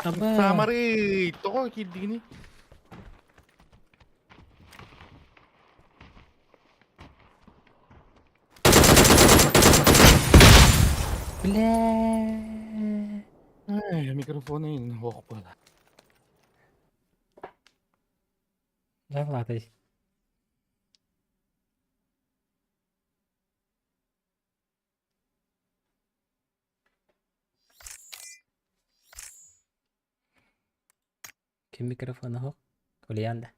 Аба. Самары, тоҕо киирдигини? Бля. Ай, микрофон ох буола. Дьэ, Ким микрофона оһох? Ульян да?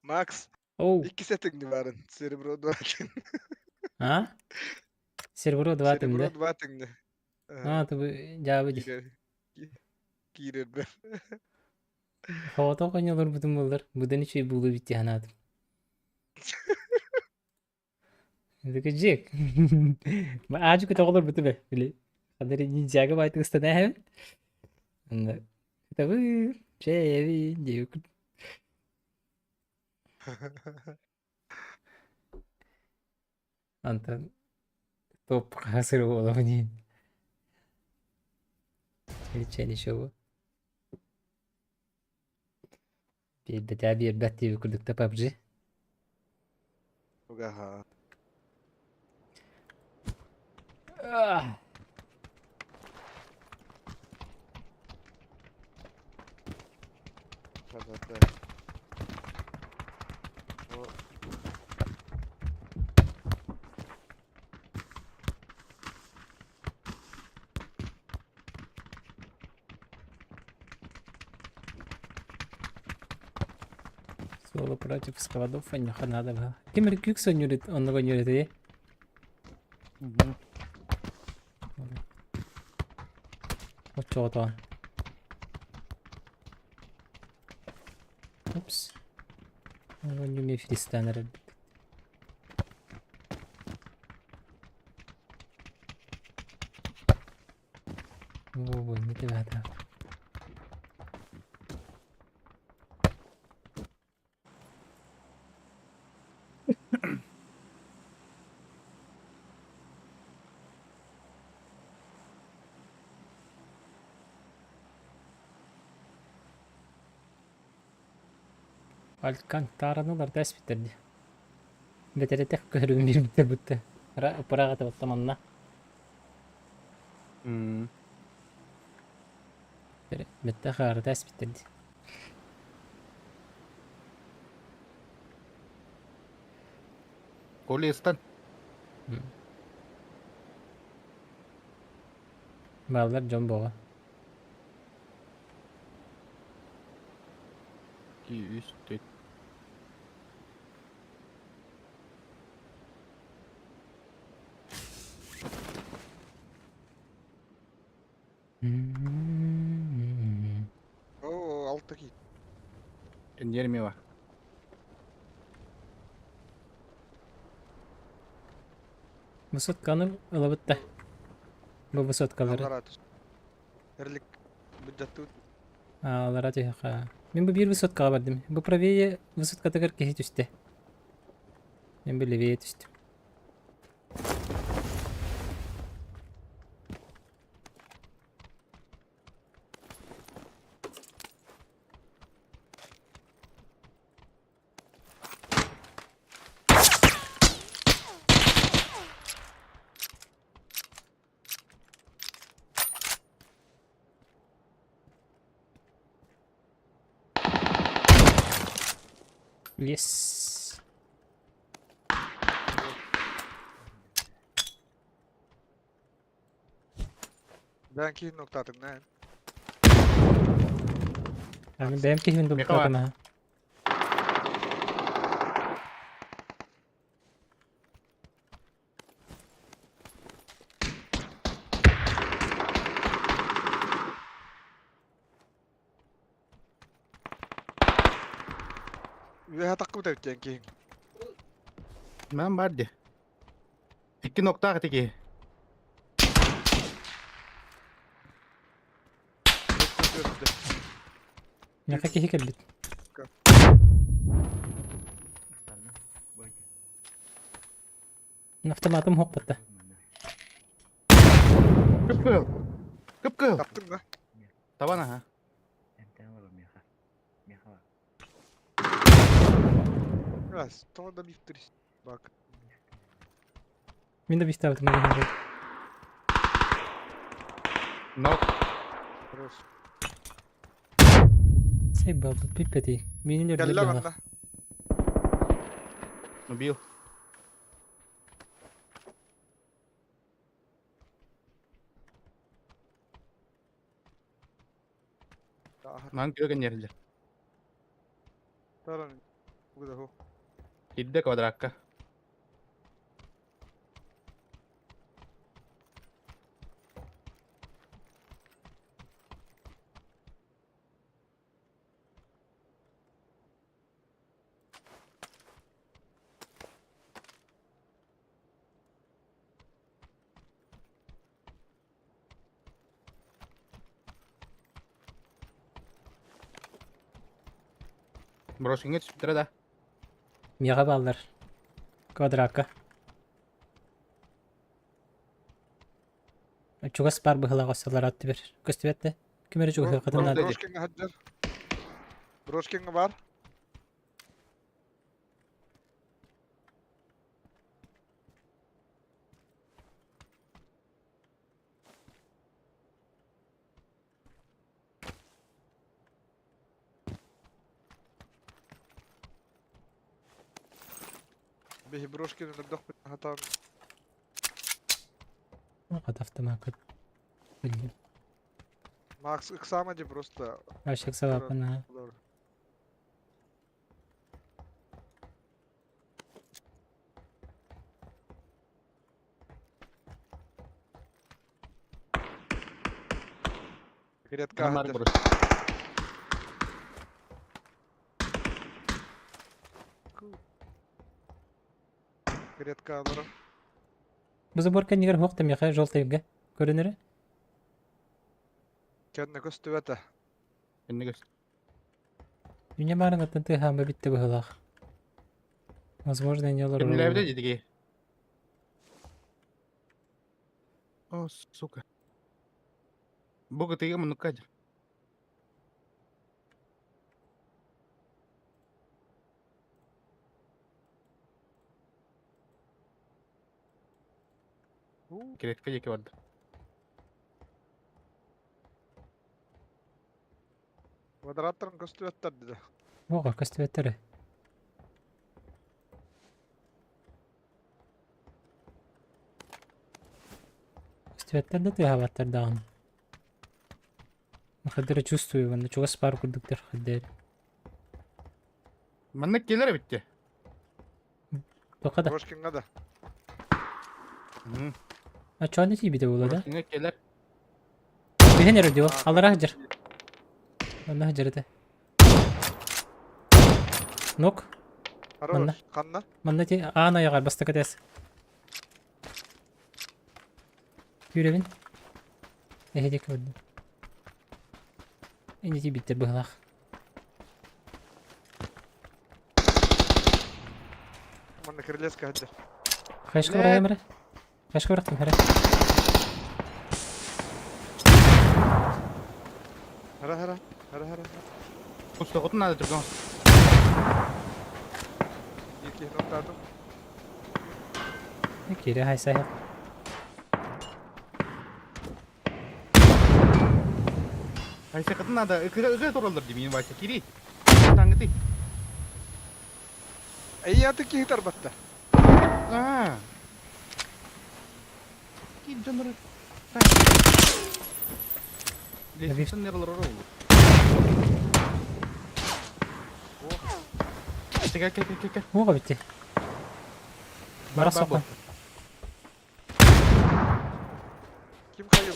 Макс, Оу. икки сетиңни барын. Серебро 2 тиң. А? Серебро 2 Серебро тиҥ 2 тиңни. А, ты дьаабы дии. Киирер бер. Хоото хоньолорбутун буоллар, быдан үчүгэй буолуо эбит дии санаатым. Такой Джек. Аажы көтөҕөлөр бе, били. Ханна ниндзяга баайтык ыстана эһэбин. Онно Табы, чэйэби, диэбиккин. Антон топ хасыр буолабын иһин. Чэ ничего. Биэрбэтээ биэрбэт диэбит курдук да PUBG. Угаха. Да-да-да. Соло против складов онньоха надо было. Ким эрэ күүк сонньур оннук онньур этэ. Оччоҕотоон. Упс. Онньу мефристан эрэрбит. О, не тебя Алькантараны ыларда эспиттэр дии. Бэтэрэтэх көһөрүн биэрбиттэр бутта. Ыпыраҕа табатта манна. Бэттэх аарыта эспиттэр дии. Колестан. Бааллар дьон буола. 2, 3, 4. Оо, алта киит. Энермива. Высотканы ылабыт да. Бу высоткалары. Аллараа түс. Эрлик быдьаттыбыт. Аллараа түһүөххэ. Мин бу биир высоткаҕа бардым. Бу правее высоткатыгар киһи түстэ. Мин бу левее түстүм. Yes. Бэйэҥ киһин нуктаатыҥ нэ. Мин бэйэм киһибин Михаил. дубуктаатым аха. Үөһэ таххыбыт эбит диэн киһиҥ. Мен бар ди. Икки ноктаах ити киһи. Миэхэ киһи кэлбит. Автоматым хоппатта. Кып-кыһыл. Кып-кыһыл. Таптыҥ да? Табан аха. Раз, тоҕо да бифтирис. Бак. Мин да бистаабытым маҕаһыыҥҥа. Нок. Хорош. Сайбалбыт бүппэтий. Миинин өрдө Кэллэ быһалах. манна. Убил. Маҥ күөгэн нерилер. Таран. Угда Кирдэ квадракка. Брошиҥҥа түспүттэрэ да? Миэхэ бааллар. Квадракка. Чугас баар быһыылаах өссө аттыбар. Көстүбэт да? Ким эрэ чугаһыаххытын наада. Брошкиҥҥа сылдьар. Брошкиҥҥа баар. Биһи брошкины өлөрдөхпүт хатаан Хат автомат. Билбим. Макс ыксаама дии просто. Ашык сабаппын. Редко Ана аһыдыр. брос. Редко алырым. Бу забор кэннигэр суох да миэхэ желтыйга көрүнэрэ. Кэннэ көстүбэтэ. Кэннэ көс. Мине баарыҥыттан тыаһаама бүттэ быһыылаах. Возможно, не олорор. Кэннилээбитэ дии О, сука. Бу кытыйга муннукка дьэ. Клетка диэки барда. Квадраттарын көстүбэттэр дии. Оҕо көстүбэттэр. Көстүбэттэр да тыаһаабаттар даҕаны. Хаддары чувствую, уонна чугас баар курдуктар хаддары. Маннык кэлэр эбит дии. Тоха да. Брошкиҥҥа да. А чё не тиийбитэ буолуо да? Брошкиҥҥа кэлэр. Түһэн эрэр дии ол. Аллараа сылдьар. Онно сылдьар этэ. Нок. Хорош. Ханна? Манна ти аан айаҕар бастакы тэс. Күүрэбин. Эһиги көрдүм. Инни тиийбиттэр быһылаах. Манна крылецка сылдьар. Хайшка барайым эрэ. Хайшка барахтым эрэ. Хара хара. Хара хара. Устуохутун наада түргэн. Екі ноктадым. Киирэ хайсай. Вася надо. Ыкыга ыкыга тураллар дии мин Вася кири. Таңгыты. Эй, киһи тарбатта. Аа. Ки дьоннору. Лестницаны нерлар ол. Кэ кэ кэ кэ. Оҕо битти. Бара соққан. Ким хайы?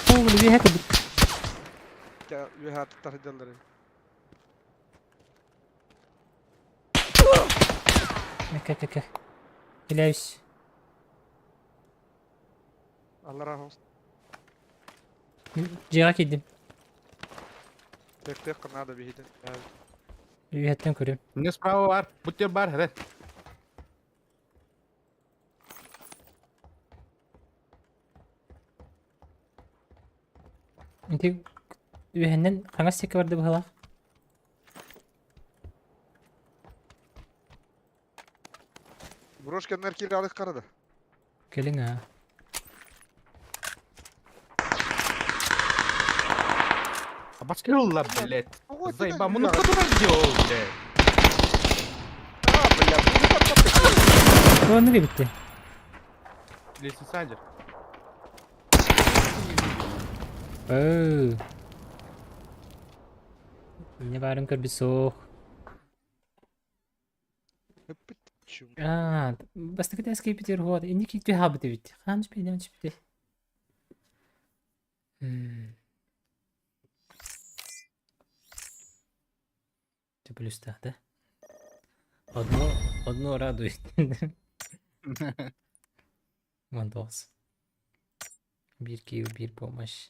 Оо, билиһэ кэлбит. Үөһэ тардаллар. Кэ кэ кэ. Хиляюсь. Аллара хос. Дьиэҕэ киирдим. Тек-тек надо биһитин. Үөһэттэн көрүм. Мне справа бар. Буттер бар, хара. Ити үөһэннэн хаҥас сикки барда быһыылаах. Брошканнар киир алых карада. Кэлиҥ аа. Обоскрылла, блядь. Заебал. Ну кто туда сделал, блядь? А, бля, ну Оннук эбитти. Лестница садер. Оо. Не баарын көрбүт суох. Аа, бастакы тэс киирбитигэр уһуот инник киирбит хаалбыт эбит. Хаан түспүтэ, түспүтэ. Ты плюс да? Одно, одно радует. Вандос. Биир киил, биир помощь.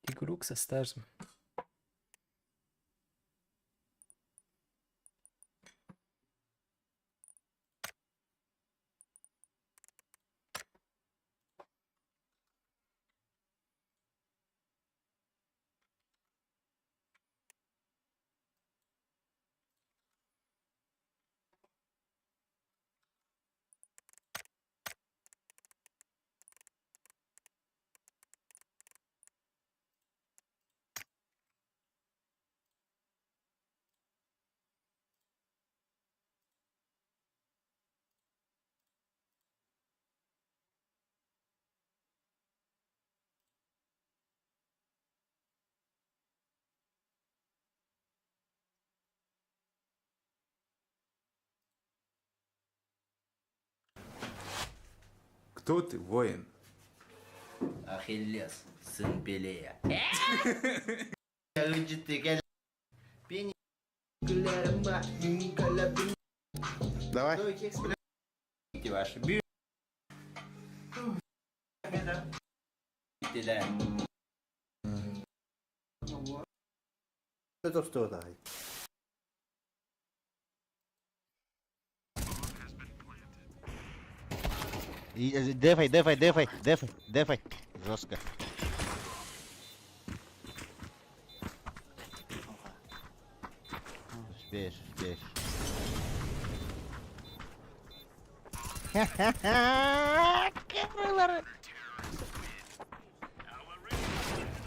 Игрок со стажем. Кто ты, воин? Ахиллес, сын Пелея. Давай. Дефай, дефай, дефай, дефай, дефай. Жестко. Успеешь, успеешь.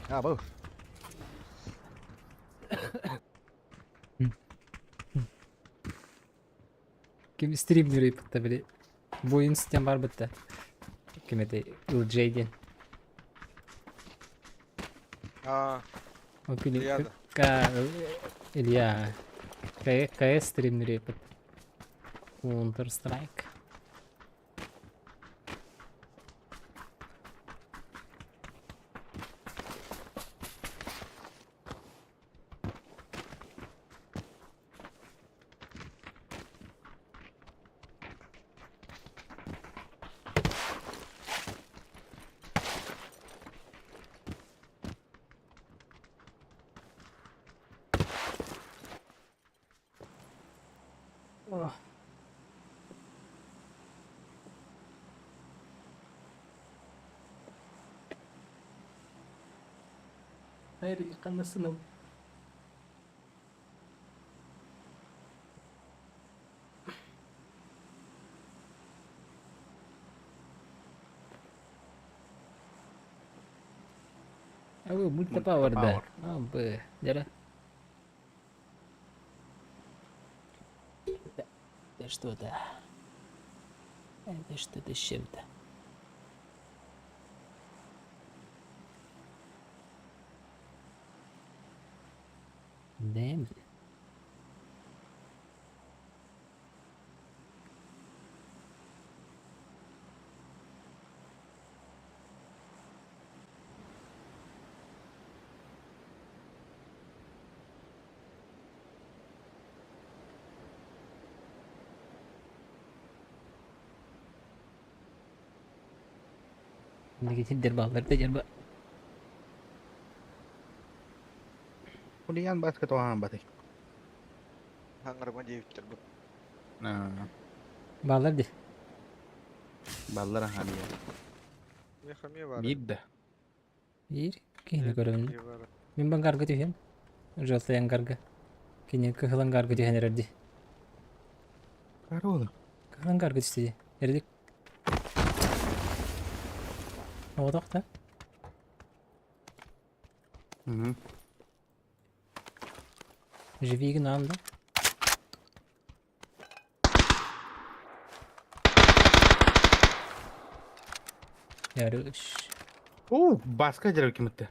А, был. Ким стримнер ыыппыта били. Воинс диэн баар бытта. Ким этэй LJ диэн. А, Ол күнү Илья да. К Илья КС стримнер ыыппыт. Counter Strike. Ох. Хайыр ханна Ау, мультипауэр да. А, Б. Дьэ. Это что-то. Это что-то с чем-то. Damn. Инники дербаллар да дерба. Хулиган баска тоҕаан батый. Хаңарыма диэбиттэр бу. Баллар ди. Баллар аһаан Миэхэ эмиэ баар. Биир да. Биир киһини көрөбүн. Эмиэ баар. Мин бангарга түһүм. Желтый ангарга. Кини кыһыл ангарга түһэн эрэр дии. Корона. Кыһыл ангарга түстэ дии. Эрдик. Оҕотох да. Живигин аан да. Ярыш. Оо, баска дьэрэ кимитте.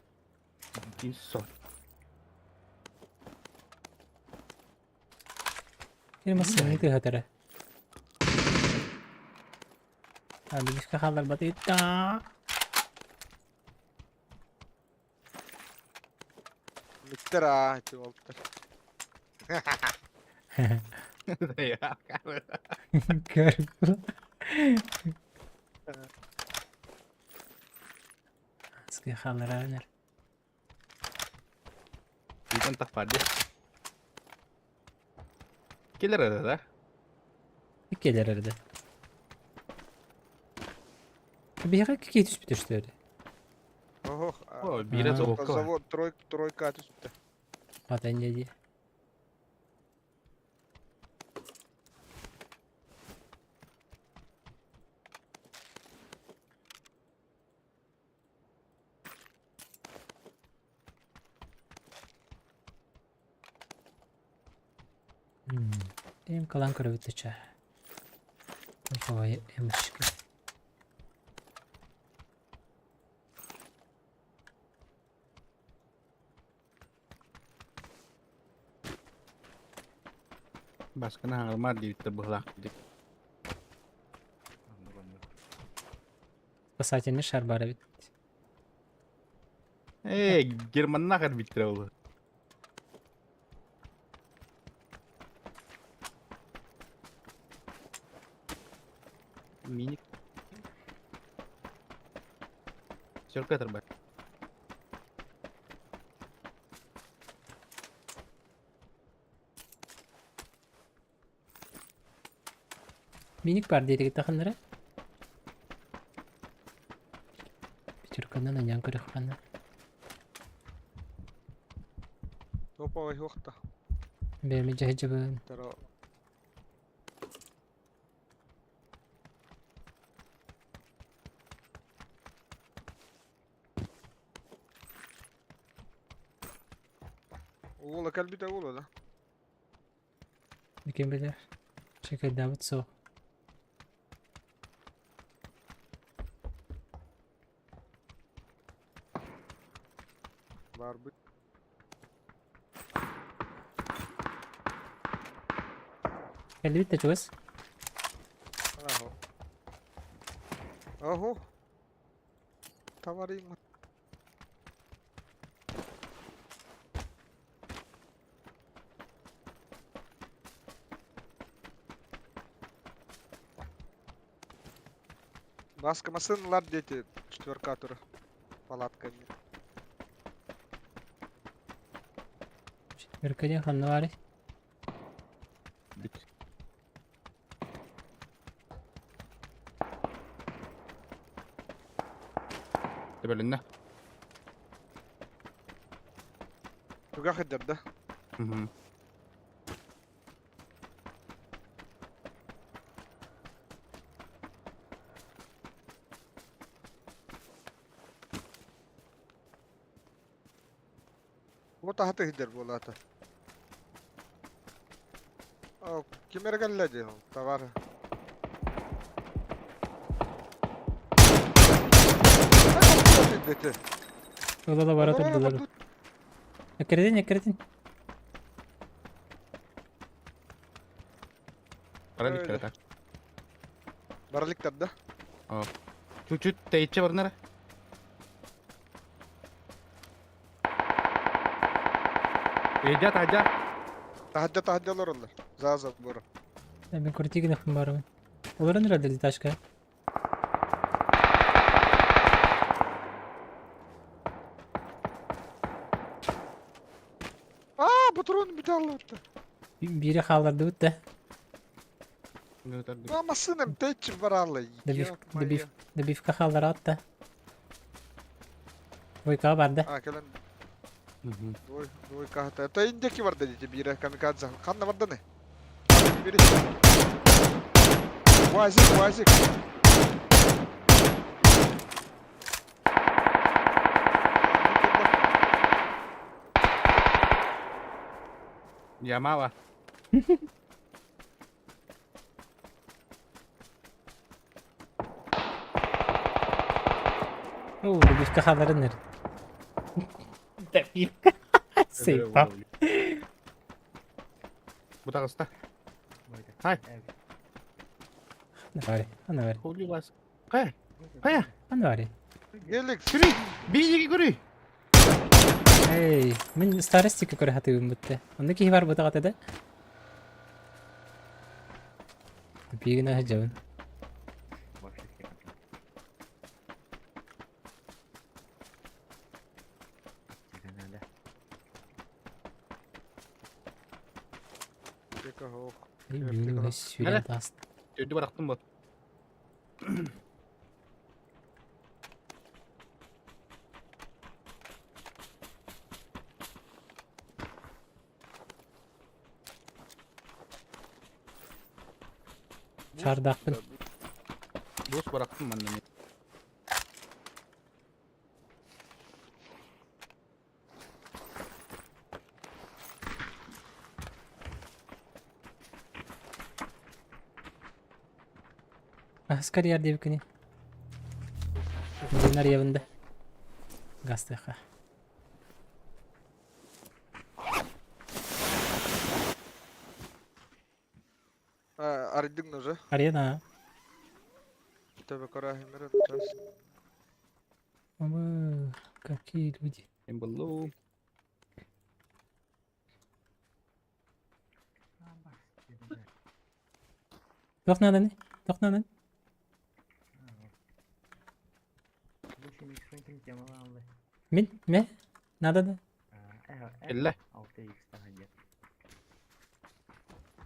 Иссо. Кини массыынаны тыаһатара. Аадыбыска хаалларбат ыытта. Миттер аа, ити уолтар. Көрбүт. Ска хаалларар. Итен тахпар дии. Келер эрэ да? Келер эрдэ. Биһиэхэ кии түспүт өстөөрү. Ох, О, биирэ заводка бар. Завод тройка түстэ. Ата инньэ дии. Эм калан көрөбүт ча. Ой, эмочка. Басканы хаҥырмаар диэбиттэр быһылаах курдук. Спасательный шар баар эбит. Ээ, Германнаах эрбиттэрэ ол. Мини. Сөркө тарбай. Миник бар диэтигит тахыннара. Пятерканан аньян көрөххана. Топовый хуохта. Бэми дьаһыдьыбын. Таро. Уола кэлбитэ уола да. Ким билэр. Чекайдаабыт суох. Баарбыт. Кэлбит да чугас. Аһо. Аһо. Товарим. Баска масын лар дети четверка тур палатками. Четверка диэн ханна баарый? Бит. Төбөлүннэ. Туга хыддар да? Мгм. Вот ахаты хыддар буолаата. О, ким эрэ кэллэ дии ол товар. Дэти. Ыла бара турдулар. Эккирэтин, эккирэтин. Бараликтар так. Бараликтар да? Чуть-чуть тэйиччи барнара. Эйдя таһдя. Таһдя таһдя олороллор. За забором. Мен крутигин барабын. Олорон эрэллэр ташка. Аа, патрон бүтэ аллыбытта. Биири хааллардыбыт да. А массыынам тэйчи бараалла. Добив, добивка хааллараат да. Двойкаҕа барда. А, кэлэн двой, двойка хата. Это индеки барда дите биирэ камикадзе. Ханна барданы? Бири. Уазик, уазик. Ямала. Оо, добивка хаалларын эр. Добивка. Сейфа. Бу таҕыста. Хай. Аны аны бар. Хули вас. Хай. Хай. Аны бар. Гелик. Көрүй. Биһиги көрүй. Эй, мин старостика көрө хатыыбын бутта. Онно киһи бар бутаҕата да. Биигин аһыдьабын. Тека хоох. Биигин сүүрэн тааста. Төрдү барахтым бу. Шардаахпын. Бус барахтым манна. Аһыс карьер диэбиккиний. Дин арыйабын да. Гастыха. Арыйдыҥ уже. Арыйан аа. Төбө көрө химер час. Ой, какие люди. Имбаллу. Туох нааданы? Туох нааданы? Мин? Ме? Надо да? Кэллэ.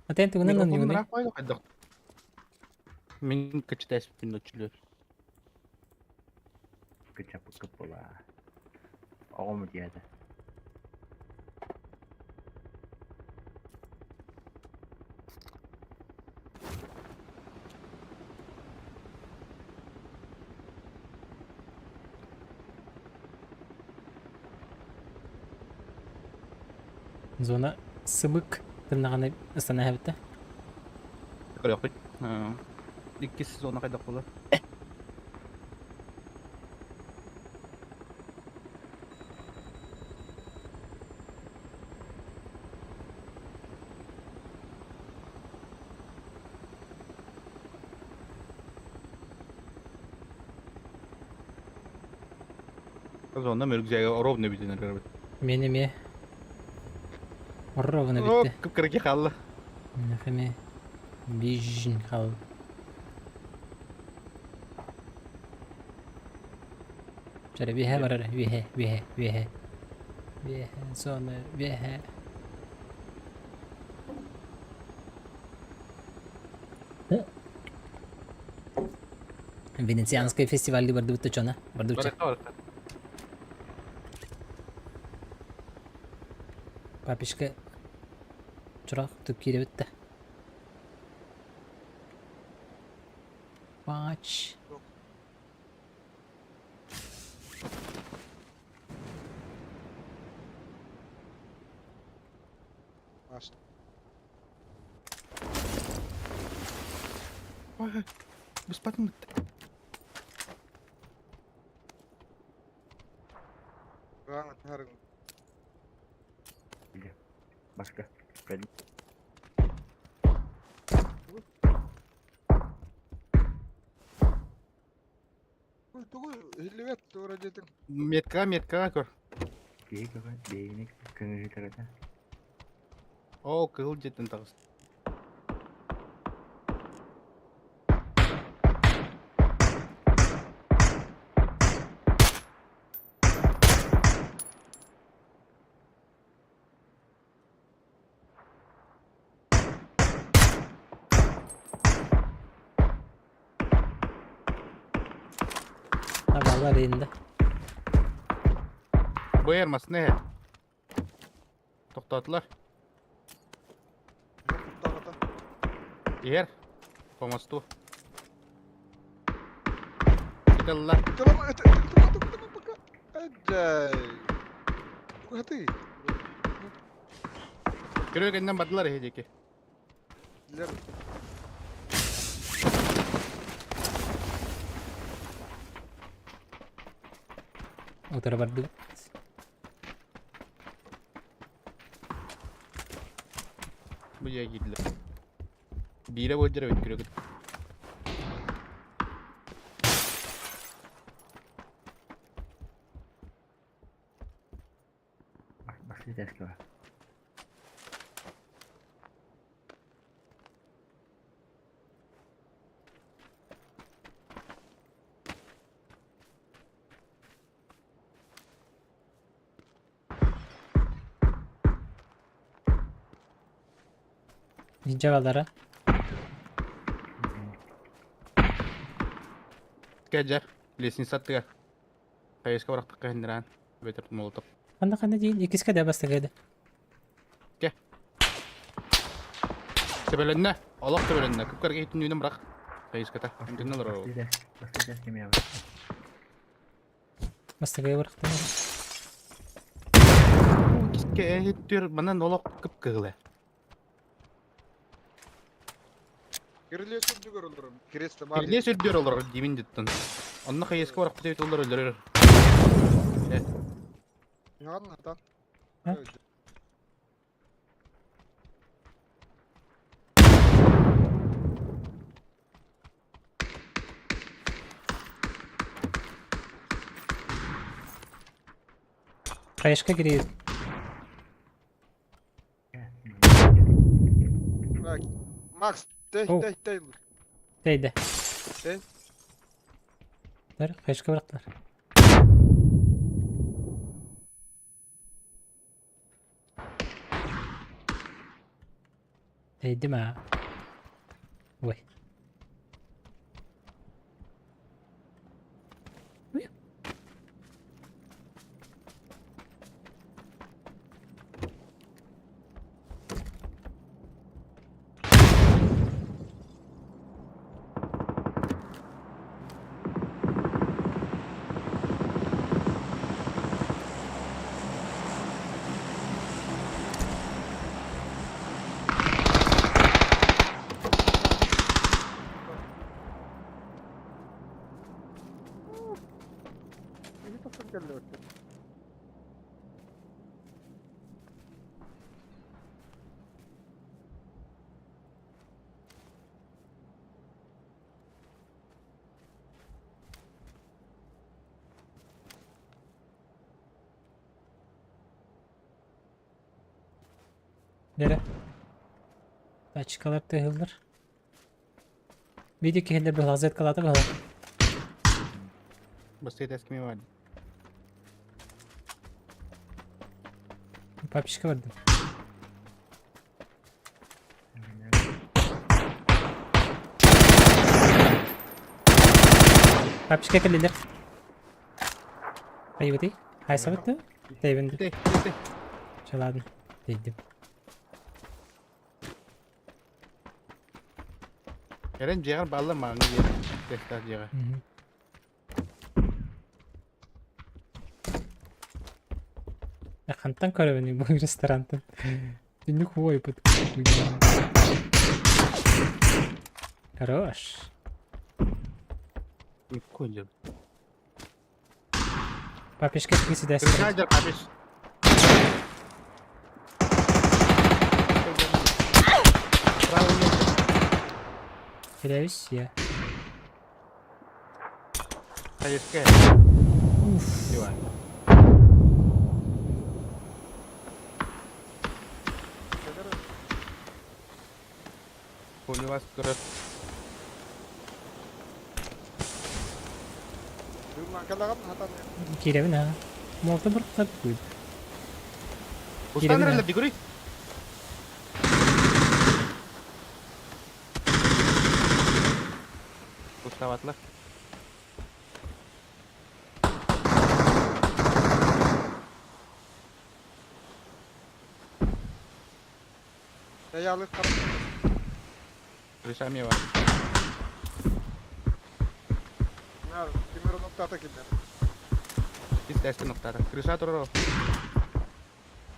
Атен тугунан Микрофонун ньугунай? ыраах баайда хайдах? Мин кычтээспин оччулур. Зона сыбык тымнаҕына ыстана эһэбитэ. Көрүөхпүт. Иккис сезона хайдах буолар? Зона мөргүзэгэ ровно бүтүн эрэр. Мен эмиэ ровно О, бүттэ. кып-кыракый хаалла. Эмиэ бижин хаал. Чара үөһэ барар, үөһэ, үөһэ, үөһэ. Үөһэ, зона, үөһэ. Венецианский фестиваль бардыбыт чона, бардыбыча. Барыта барыта. Папишка чурах туп кииребит да. Пач. Быспатын бытта. Тугу иһиллибэт туора диэтиҥ. Метка, метка көр. О, кыһыл дьиэттэн таҕыс. Табалар инде. Бу эрмас не? Тоқтатылар. Ер. Помосту. Ыталлар. Көрө кэннен бардылар эһи диэки. Утары бардыбыт. Бу дьиэ киирдилэр. Биирэ буолдьар эбит көрөкүт. Ninja балара. Кэдьэр, лестница аттыгар. Хайыска барахтыкка хиннэрээн, бэтэр молотов. Ханна ханна диин иккискэ да бастакы да. Кэ. Төбөлөннө, олох төбөлөннө. Күпкәргэ иһитин бырах. Хайыската. Интинне олорор. Бастакы барахтан. Кискэ иһиттүр манан олох кып-кыһылы. Кирилиэ сүрдүгэр олорор. Кресло бар. Кирилиэ сүрдүгэр олорор диибин диттэн. Онно хайыска барахпыт эбит олор өлөрөр. Яғын атан. Хаешка кириир. Макс, тэй, Оу. тэй, тэй. Тэйдэ. Тэй. Бэр, хаешка бырахтылар. Тэйдим аа. Ой. Уй. Киһи тахсан кэллэ өттө. Нere? Тачкалар тыһыллар. Видео киһилэр быһалазет калата быһала. Быстрее эскими бар. Папичка бардым. Папичка кэллилэр. Айыбытый? Хайсабытты? Тэйбин. Тэй, тэй. Чэ ладно. Тэйдим. Эрен дьиэҕэр бааллар маҥҥа диэн. Тэстээх дьиэҕэ. Хантан көрөбүн бу ресторантан? Түннүк хуойпут. Хорош. Коля. Папишка кисидес. Крышайдер, папиш. Право место. Теряюсь я. Хаешка. Уф. Иван. Коля вас көрөр. Калаҕын хатан. Киирэбин аа. Молта бір куйд. Устан Киирэбин эрэллэр дигури. Уставатлар. Яялык харах. Крышами бар. Тимир ноктата киллер. Ис ноктата. Крыша турар.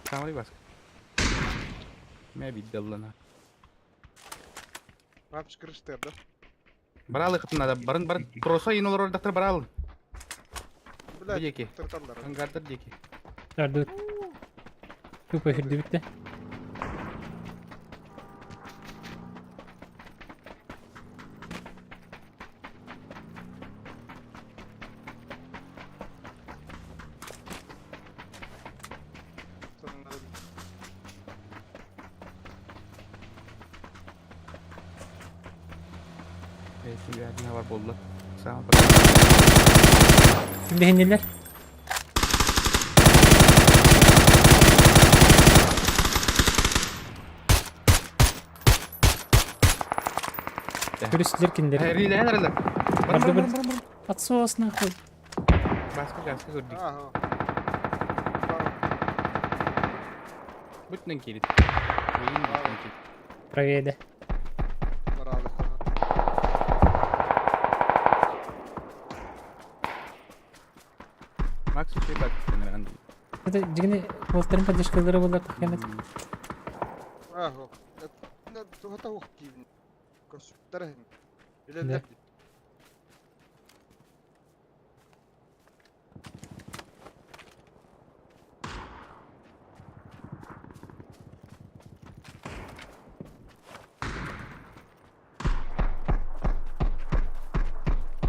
Самый баск. Мә бидделлана. Рапш крыштыр да. Баралы кытын надо. Барын барын. Троса ин олор дактар баралы. Блядь, Диэки. тырталлар. Ангардыр диэки. Тарды. Тупо хирди битте. Эти бар болду. Сама Ким бэһиннилэр? Көрүстүлэр кинилэр. Рилэһэн эрэллэр. Барын Барды барын бір. барын барын. Подсос нахуй. Баска гаска көрдүк. Ага. Бүтүнөн киирит. Уйун бүтүнөн киирит. Правее. Баралы. Макс үчүй бак тенер Это дигини волтерин поддержкалары болар тахемет. Ага. Тухата ух киин. Көрсүттэр. Билеллер.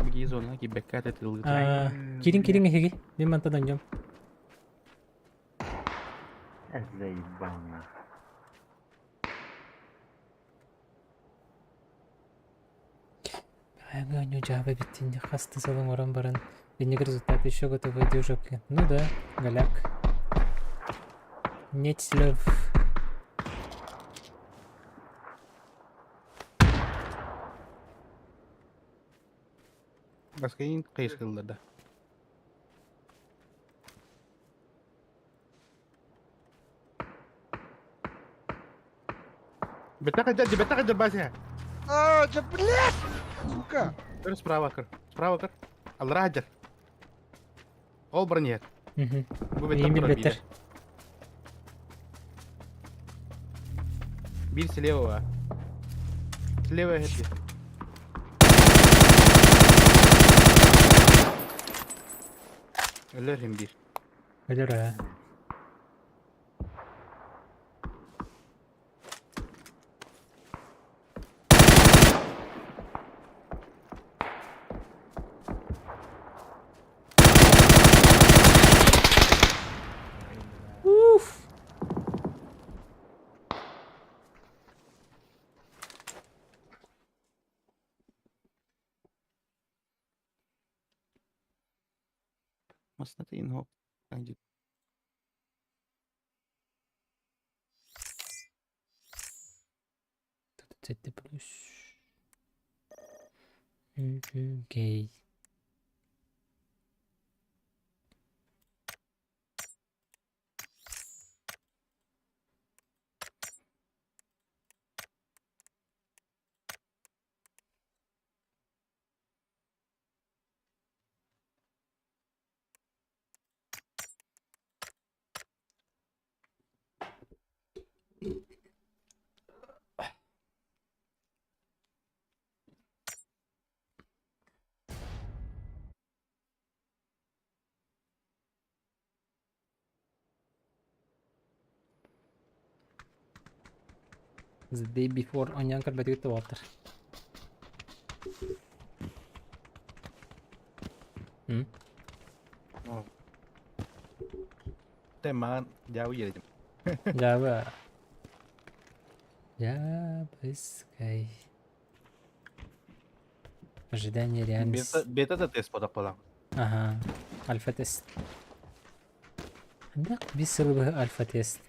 Биги зона ки беккат этилги. Кирин кирин эһиги. Мен мантадан жом. Заебал нахуй. Ага, у дьаабы эбиттин хас да сыл оҥорон баран инник результат еще готовый дюжок. Ну да, голяк. Нет слов. Баскайын кыйыскыллар да. Бетак бетак Бася. А, да блядь! Сука! Көр справа көр. Справа көр. Алра хадьар. Ол бронет. Бу бетак Миин турар билбэттэр. биирэ. Биир слева. Слева хэти. Өлөр хим биир. Өлөр ээ. Уф! Масната инхо. Анди. Тут плюс. Окей. The day before онян көрбөтүгүт буолтар. М? Те маған жабы ередим. Жабы. Жабыскай. Ожидание реальность. Бета бета да тест подап балам. Ага. Альфа-тест. Да, бис сылбы альфа-тест.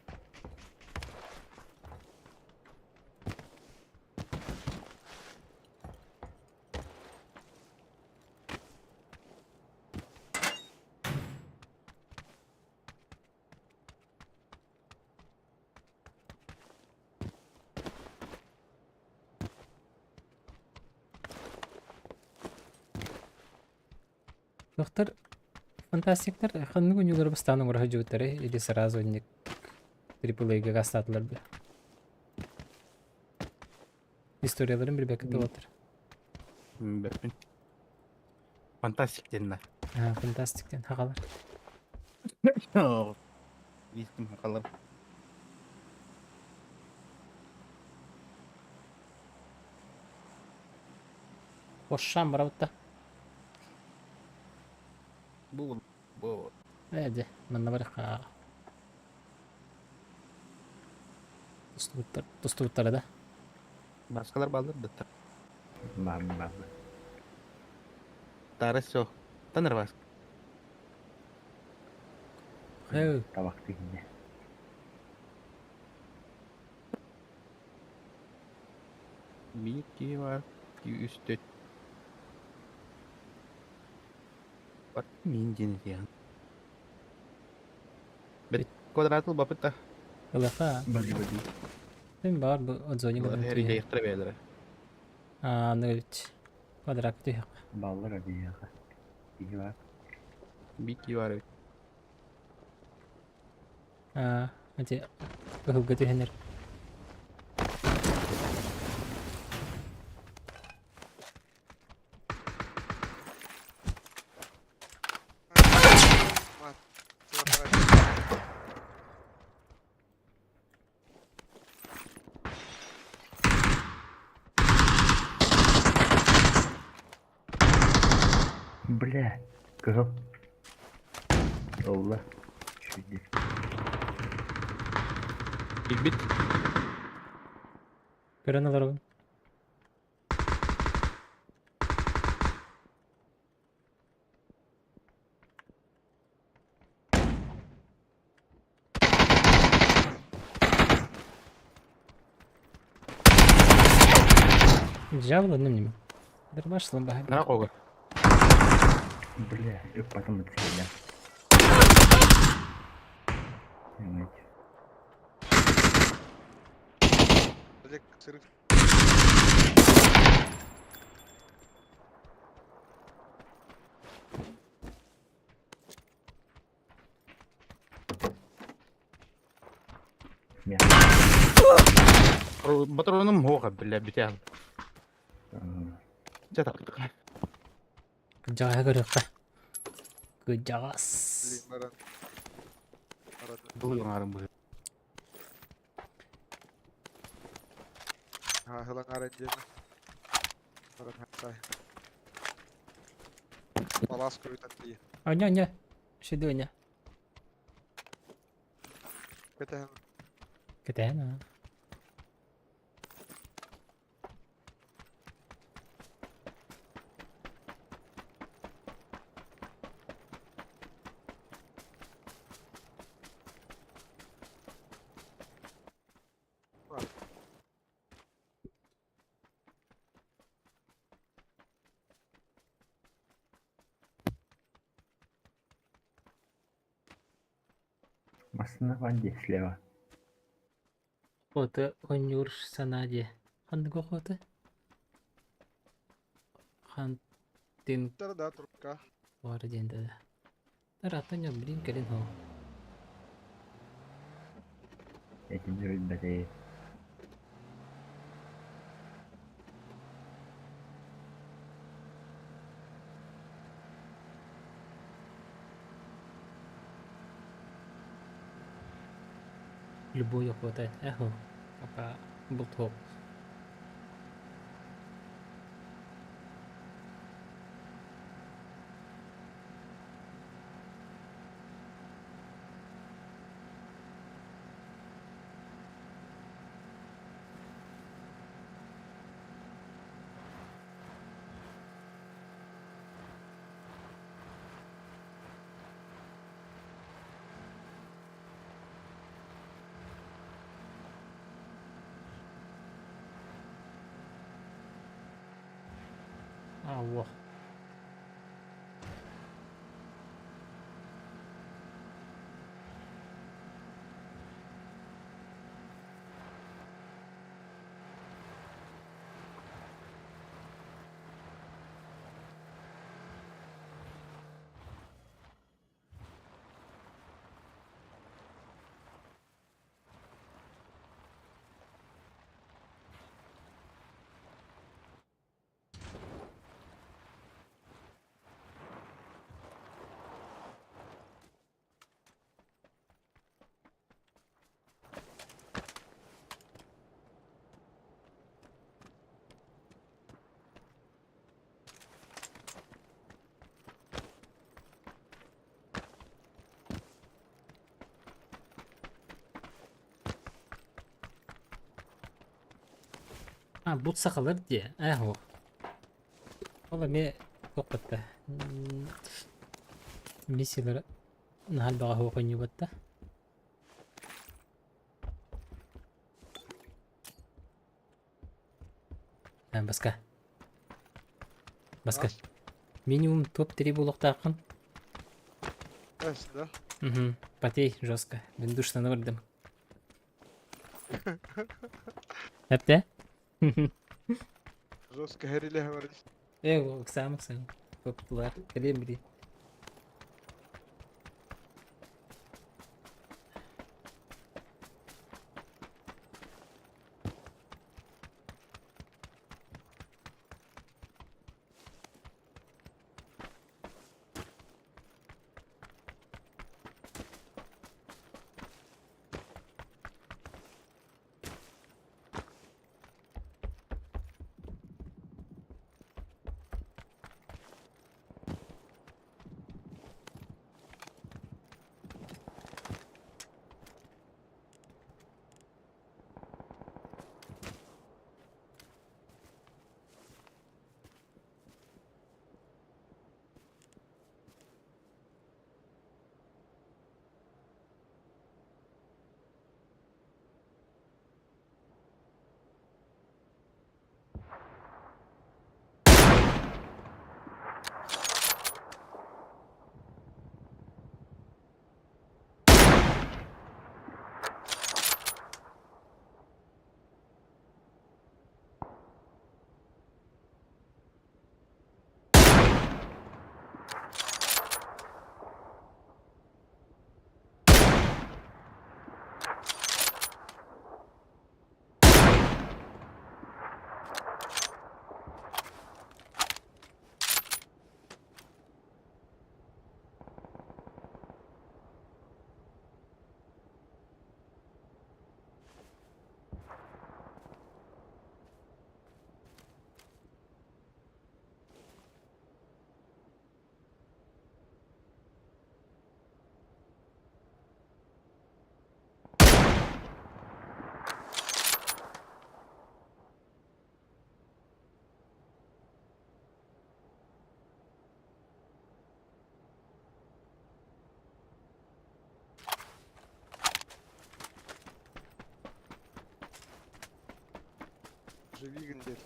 Доктор, фантастиктар ханнык ойуулары бастаан оҥоро сылдьыбыттара или сразу инник трипл A-га гастаатылар бile. Историяларын билбэккэ буолтар. Бэппин. Фантастик денна. Аа, фантастик диэн хагалар. Истим хакалар. Ошшан барабытта. Бу бу Ээ дьэ, манна барыхха. Тустубуттар, тустубуттара да. Баскалар баллар дыттар. Мам, мам. Тары все. Таныр бас. Хэу. Табак тигинне. Бир ки бар, ки үстөт. Бар мин ден диyan. Бет квадратыл бапыта. Ылаха. Бади бади. Мин бар бу отзони гынан Her түйэ. яктыр бәләре. Аа, аны бит. Квадрат түйэ. Баллар адияха. Тиги бар. Бир ки бар. Аа, ати ыһылга түһэнэр. Мать, ты Бля. Кыһыл. Олла. Чуди. Килбит. Көрөн олоробун. Дьявол одним ним. Дырбаш слабая. На кого? Бля, и потом отсюда. Понимаете. Олег, сырык. Батроным хоға, бля, бүтән. Чә так. Кыдьаҕаһа көрүөххэ. Кыдьаҕас. Блин, баран. Баран. Бұл бу. Ha, хылан арен диэми. Баран хаттай. Балас көрүтэн тиий. Оня, оня. Шедоня. Кэтэһэн. Кэтээн аа. Массына ванде слева. Оты онньуур санаа диэ. Ханнык охоты? Хантин Да, да, трубка. баар диэн да. Тараттан дьон блин кэлин хоо. Этин билбэти. Любой охота. Эхо. Пока булт хоп. А, во. А, бут сахалар диэ. Эхо. Ол эмиэ туох батта. Миссиялар наһаа элбэҕи оонньуубатта. А, баска. Баска. Минимум топ-3 буолуохтааххын. Эс, да? Угу. Потей жестко. Мин душтан бардым. Эптэ? Жестко хериле бар. Э, ыксаам ыксаам. Топтулар. Кэлиэм били. Живи гын диэн.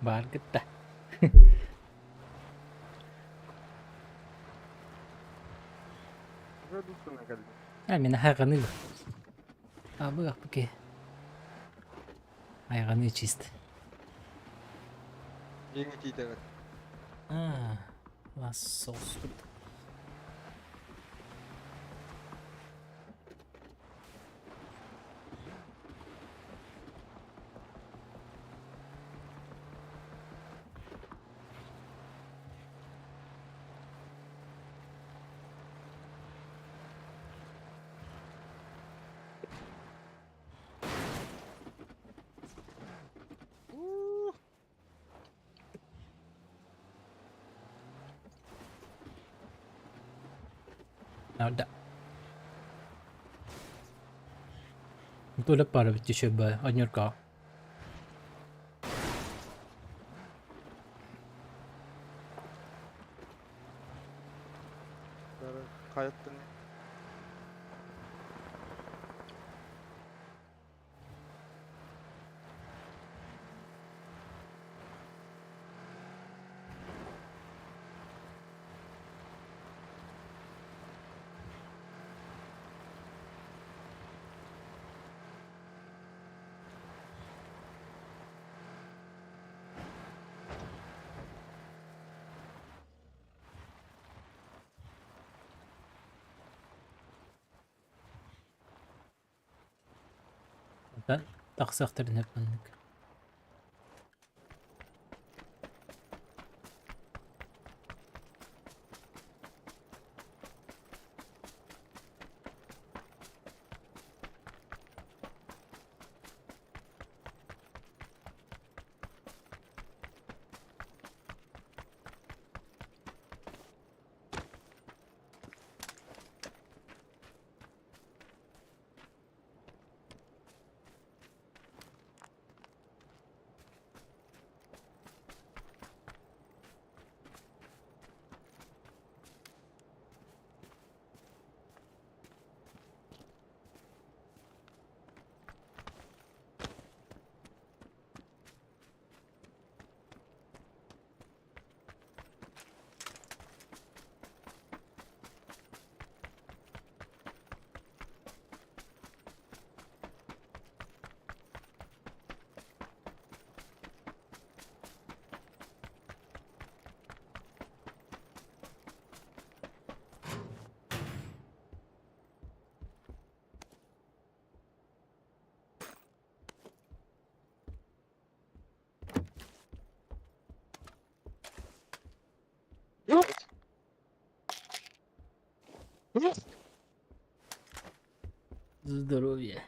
Баар кытта. А, мин хайҕаныы. Абыах бу Айҕаныы чист. Дьиҥ итиитэҕит. А, лас соус курдук. Да. Тула пара бит однюрка. Хайаттан. Онтон тахсыахтарын сөп маннык. Здоровья.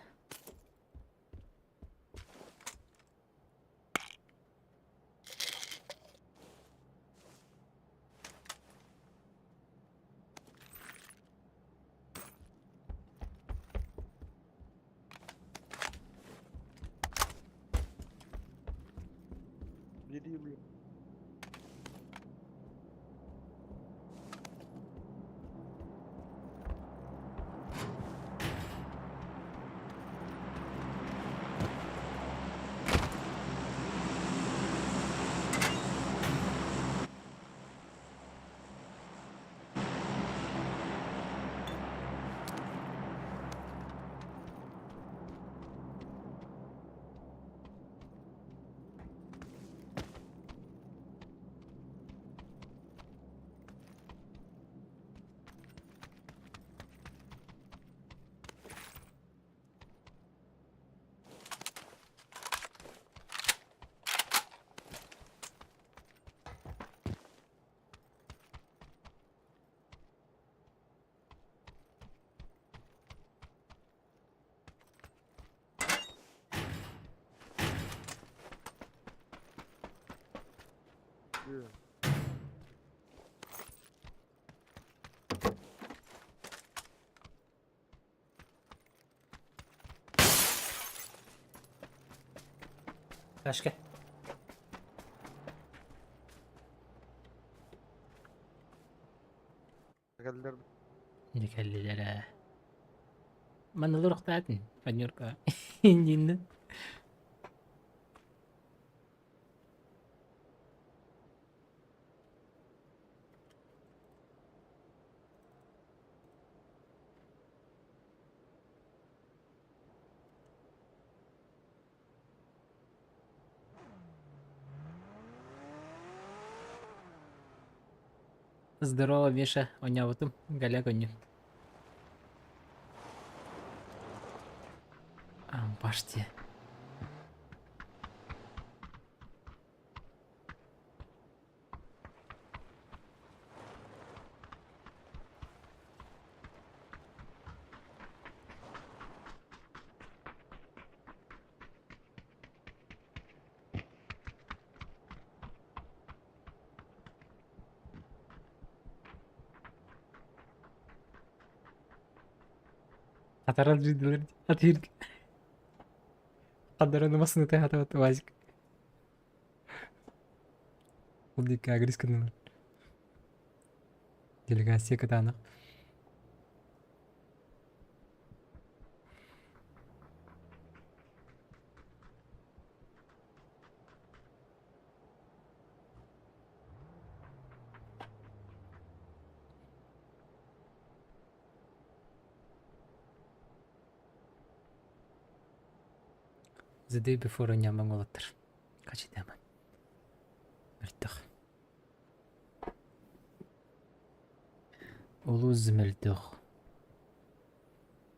Ташка. Кэллэр. Дьэ кэллилэр ээ. Манна олоруохтаатын, Панюрка. Иннинэн. Здорово, Миша, оонньообутум, Галя көнньүн. Ампаште. Хатарар дьиздилер атыыр Хаддараны массыната хатабат УАЗик. Ол диэки агрис гыннылар. Делегация кытаанах. The day before ньамаҥ уолаттар. Хачытааман. Мөлтөх. Улуус мөлтөх.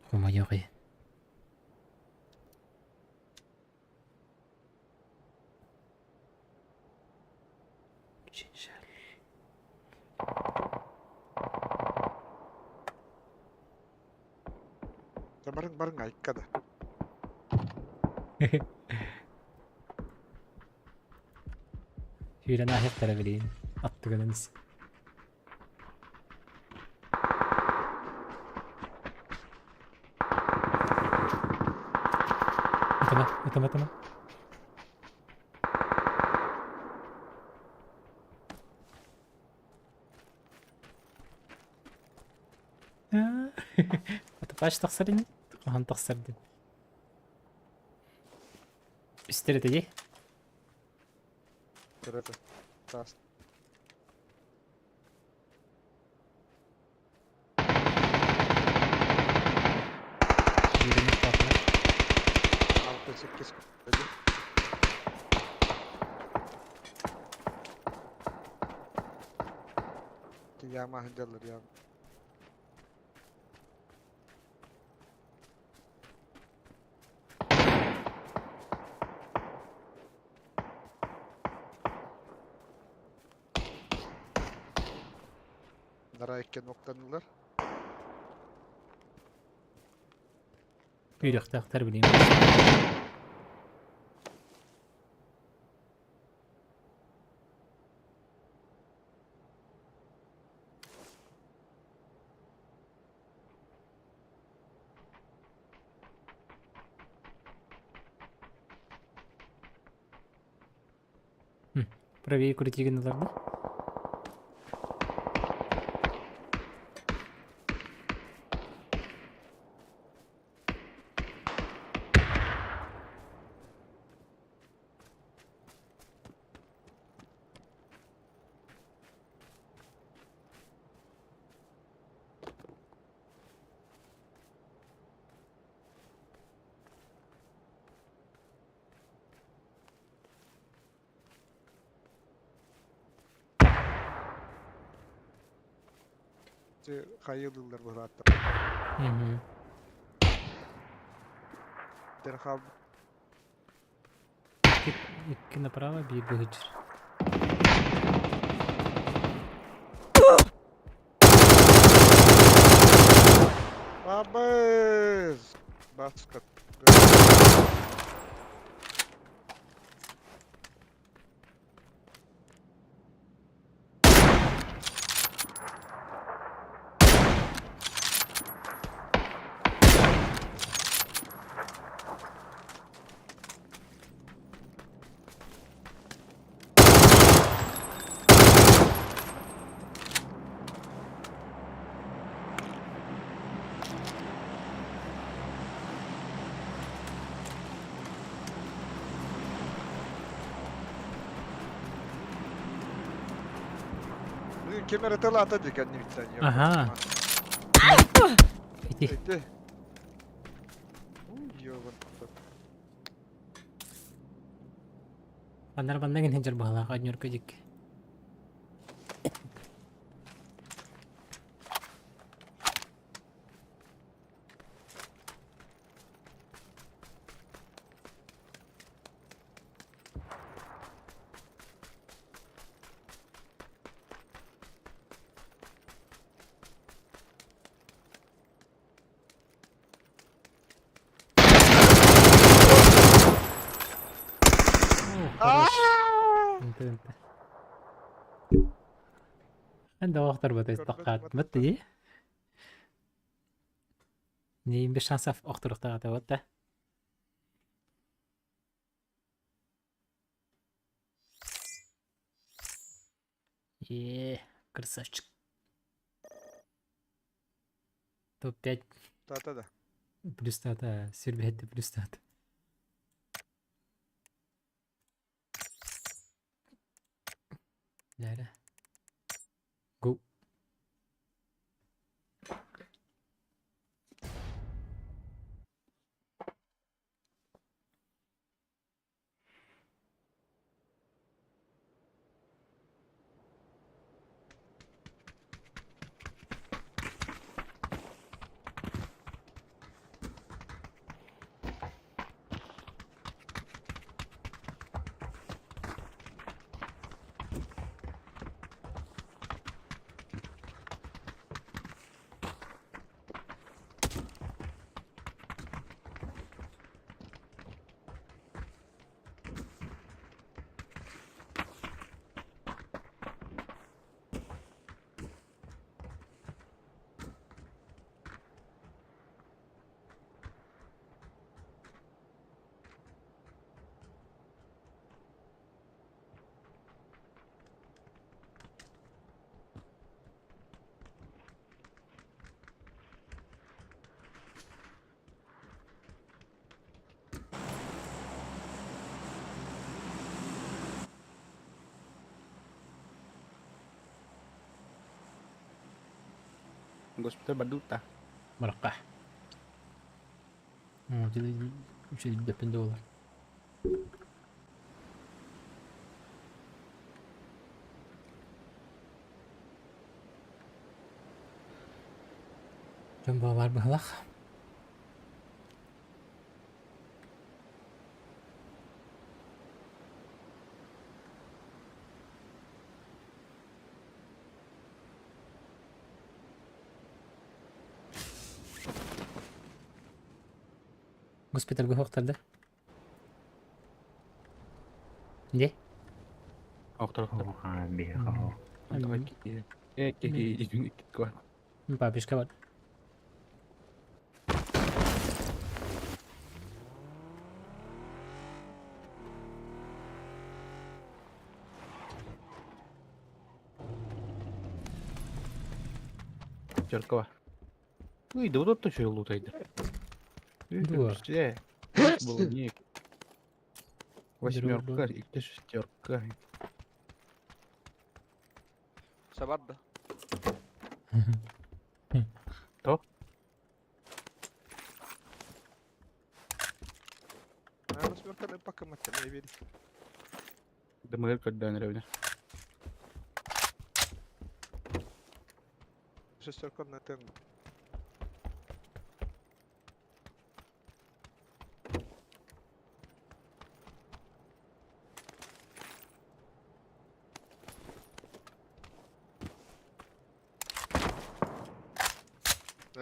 Хомойуох иһин. Очень жаль. Барың барың айыкка да. Сүүрэн ааһыахтара билигин аттыгынан ис. Ытыма, ытыма, ытыма. Атапач тахсар ини? Хаһан тахсар диэн. Үстэр этэ дии. Көрөтө. Таас. Yürümüş tatlı. 6-8 Яма сылдьаллар яма. Нара иккен октанылар. Үөрөхтөөхтөр билим. Правее крути гыналар да? Хайылыылар быһааттар. Икки направо, биир быһычыр. Бабыз! Баска. Ким эрэ тылаата дии кэннибиттэн. Аха. Ити. Ити. Ёбан. Аннар банна гин хенжер баһалаах анньорка дик. انت انت عنده اخطر بتستقعد متى دي باش نصف اخطر اختار Е, красавчик. Топ-5 Да-да-да. плюс тата, сюрбетти плюс тата. Нere? Go. Госпиталь Бадута. Мыраққа. Үч доллар. Жон бар быһылах. Госпитальга хоқтарды. Не? Охтор. А, бехал. Папишка бар. Черкова. Ну и да вот тут еще лутайды. Дуа. Было Восьмерка, и шестерка. Сабарда. То? Восьмерка пока мать, не верь. Да мы когда наверное. Шестерка на тен.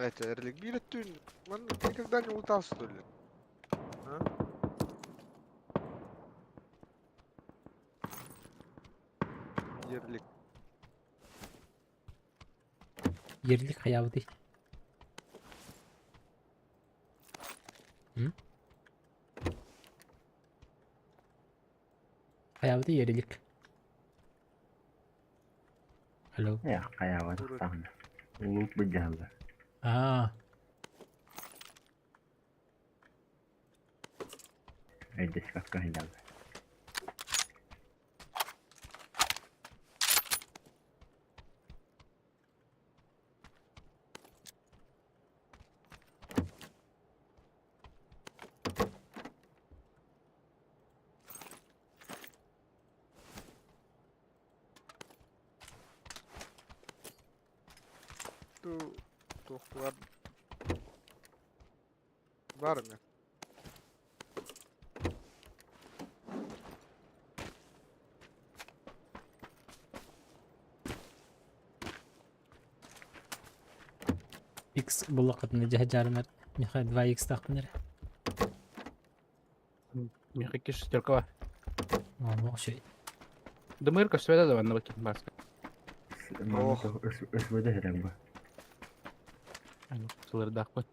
Это Эрлик Билет он никогда не лутал, что ли? А? Ерлик. Ерлик хаябыты. Хаябыты ерлик. Алло. Я хаябы тахна. Лут быдьалла. А, Эдес как хайдалла. Ту туохтугар бар ме. X буллаххытына дьэ дьаарынар. Миха 2x таахпын эрэ. Миэхэ икки шестерка бар. Олох үчүгэй. Дымыр көстүбэтэ да манна бакин бааска. Манна СВД хэрэг ба. Сылырдаахпын.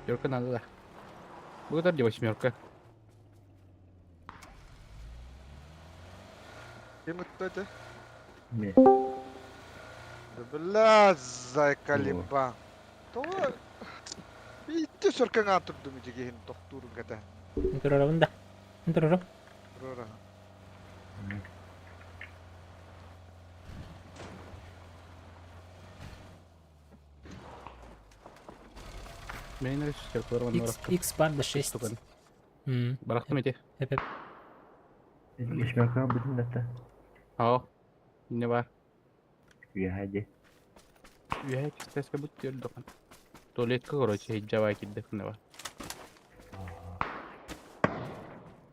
Пятерка надо, да. Будет где восьмерка. Ким кто это? Не. Да бля, заколеба. То Итти сөркөҥ турдум ити тохтуурун кэтэ. Турарабын да. Турарам. Турара. Мен эрэ шестеркалар уонна X, X бар да 6. Барахтым ити. Эп эп. Восьмерка бүтүн дата. Ао. Не бар. Үөһэ дии. Үөһэ кистээскэ бут тиэрдохан. Туалетка короче жабай кирдехне бар.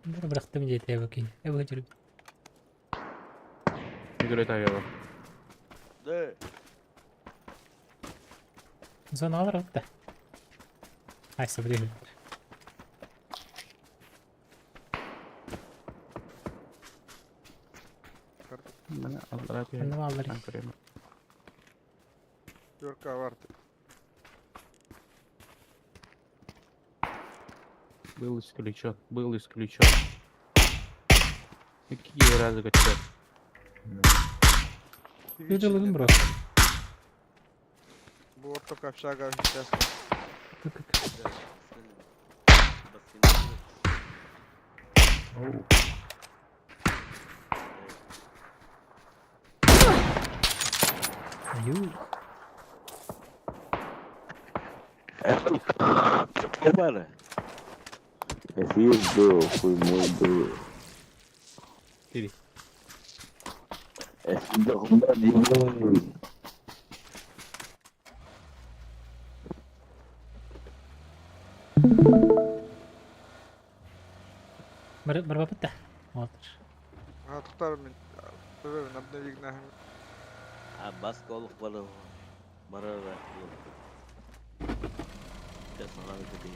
Бырахтым диэтэ эбэки. Эбэ жүрүп. Игорь тайова. Да. Зона алар атта. Айса биле. Мана аллара пиа. Анна аллар. Пятерка бар. Был исключен, был исключен. Какие разы качают? Видел бро. Бу орток общага сейчас. Аю. Бары. Эфир был, хуй мой был. Иди. Бар бар бапта. Отыр. А тохтар мин. Төбө обновигна. А баска олук бары. Барара. Сейчас надо купить.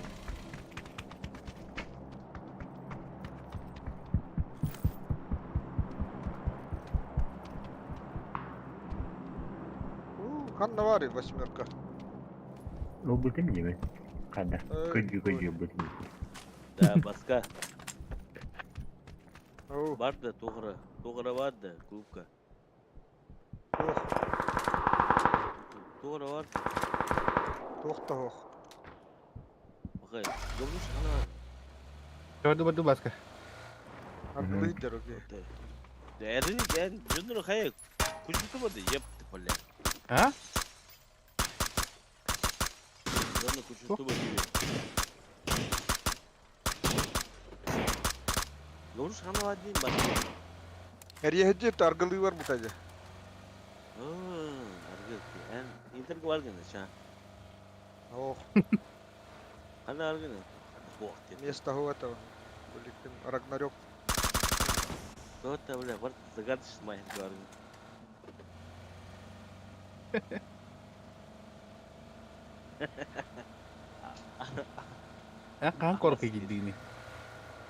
Ханна бар восьмерка. Ол бүтүн диме. Када. Көдү көдү бүтүн. Да, баска. Бар да туғыра. Туғыра бар да, клубка. Туғыра бар. Туох та ох. Бақай, добруш ана бар. Көрді барды баска. Аргылы дороги. Да, эрни, дэн, жонор хай. Күчүтү бады, епті, бля. А? Жонор күчүтү бады. Добруш ана бар дейм, бар. Эрьехеджи аргылы бар бутажа. Аргы, эн, интерг бар гына, ша. Ох. Ана аргына. Бог ты. Место этого. Блин, Рагнарёк. Кто-то, бля, бар загадочный май аргын. А кан корка килдигини.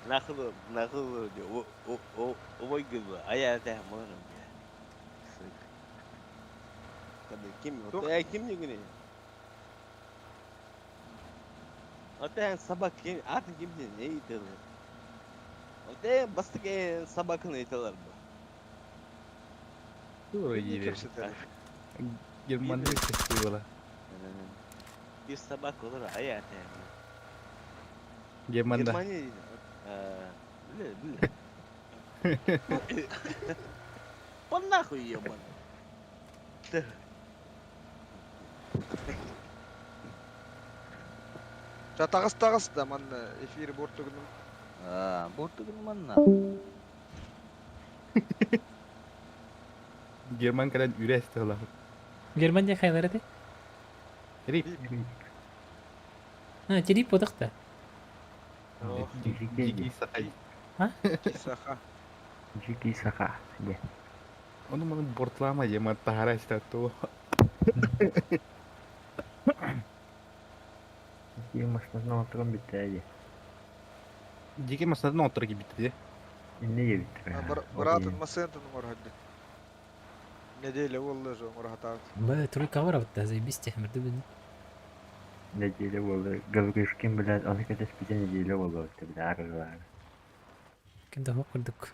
Нахуй, нахуй, о, о, о, о, гыба, а я это можно, бля. Сука. Когда ким, я ким не гыни? Ата собак ким, аты ким не ителер. Ата бастык собаканы ителер бу. Тура дире. Германия фестивала. Bir собак olur, а я это. Германда. Германия. Бля, бля. По нахуй, ебаный. Ты. Ча таҕыс таҕыс да манна эфир буортугунум. Аа, буортугун манна. Герман кэлэн үрэ эстэ Герман диэн хайалар этэй? Рип. А, Тирип буотах да. Дикий Саха. А? Саха. Дикий Саха. Де. Ону маны бортлама ема таһара истэ ту. Дикий машинатын оттуран бүттэ Дикий машинатын оттура кибитти. Инне ебиттер. Быраатын массыынатын оҥорһорду. Неделя буолла же оҥорһотаабыт. Б, тройка барабыт да, заебись мырды бин. Неделя буолла. Гаврюшкин, блядь, оны кэтэспитэ неделя буолла, бля, арыгылаары. Ким да курдук.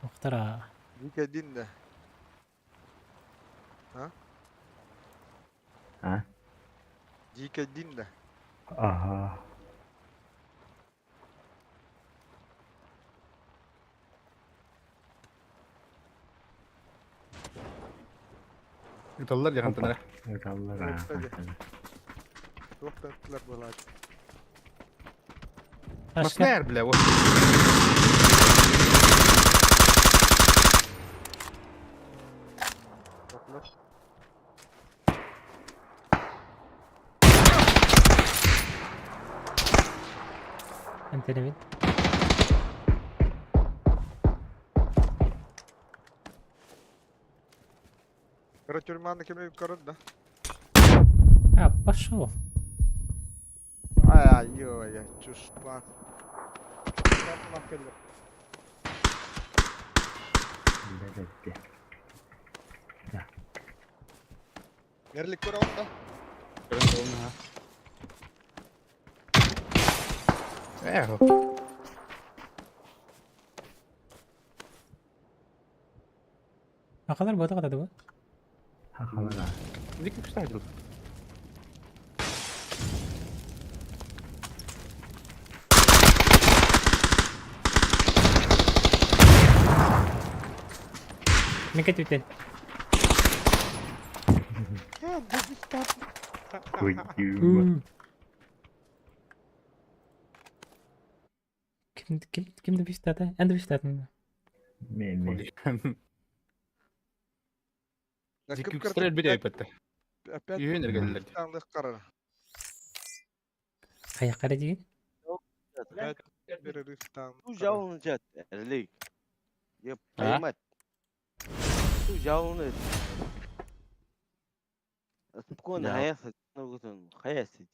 Охтара. Дикий да. А? А? Дикий да. Ага. Ыталлар жахантанара. Ыталлар аа. Туох буолаат. Маснер, бля, вот. Антенемин. Кыра тюрьманы кеме көрөр да. А, пошел. Ай, ой, чушпан. Ерлик көрө да. Эх. Акалар бота катады бу. Хахалар. Дикий кстати. Мен кетиптен. Куйдюма. Ким ким ким де биштата? Энди биштатын. Мен мен. Дикий кстати бит айпатта. Опять Үйенер келдилер. таңдык карар. Кая кара деген? Опять перерыв там. Ту жауын жат, Эрлик. Еп, А? поймать. Ту жауын. Спокойно, Да. хаясыть, ну, хаясыть.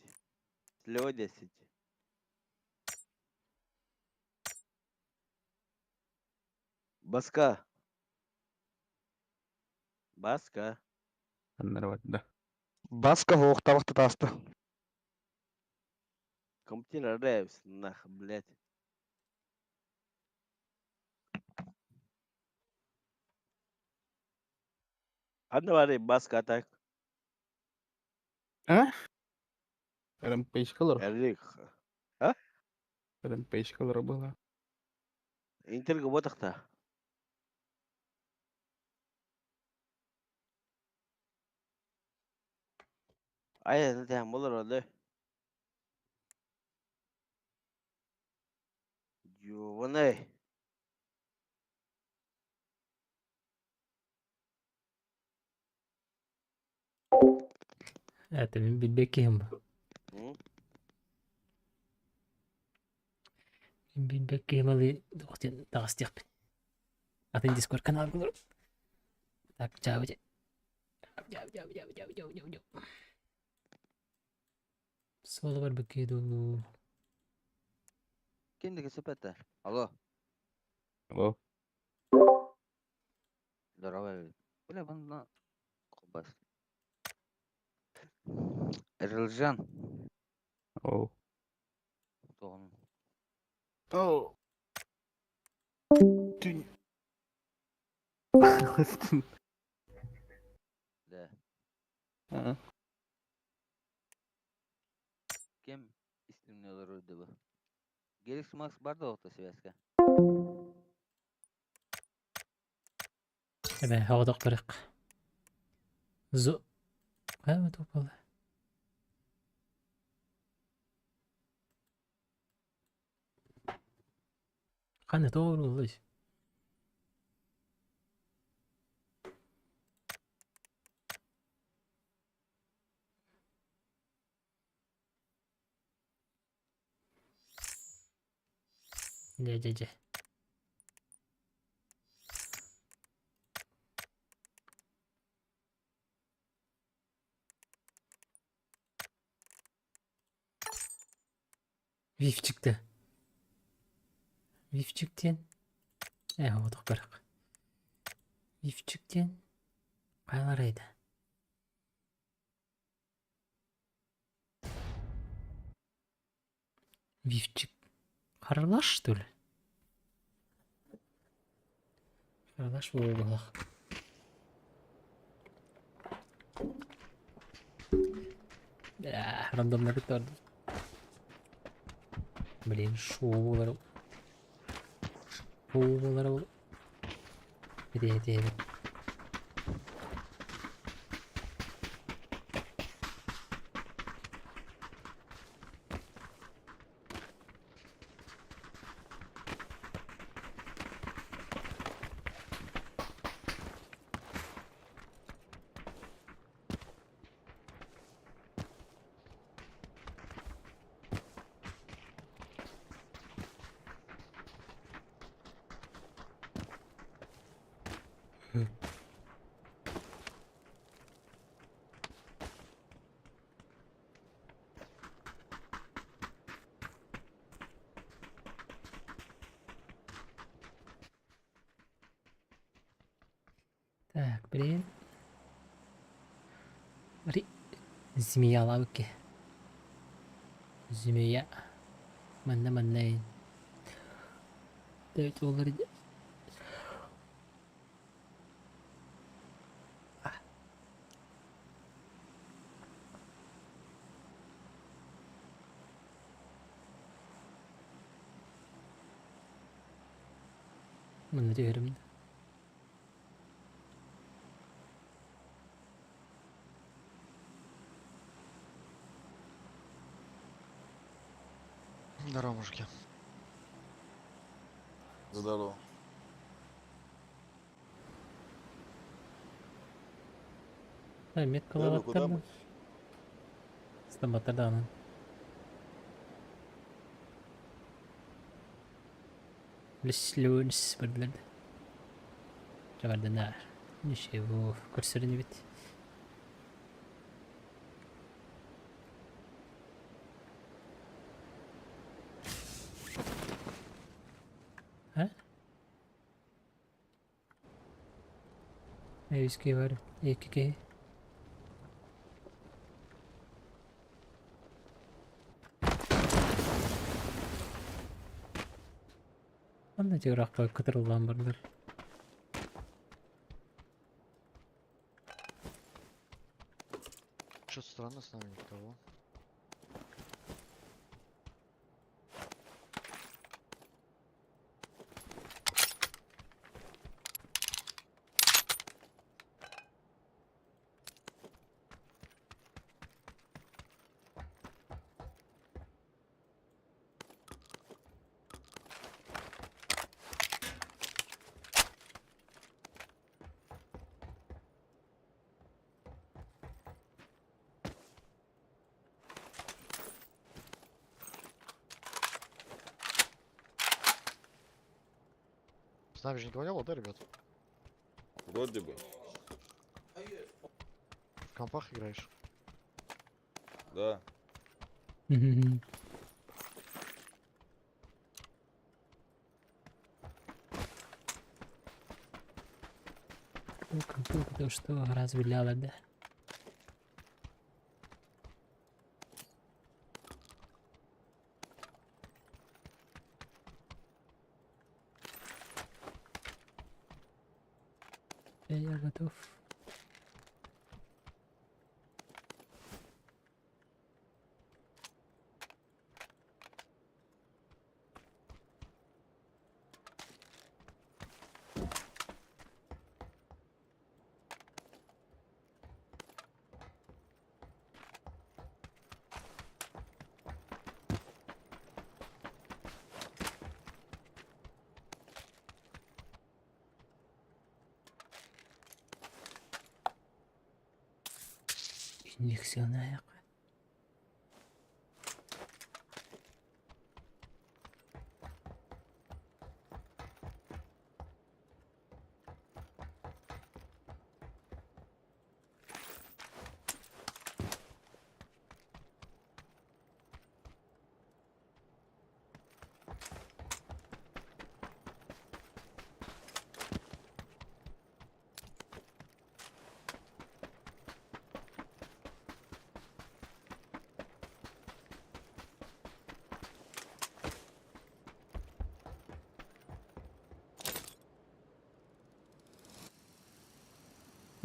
Слева десять. Баска. Баска. Аннар да. Баска хоохтабахта тааста. Компьютер ревс, нах, блядь. Ханна бары баска так. А? Rampage color. Эрлик. А? Rampage color была. Интер гоботахта. Ай, это болар олы. Ёбаный. Это мен билбеккем. М? Билбеккем алы доктен тагыстык. Атын Discord канал булur. Так, чао. Чао, чао, чао, чао, чао, чао, чао. Соло бар бекеду. Ким деген сөпәтті? Алло, Алло. здорово. Бля, бұны бас. Эрілжан. Оу. Тоғын. Оу. Түн. Да. А. Кем истимне олар өйді бұ? Геликс Макс бар да оқты связка. Эбе, хавадак барык. Зо... Хайа тупала? Ханна тоҕо? Дьэ, дьэ, дьэ. Вивчикті. Вивчиктен. Э, отох барак. Вивчиктен. Кайларайды. Вивчик. Харалаш, что ли? Харалаш буолуох. Рандомно бардым. Блин, шоу буолар. Шоу буолар. Эти, эти, эти. Так, блин. Ри... Змея лавки. Змея. Манна манна. Девять долларов. Манна түһэрим. Здорово, мужики. Здорово. А, Эля, куда меткалабаттар мы? да. Стамбаттар даҕаны. Лүс бардылар. Жабардынар. Ничего, көрсөрүнү бит. А? Эйски бар. Екі. Анда тиграққа кытырылған бардыр. Что странно, с нами никого. С нами же никого не было, да, ребят? Вроде бы. В компах играешь? Да. Потому что развеляла, да. Я готов. Инъекционная.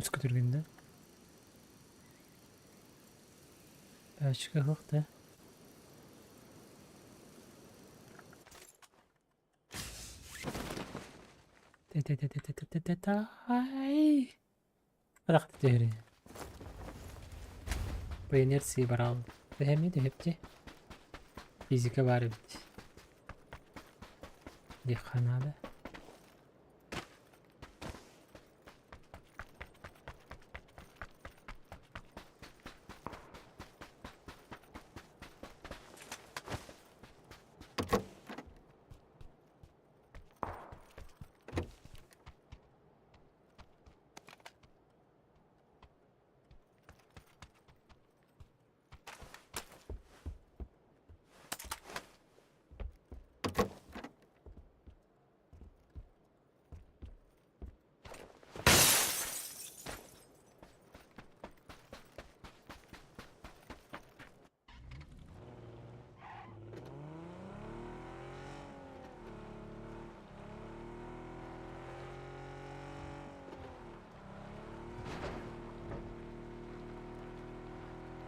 Үс көтүргүн да. Пачка суох да. Ай. Арах түһүрү. По инерции барал. Төһөмүй төһөптү. Физика бар эбит. Диэххэ наада.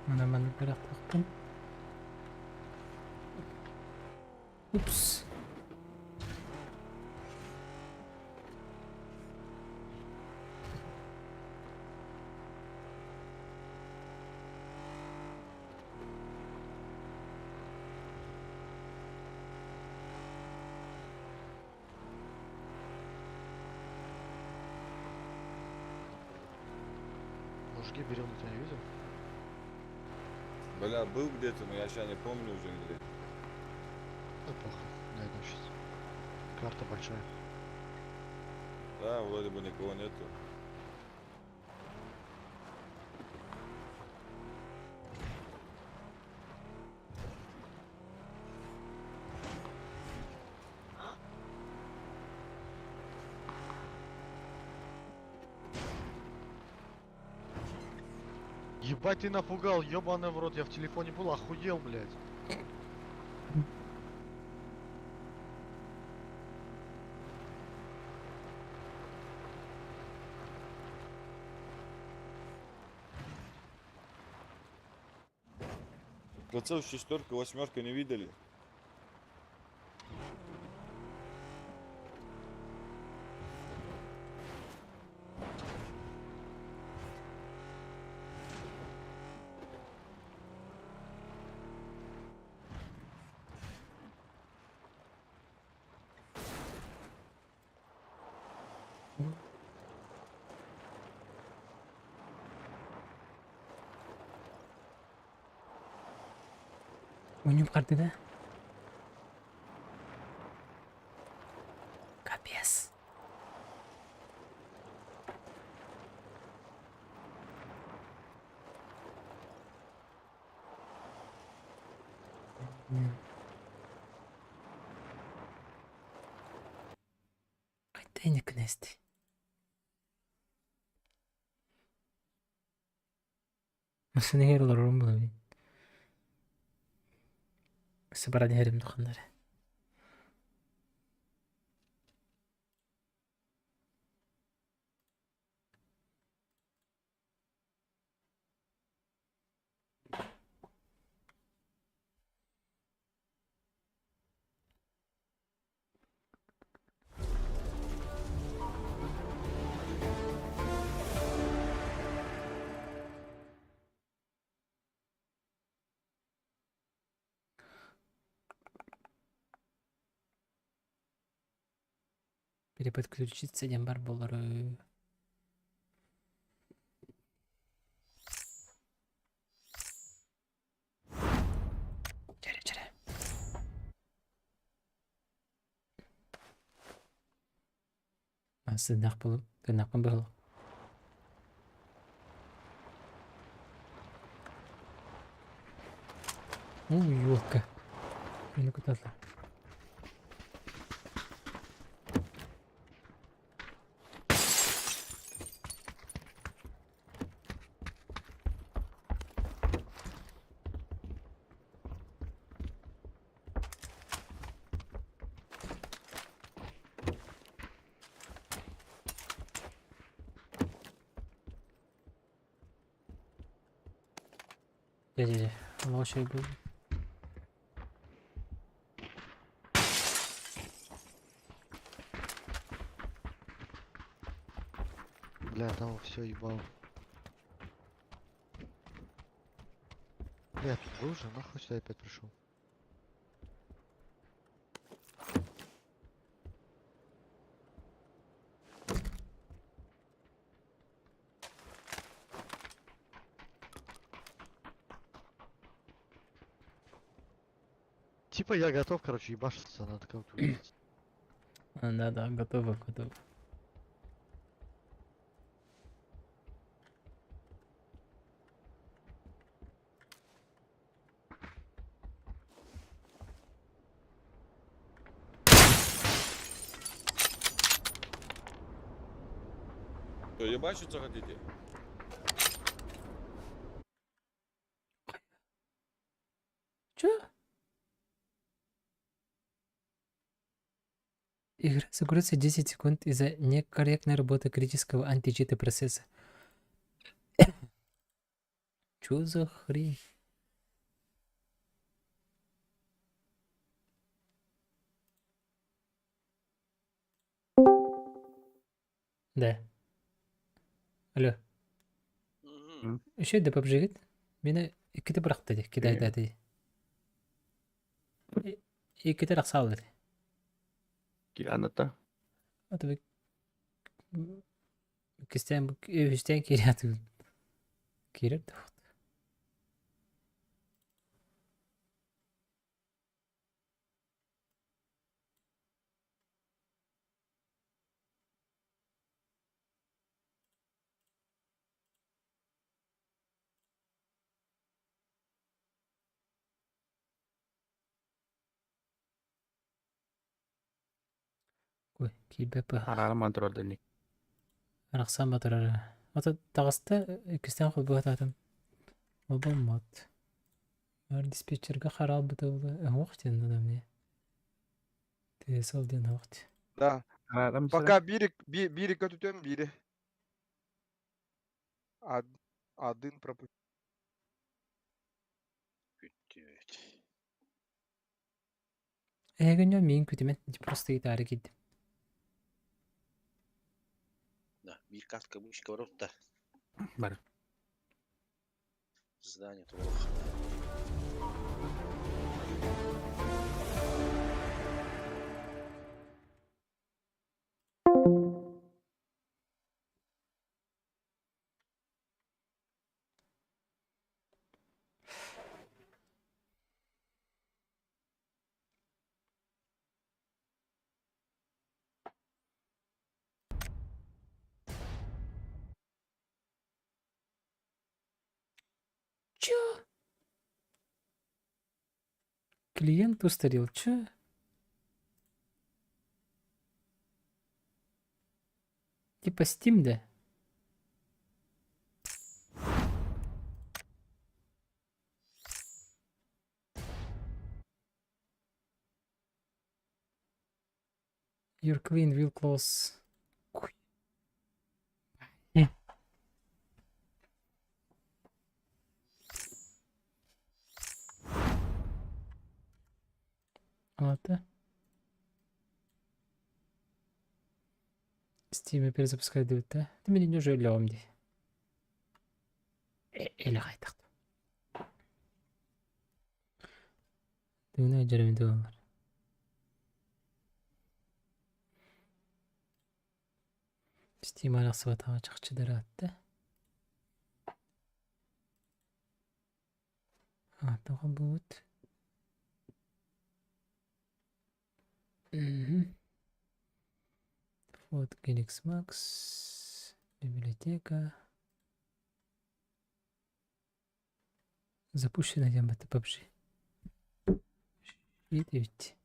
Манан маннык бырахтахпын. Упс. Мужики, берем, тебя не видел? Бля, был где-то, но я сейчас не помню уже где. Да похуй, найду сейчас. Карта большая. Да, вроде бы никого нету. Ебать ты напугал, ебаный в рот, я в телефоне был, охуел, блядь. Прицел шестерка, восьмерка не видели? Мунньум хардыда. Капец. Хайда кнести. Массыына иһэр олорорум буолуо Өссө баран иһэрим духаннары. Переподключиться диэн бар буолары. Сыннах булум, тыыннаахпын быһылах. Ну, елка. Мені куда-то. Дьэ, дьэ, дьэ, олох үчүгэй буолбут. Бля, там все ебал. Бля, я тут был уже, нахуй сюда опять пришел. Типа я готов, короче, ебашиться, надо кого-то убить. Да, да, готово, готово. Что, ебачиться хотите? Чё? Игра загрузится 10 секунд из-за некорректной работы критического античита процесса. Чё за хрень? Да. Алло. Еще да PUBG Мені иккитэ бырахта дии, кидайда дии. Иккитэ рахсааллар. Кианата. Аты кистен үстен кириаты. Кирер да вот. Ой, киирбэп Араара турар дэнник. Арахсан батырар. Ата таҕыста иккистээн холбоһутаатым. Холбоммот. Бар диспетчергэ хараалбыта була диэн надо мне. ТСЛ диэн оһох Да. Пока бири, бири көтүтөн бири. Один пропустил. Күттүбүт. Эһигинньо миин күтүмэн просто гитара киирдим. Да, биир катка вышка воротта. Бар. Здание туох. Чё? Клиент устарел. Чё? Типа Steam, да? Your clean will close. Хуй. Ладно. Steam перезапускать дают, да? Ты меня не уже лем ди. Или хайтах. Ты Джереми доллар. Steam арахсыбатаҕа чахчы дараатта. Аатаҕа буут. Мгм. Вот Gelix Max, библиотека. Запущена диэн бата PUBG. Ведь.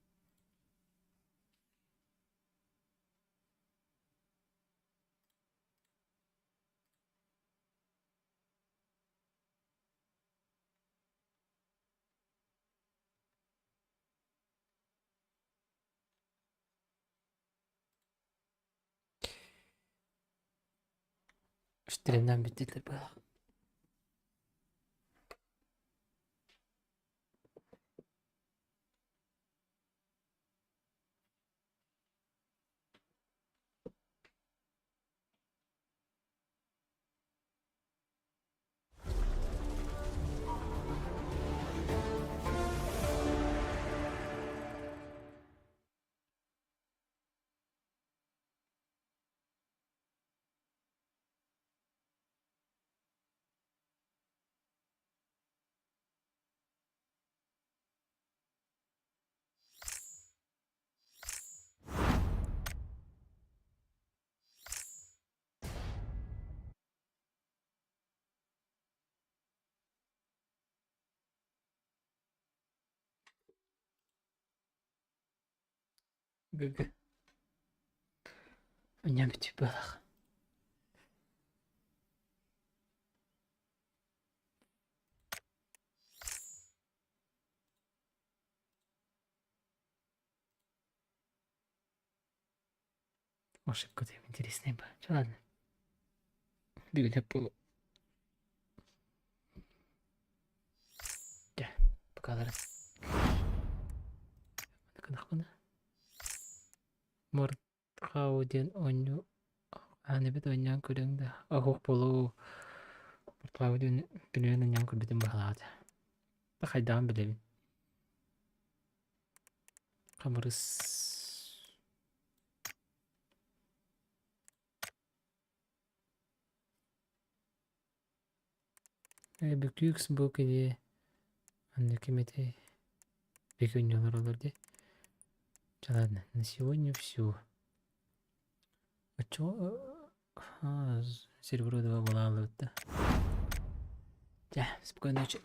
Стримнан бүттүлэр быһалаах. Гг. Анньам бүтүп быһалаах. Ошибка там интересная была. Чё, ладно. Бүгүн буолуо. Дьэ, покаларын. Гынахпына. Мортхау диэн оонньуу аан эбит оонньоон көрүҥ да оһох буолуу Мортхау диэн билигин оонньоон көрбүтүм быһалаата. Да хайдаҕын билэбин. Хамырыс Бүкүүкс бу кини анны ким этэй? Бекүнньү олороллор дии. Чэ ладно, на сегодня всё. Оччоҕо серебро два буолааллыбыт да. Чэ, спокойной ночи.